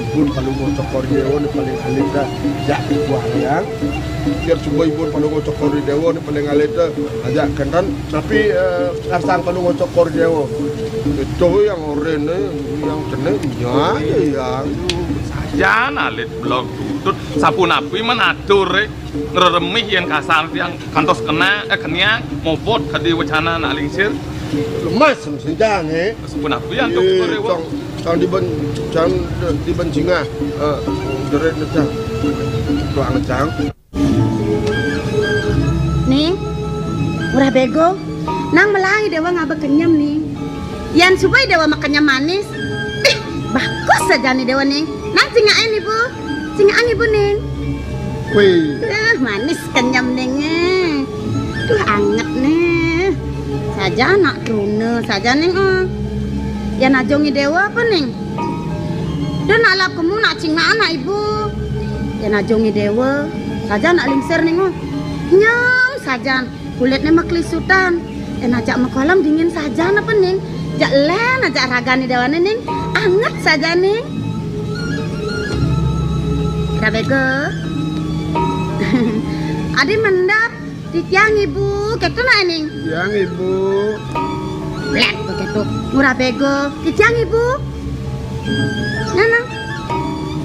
Ibun Palungguh Cokor Dewa ni paling alit dah. Ya, ketua ya. Biar coba Ibun Palungguh Cokor Dewa ni paling alit dah. Ajak kan, kan. Tapi, eh, sekarang Palungguh Cokor Dewa. Itu yang oren ni, yang cenik, ya, ya, ya. Sajan alit blog tutut. Sapunapi men atur, eh. Ngreremih yen kasar tiang kantos kena, eh, keniang, mobot kadi wacana nak lingsir. Lemas mesenjang, eh. Sapunapi antuk. Iya, Cokor Dewa. Cang, cang diben, cang diben cingah. Eh, jerit ngecang. Tuang ngecang. Ning, murah bego. Nang melai Dewa ngaba kenyem, Ning. Yan subai Dewa makenyem manis. Ih, bagus saja nih Dewa, Ning. Nang cingakin Ibu. Cingakin Ibu, Ning. Wih. Eh, manis kenyem, Ning, eh. Duh, anget nih. Saja nak truna, saja, Ning, eh. Yan ajongi Dewa apa, Ning? Duh, nak lap kemu nak cingakin nak Ibu. Yan ajongi Dewa, saja nak lingsir, Ning, eh. Nyem saja. Kulitne maklisutan. Yen ajak makolam dingin saja napa, Ning? Jak len ajak ragane dawane, Ning. Anget saja, Ning. Rabego. Adi mendap. Titiang, Ibu, kéto nak, Ning. Titiang, Ibu. Blék begitu. Ngurah béga. Titiang, Ibu. Nah, nah.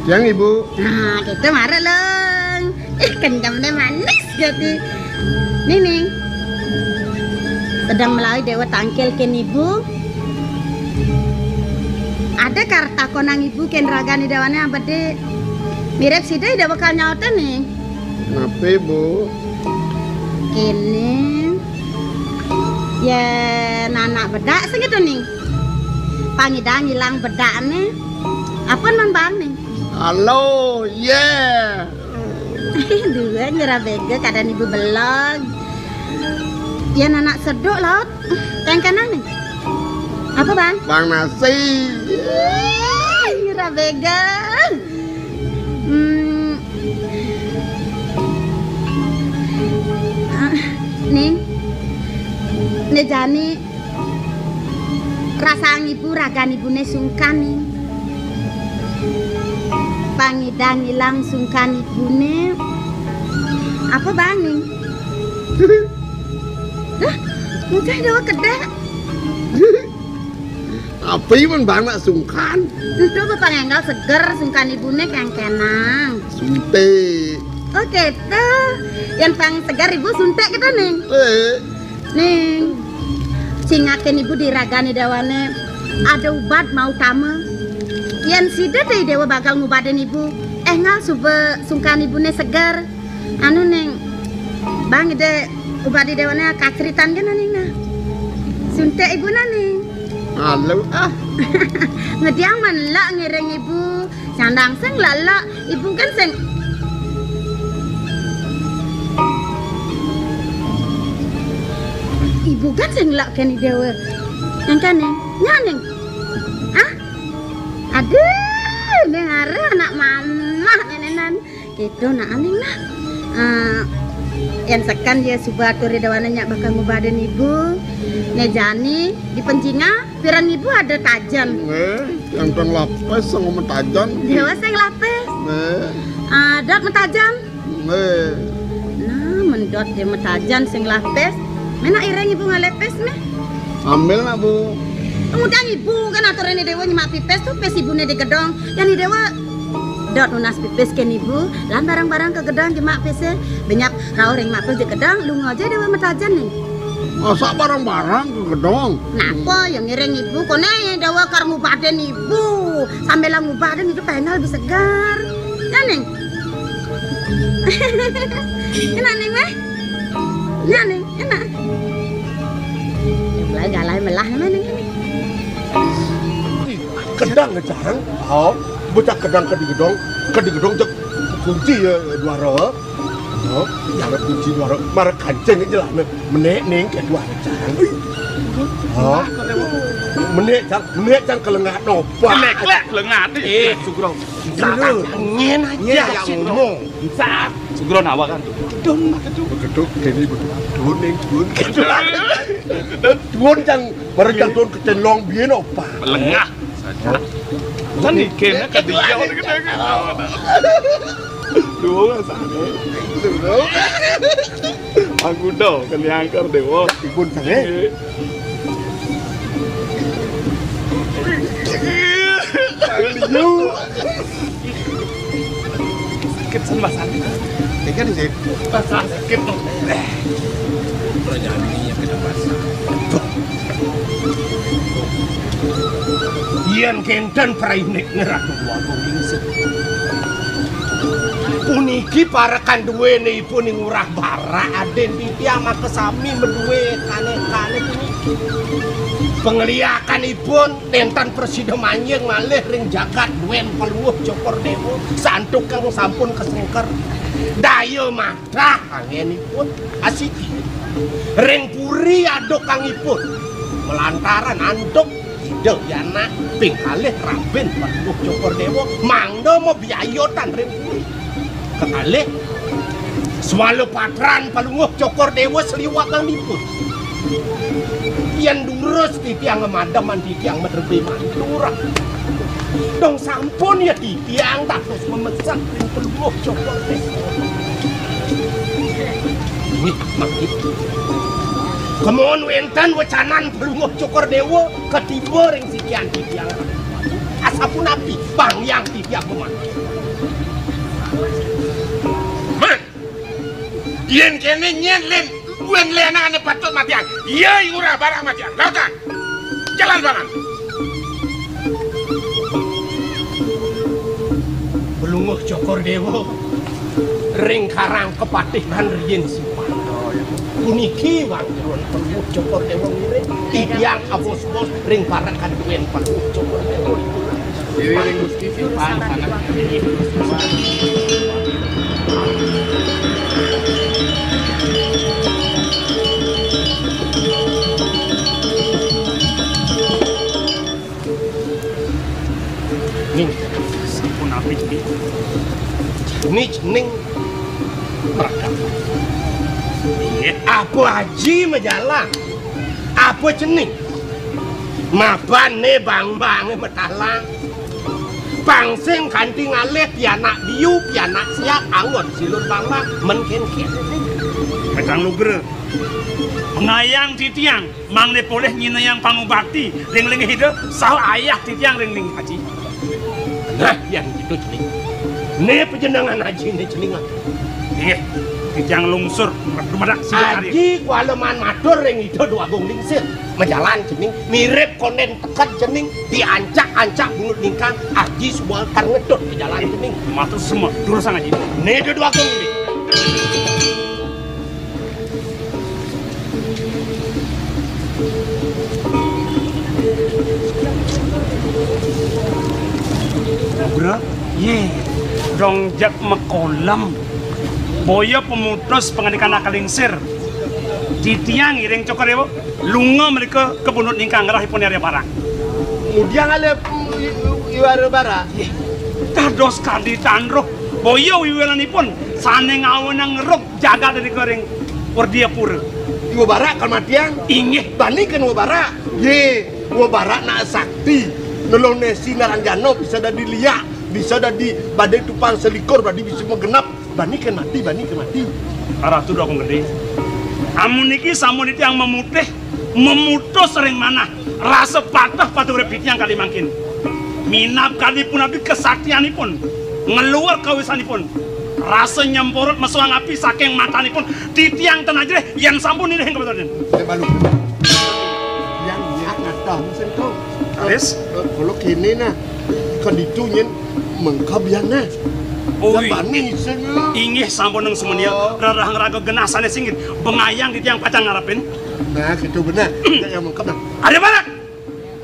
Titiang, Ibu. Nah, kéto mara, Lung. Ih, kenyemné manis gati. Ning, Ning. Sedeng malawi Déwa tangkil kén Ibu. Ada kar takonang Ibu kén ragané Déwané abedé. Mirip sida Ida bakal nyautang, Ning. Napi, Bu? Kéné. Yén anak bedak sing kéto, Ning. Pang ida ngilang bedakné. Apa man baang, Ning? Halo, yé. Dua nyerah béga keadaan Ibu belog. Yén anak seduk laut, kéngkénang, Ning. Apa, Bang? Bang nasi. Ih, nyerah béga. Hmm. Ah, Ning. Né jani rasaang Ibu, ragan Ibuné sungkan, Ning. Pang ida ngilang sungkan Ibuné. Apa baang, Ning? Lah, mucai Déwa kedék. Apa man baang nak sungkan? Ento ba pang énggal seger sungkan Ibuné kéngkénang. Suntik. Oh, kéto. Yén pang seger Ibu suntik kéto, Ning. Eh. Ning, cingakin Ibu di ragané Déwané ada ubat mautama. Yén sida té Déwa bakal ngubadin Ibu, énggal suba sungkan Ibuné seger. Anu, Ning, baang ida ubat di Déwané kaceritan kéné, Ning, nah. Suntik Ibu nah, Ning. Malu, ah. Ngediang man lak ngiring Ibu. Sandang sing lak-lak, Ibu kan sing, Ibu kan sing lak kén Déwa. Yang kan, Ning? Nya, Ning. Ah? Aduh, Ning arep anak mamah nénénan. Kéto nak, Ning, nah. Eh, yén seken ya suba atur Déwané nyak bakal ngubadin Ibu. Né jani di pencinga, pireng Ibu ada tajen. Éh, yang tong lapis sama metajan. Déwa sing lapis. Éh. Ah, Dot metajen. Éh. Nah, mén Dot ya metajen sing lapis. Ménak iring Ibu ngalih pis, méh. Ambil nak, Bu. Ngudang Ibu kan aturan Déwa nyemak pipis tuh, pis Ibuné di gedong. Yang di Déwa, Dot nunas pipis kén Ibu, lan bareng-bareng ka gedong nyemak pisé. Benyap rauh ring mak pis di gedong, lunga ja Déwa metajen, Ning. Masa bareng-bareng ka gedong? Napa ya ngiring Ibu, koné Déwa kar ngubadin Ibu. Sambil ngubadin Ibu pengen lebih segar. Ya, Ning? Enak, Ning, méh? Ya, Ning, enak. Mulai galai melah, méh, Ning. Gedang ngejang, oh, bocah gedang ka di gedong, ka di gedong jeg kunci ya duara. Oh, ya kunci duara, mara kancing aja lah, méh. Menék, Ning, ka duara jang. Oh. Menék jang, menék jang kelengat nopo. Kelék-kelék kelengat. Eh, Sugro. Sugro. Ngén aja. Ngén aja sih, ngomong. Bisa. Sugro nawa kan. Gedong, gedong. Gedong, kéné gedong. Duun, Ning, duun. Duun jang, mara jang duun kecelong biyen apa? Lengah. Kan iki nek ketiga orang kita kan. Dua orang sana. Aku dah kena angkar deh, wah. Ibun sana. Sakit sen, Mas Andi. Ikan sih. Rasa sakit tuh. Pertanyaan ini yang kena pas. Yen kénten prainé Ratu Déwagung Lingsir. Puniki parekan duwéné ipun ing Ngurah Barak, adin titiang makasami madué kané-kané puniki. Pangliakanipun nénten prasida manjing malih ring jagat duén Palungguh Cokor Déwa, santukan sampun kasengker. Daya madrah anggénipun asiki ring puri adukangipun. Malantaran antuk Ida Yana ping kalih rabin Palungguh Cokor Déwa, mangda mabiayatan ring puri. Kekalih, swala patran Palungguh Cokor Déwa sliwakanipun. Yén durus titiang ngemademan titiang madrebé mantura. Dong sampun ya titiang dados mamesak ring Palungguh Cokor Déwa. Mangkin. Kemuan wénten wecanan Palungguh Cokor Déwa katiba ring sikian titiang. Asapunapi, pang yang titiang pamanah. Man, yén kéné nyén lén buin lénan ané patut matiang. Ia I Ngurah Barak matiang. Lautang. Jalan paman. Palungguh Cokor Déwa ring karang kapatihan riin sipan. Puniki wang jeroan Palungguh Cokor Déwa ngiring. Titiang abos-bos ring parekan duén Palungguh Cokor Déwa. Dewi ring Gusti sipan sangat. Ning, sampun apik, Ning. Ning, Ning. Maraga. Inggih. Apa aji majalan? Apa cening? Mapan né bangbangé matalang. Pang sing kanti ngalih pianak biu, pianak siap, anggon silur bangbang, men kénkén. Petang lugra. Pangayang titiang. Mangda polih nyinayang pangubakti ring linggih Ida saha ayah titiang ring linggih aji. Nah, yan kéto cening. Né panjenengan ajiné cening. Inggih, titiang lungsur dumadak sida karya. Aji kuala maan matur ring Ida Déwa Agung Lingsir. Majalan cening, mirib kondén teked cening, diancak-ancak bungut ningkang, aji suba tan ngedot ka jalan cening. Matur suksma, durusang aji. Né Ida Déwa Agung Lingsir. Bro, yé, dong jak makolem. Boya pamutus pangandikan Aka Lingsir. Titiang ngiring Cokor Déwa, lunga mrika ka bungut ningkang ngrahipun Arya Barak. Ngudiang alih, mm, i-, i-, Arya Barak? Yé, dados kadi tan roh. Boya wiwilanipun sané ngawenang ngeruk jagat ring Werdiyapura. Déwa Barak kan matiang? Inggih. Bani kan Déwa Barak? Yé, Déwa Barak nak sakti. Nelung Nési Naranjana bisa dadi liak, bisa dadi badé tupang selikur, badé bisa magenep. Bani kan mati, bani kan mati. Ratu Déwa Agung Gedé. Amun niki sampun titiang mamutih, mamutus ring manah. Rasa pateh patut urip titiang kadi mangkin. Minab kadi punapi kasaktianipun, ngluar kawisanipun. Rasa nyemporot mesuang api saking matanipun, titiang tan ajrih yén sampun nindih ing kapaturian. Saya balu. Yang nyak ngatah mesin tu. Aris? Eh, kalau kene nah, kan ditu nyen mengkab yang nah. Oi. Sabani sing. Inggih sampun nang sumenia. Oh. Rerahang raga genah sané singgit. Bengayang titiang pacang ngarepin. Nah, gitu bener. Yang mengkab nah. Ada barak.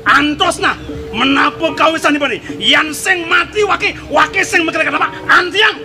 Antos nah, menapa kawisanipun? Yan sing mati wake, wake sing makira kenapa? Antiang.